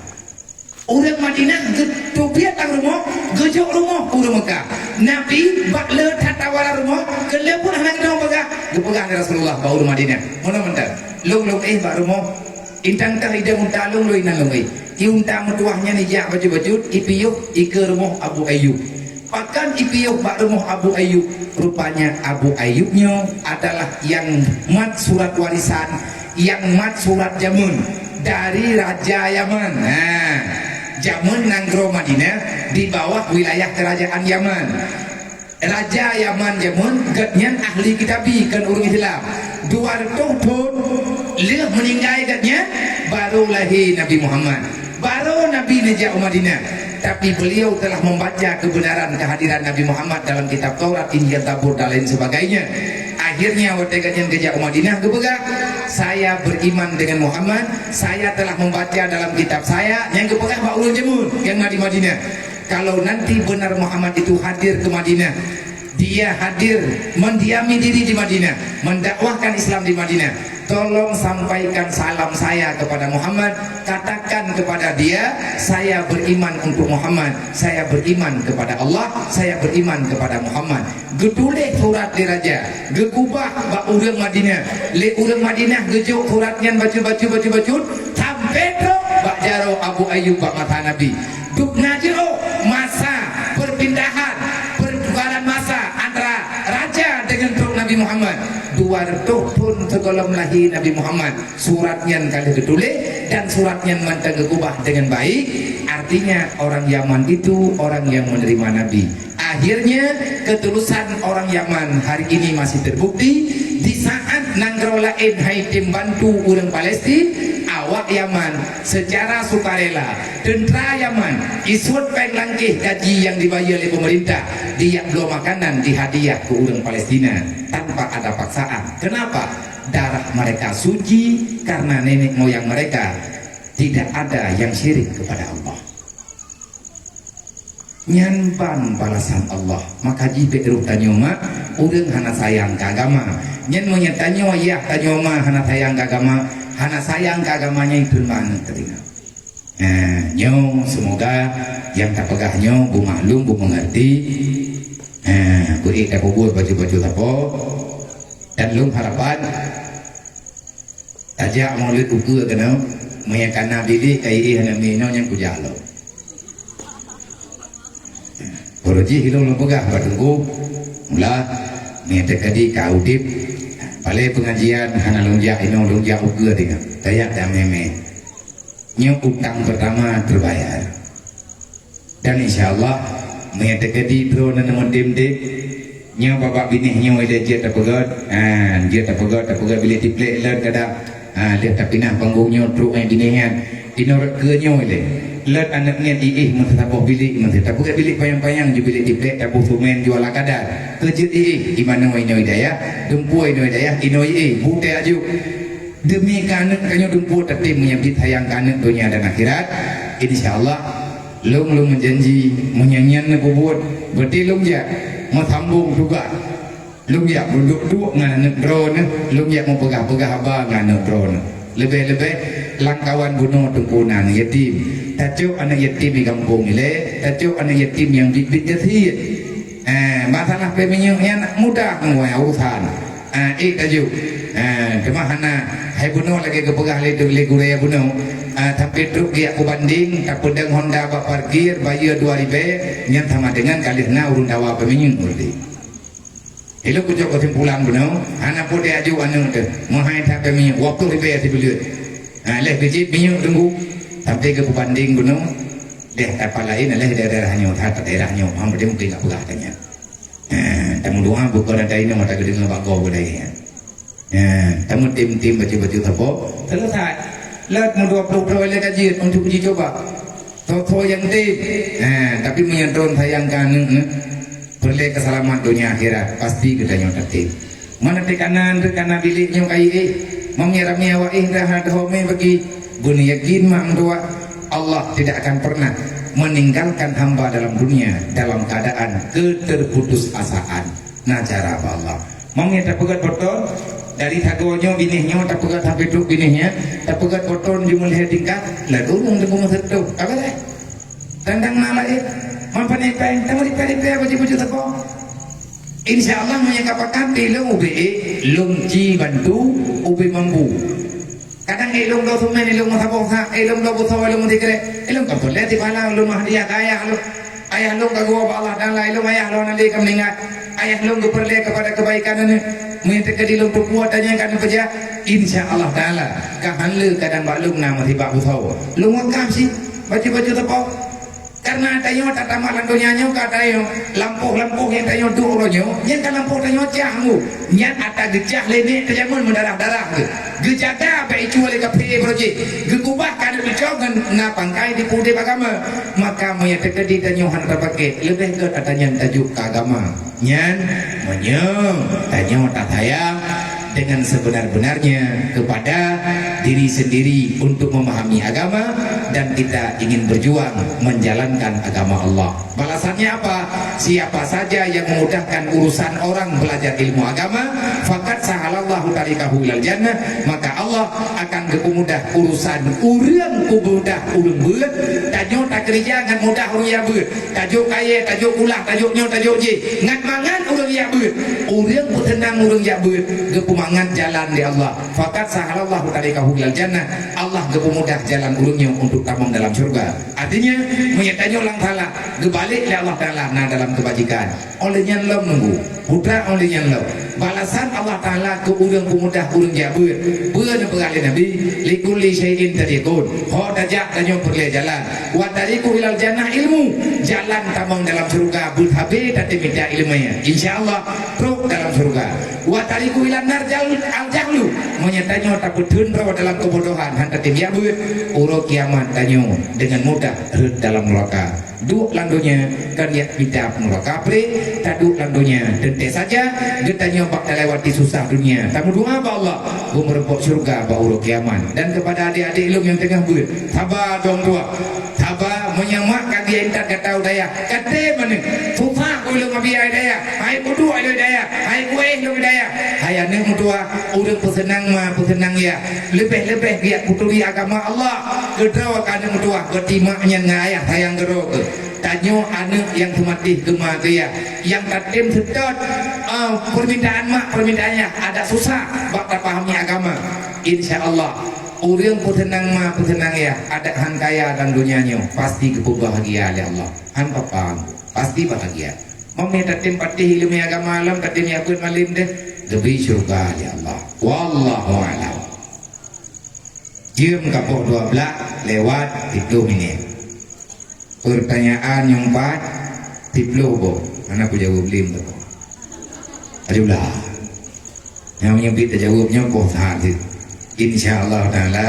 Ureuëng Madinah geuteubiet lam rumoh, geujok rumoh ureuëng Mekah. Nabi bak le that tawa lam rumoh, keu le pun hana geudong peugah, geupeugah lé Rasulullah bak ureuëng Madinah. Meunan mantong. Lôn lôn éh bak rumoh, intang tah idong unta lôn lôn inan lôn éh. I unta meutuwah nyan ijak bacut-bacut, ipiôh ikeue rumoh Abu Ayyub. Pakon ipiôh bak rumoh Abu Ayyub? Rupanya Abu Ayyub nyoe adalah nyang mat surat warisan, nyang mat surat jameun dari Raja Yaman. Nah, jameun nanggroe Madinah di bawah wilayah kerajaan Yaman. Raja Yaman jameun, gobnyan ahli kitabi, kon ureuëng Islam. Dua reutôh thon lheueh meuninggai gobnyan, baru lahé Nabi Muhammad. Baru Nabi neujak u Madinah. Tapi beliau telah membaca kebenaran kehadiran Nabi Muhammad dalam kitab Taurat, Injil, Zabur, dan lain sebagainya. Akhirnya, watée gobnyan geujak u Madinah, geupeugah, "Saya beriman dengan Muhammad, saya telah membaca dalam kitab saya," nyang geupeugah bak ureuëng jameun nyang na di Madinah. Kalau nanti benar Muhammad itu hadir ke Madinah, dia hadir mendiami diri di Madinah, mendakwahkan Islam di Madinah, tolong sampaikan salam saya kepada Muhammad, katakan kepada dia, "Saya beriman untuk Muhammad, saya beriman kepada Allah, saya beriman kepada Muhammad." Geutuléh surat lé raja, geukubah bak ureuëng Madinah. Lé ureuëng Madinah geujok surat nyan bacut-bacut, bacut-bacut, sampai trok bak jaroe Abu Ayyub bak masa Nabi. Dubna jeuet masa perpindahan, pertukaran masa antara raja dengan trok Nabi Muhammad. Dua reutôh thon sigohlom lahé Nabi Muhammad, surat nyan ka lheueh geutuléh dan surat nyan mantong geukubah dengan baik. Artinya, orang Yaman itu orang yang menerima Nabi. Akhirnya, ketulusan orang Yaman hari ini masih terbukti. Di saat nanggroe laén hai tem bantu ureuëng Palestin, awak Yaman secara sukarela, teuntra Yaman isuet péng langkéh gaji nyang dibayeue lé peumeurintah, dijak bloe makanan dihadiah keu ureuëng Palestina tanpa ada paksaan. Kenapa? Darah mereka suci karena nenek moyang mereka tidak ada yang syirik kepada Allah. Nyan ban balasan Allah. Maka jih bék rôh tanyoe mak, ureuëng hana sayang keu agama. Nyan meunyoe tanyoe yah tanyoe ma hana sayang keu agama, hana sayang keu agama nyan teuma teuringat. Nah, nyoe semoga nyang tapeugah nyoe beumaklum, beumeungerti. Nah, beuék tapeubuet bacut-bacut sapo. Dan lôn harapan, tajak meuleuet ukeue keunoe, meunyo kana bilék ka iéh aneuk miet nyoe nyang kujak lom. Uroe jih ilôn lôn peugah bak teungku, mula meunyo teukadi ka udeb, palé peungajian hana lôn jak inoe, lôn jak ukeue tinggai. Tajak damé-mé. Nyoe utang pertama terbayar. Dan insya Allah, meunyo teukadi droeneuh neumeutem-tem, nyoe babah binéh nyoe ilée jeuet tapeugét, ha, jeuet tapeugét, tapeugét bilék tiplek lôn kada, ha, lheueh tapinah panggong nyoe trok ngon binéh nyan. Inoe rot keue nyoe ilée. Lôn aneuk nyan iéh meusaboh bilék, meusaboh tapeugét bilék panyang-panyang ju bilék tiplek, taboh seumén ju ala kadar. Keu jeuet iéh, imanoe inoe dayah, dumpeue inoe dayah, inoe iéh, butée aju. Demi keu aneuk tanyoe dumpeue tatem meunyo bit sayang keu aneuk donya dan akhirat, insya Allah, lôn, lôn meujanji, meunyo nyan neupeubuet, berarti lôn jak meusambong tugaih. Lôn jak meuduek-duek ngon aneuk droeneuh, lôn jak meupeugah-peugah haba ngon aneuk droeneuh. Leubeh-leubeh lam kawan bunoe teungku na aneuk yatim. Tacok aneuk yatim di gampông ilée, tacok aneuk yatim nyang bit-bit gasien. Eh, masalah peuminyéuk nyan mudah ngon urusan. Ah, ék laju. Ah, teuma hana, hai bunoe lagée geupeugah lé, lé gurée bunoe. Ah, sampai trok geujak peubanding, tapeudong honda bak parkir, bayeue dua ribée, nyan sama dengan ka lheueh na ureuëng tawa peuminyéuk berarti. Ilôn kujok keusimpulan bunoe, hana peue teuaju aneuk teuh, meuhai that peuminyéuk, dua ploh ribée sibuleuen. Ah, lheueh geujép minyéuk teungku, sampai geupeubanding bunoe. Deh, tempat laén adalah daerah nyoe, that daerah nyoe. Hang mungkin enggak peugah tanya. Ha, tameudoa bukan ada inong mata gede ngon bak gob budaya. Ha, tamu tim-tim baca-baca sapo. Selesai. Lewat mu dua puluh perawan lé kaji untuk uji coba. Tho-tho nyang tim. Ha, tapi meunyoe droen sayang ka aneuk, eh, peureulée keusalamat donya akhirat, pasti geutanyoe tatem. Mana teukanan, teukanan bilik nyoe kai, eh, meunyoe ramé awak, eh, dah ada homé bagi. Beuna yakin mak meutuah, Allah tidak akan pernah meninggalkan hamba dalam dunia dalam keadaan keterputusasaan. Nah, cara apa Allah? Meunyoe tapeugét botol, dari sagoe nyoe binéh nyoe tapeugét sampai trok binéh nyan, tapeugét botol jumeulah tingkat, lalu ureueng teungoh meuseutôh. Apa dah? Tandang na laén, mampan ipeng, tamu ipeng-ipeng baju-baju teuko. Insya Allah, meunyoe ka pakat, ilong ubé, ilong ci bantu, ubé mambu. Kadang ilong dua sumen, ilong meusaboh sak, ilong dua busoe, ilong meusikrek, ilong ka peureulée tiep hala, ilong meuhadiah keu ayah lôn. Ayah lôn ka geuwoe bak Allah Taala, ilong ayah lôn nalé ka meuninggai. Ayah lôn geupeureulée keupada keubaikan nyoe. Meunyoe teukeudi lôn peubuet tanyoe ka neupeujah, insya Allah Taala, ka han le kadang bak lôn na meusiba busoe. Lôn wakaf cit, baju-baju teupo. Karena tanyoe tatamah lam donya nyoe ka tanyoe, lampôh-lampôh nyang tanyoe duek uroe nyoe, nyan ka lampôh tanyoe cah mu. Nyan ata geucah lé nek teujameun meudarah-darah geuh. Geujaga bak icu lé kaphé baroe jih. Geukubah ka deuek geucok ngon na pangkai di peudeb agama. Maka meunyoe teukeudi tanyoe hana tapaké, leubeh gét ata nyan tajok keu agama. Nyan, meunyoe tanyoe tasayang dengan sebenar-benarnya kepada diri sendiri untuk memahami agama dan kita ingin berjuang menjalankan agama Allah. Balasannya apa? Siapa saja yang memudahkan urusan orang belajar ilmu agama, faqad sahalallahu tariqahu ilal jannah, maka Allah akan geupeumudah urusan ureueng peumudah ureueng beuet. Tanyoe takeurija ngon mudah ureueng jak beuet. Tajok kayée, tajok kulah, tajok nyoe, tajok jih. Ngat mangat ureueng jak beuet. Ureueng peuseunang ureueng jak beuet, geupeumangat jalan lé Allah. Faqad sahalallahu tariqahu ilal jannah. Allah geupeumudah jalan ureueng nyoe untuk tamong dalam syeuruga. Artinya, meunyoe tanyoe lam salah, geubalek lé Allah Taala na dalam keubajikan. Óh lheueh nyan lom nunggu, putra óh lheueh nyan lom. Balasan Allah Taala keu ureueng peumudah ureueng jak beuet. Peue neupeugah lé Nabi, "Likulli syai'in tariqun." Ho tajak tanyoe peureulée jalan. "Wa tariqu ilal jannah ilmu." Jalan tamong dalam syeuruga beusabe tatem mita ileumé. Insya Allah, trok dalam syeuruga. "Wa tariqu ilan nar jal-, al jahlu." Meunyoe tanyoe tapeuteun droe dalam keubodohan, han tatem jak beuet, uroe kiamat tanyoe deungon mudah rhot dalam neuraka. Duek lam donya kan jak mita peungeuraka pré, taduek lam donya teuntée saja geutanyoe bak talewati susah donya. Tameudoa bak Allah, beumeureumpok syeuruga bak uroe kiamat. Dan keupada adék-adék lôn nyang teungoh beuet, saba dong tuah. Saba, meunyoe mak ka geuyue intat gata u dayah, katé meunan, susah ulôn mabiaya dayah, hai kuduek ulôn dayah, hai kuéh lôn dayah. Hai aneuk meutuah, ureueng peuseunang ma, peuseunang yah. Leubeh-leubeh geujak peuturi agama Allah. Keudroe keu aneuk meutuah, berarti mak nyan ngon ayah sayang keudroe keuh. Tanyoe aneuk nyang seumatéh keu ma keu yah, nyang tatem seutôt, eh, peumintaan mak, peumintaan yah, adak susah bak tapahami agama. Insya Allah, ureueng peuseunang ma, peuseunang yah, adak han kaya lam donya nyoe, pasti geupeubahagia lé Allah. Han papa, pasti bahagia. Meunyoe tatem patéh ileumé agama lom, tatem jak beuet malem deh, geubri syeuruga lé Allah. Wallahu a'lam. Jeuem ka poh dua blaih lewat siplôh minét. Peurtanyaan nyang pat, siplôh boh. Hana kujaweueb lé meuteumé. Adolah. Nyang meunyoe bit tajaweueb nyoe boh that jih. Insya Allah Taala,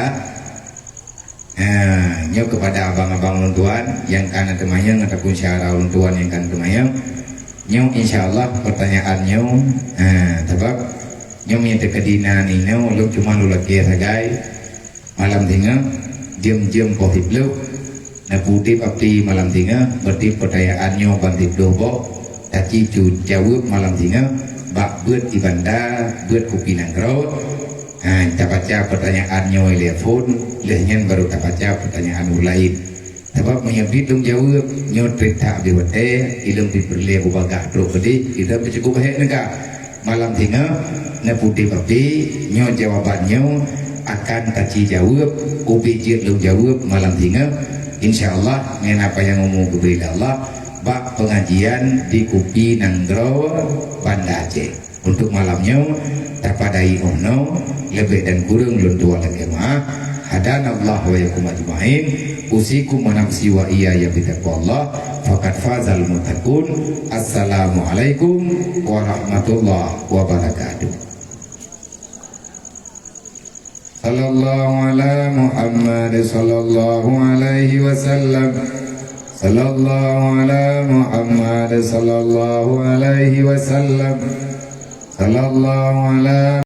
eh, nyoe keupada abang-abang ulôn tuan nyang ka na teumanyong ataupun syedara ulôn tuan nyang ka na teumanyong. Nyoe insya Allah peurtanyaan nyoe, eh, sabab nyoe meunyoe teukeudi na ninoe ulôn cuma lôn lakée sagai. Malam singoh, jeuem-jeuem poh siplôh, neupeuudeb api malam singoh, berarti peurtanyaan nyoe ban siplôh boh, taci jaweueb malam singoh, bak beuet di banda, beuet kupi nanggroe. Ha, tabaca peurtanyaan nyoe lé phon, lheueh nyan baru tabaca peurtanyaan ureueng laén. Sabab meunyoe bit lôn jaweueb, nyoe trép that abéh watée, ilôn pih peureulée bubagaih trok keudeh, ilôn pih cukup hék neuka. Malam singoh, neupeuudeb api, nyoe jawaban nyoe akan taci jaweueb, ubé jeuet lôn jaweueb malam singoh. Insya Allah, ngon apa nyang umu geubri lé Allah, bak peungajian di Kupi Nanggroe, Banda Aceh. Untuk malam nyoe, tapadai 'oh noe, leubeh dan kureueng lôn tuan lakée meu'ah. Hadanallahu wa iyyakum ajma'in. Usikum wa nafsi wa iyaya bitaqwallah. Faqad fazal muttaqun. Assalamualaikum warahmatullahi wabarakatuh. Sallallahu ala Muhammad, sallallahu alaihi wasallam. Sallallahu ala Muhammad, sallallahu alaihi wasallam. Sallallahu ala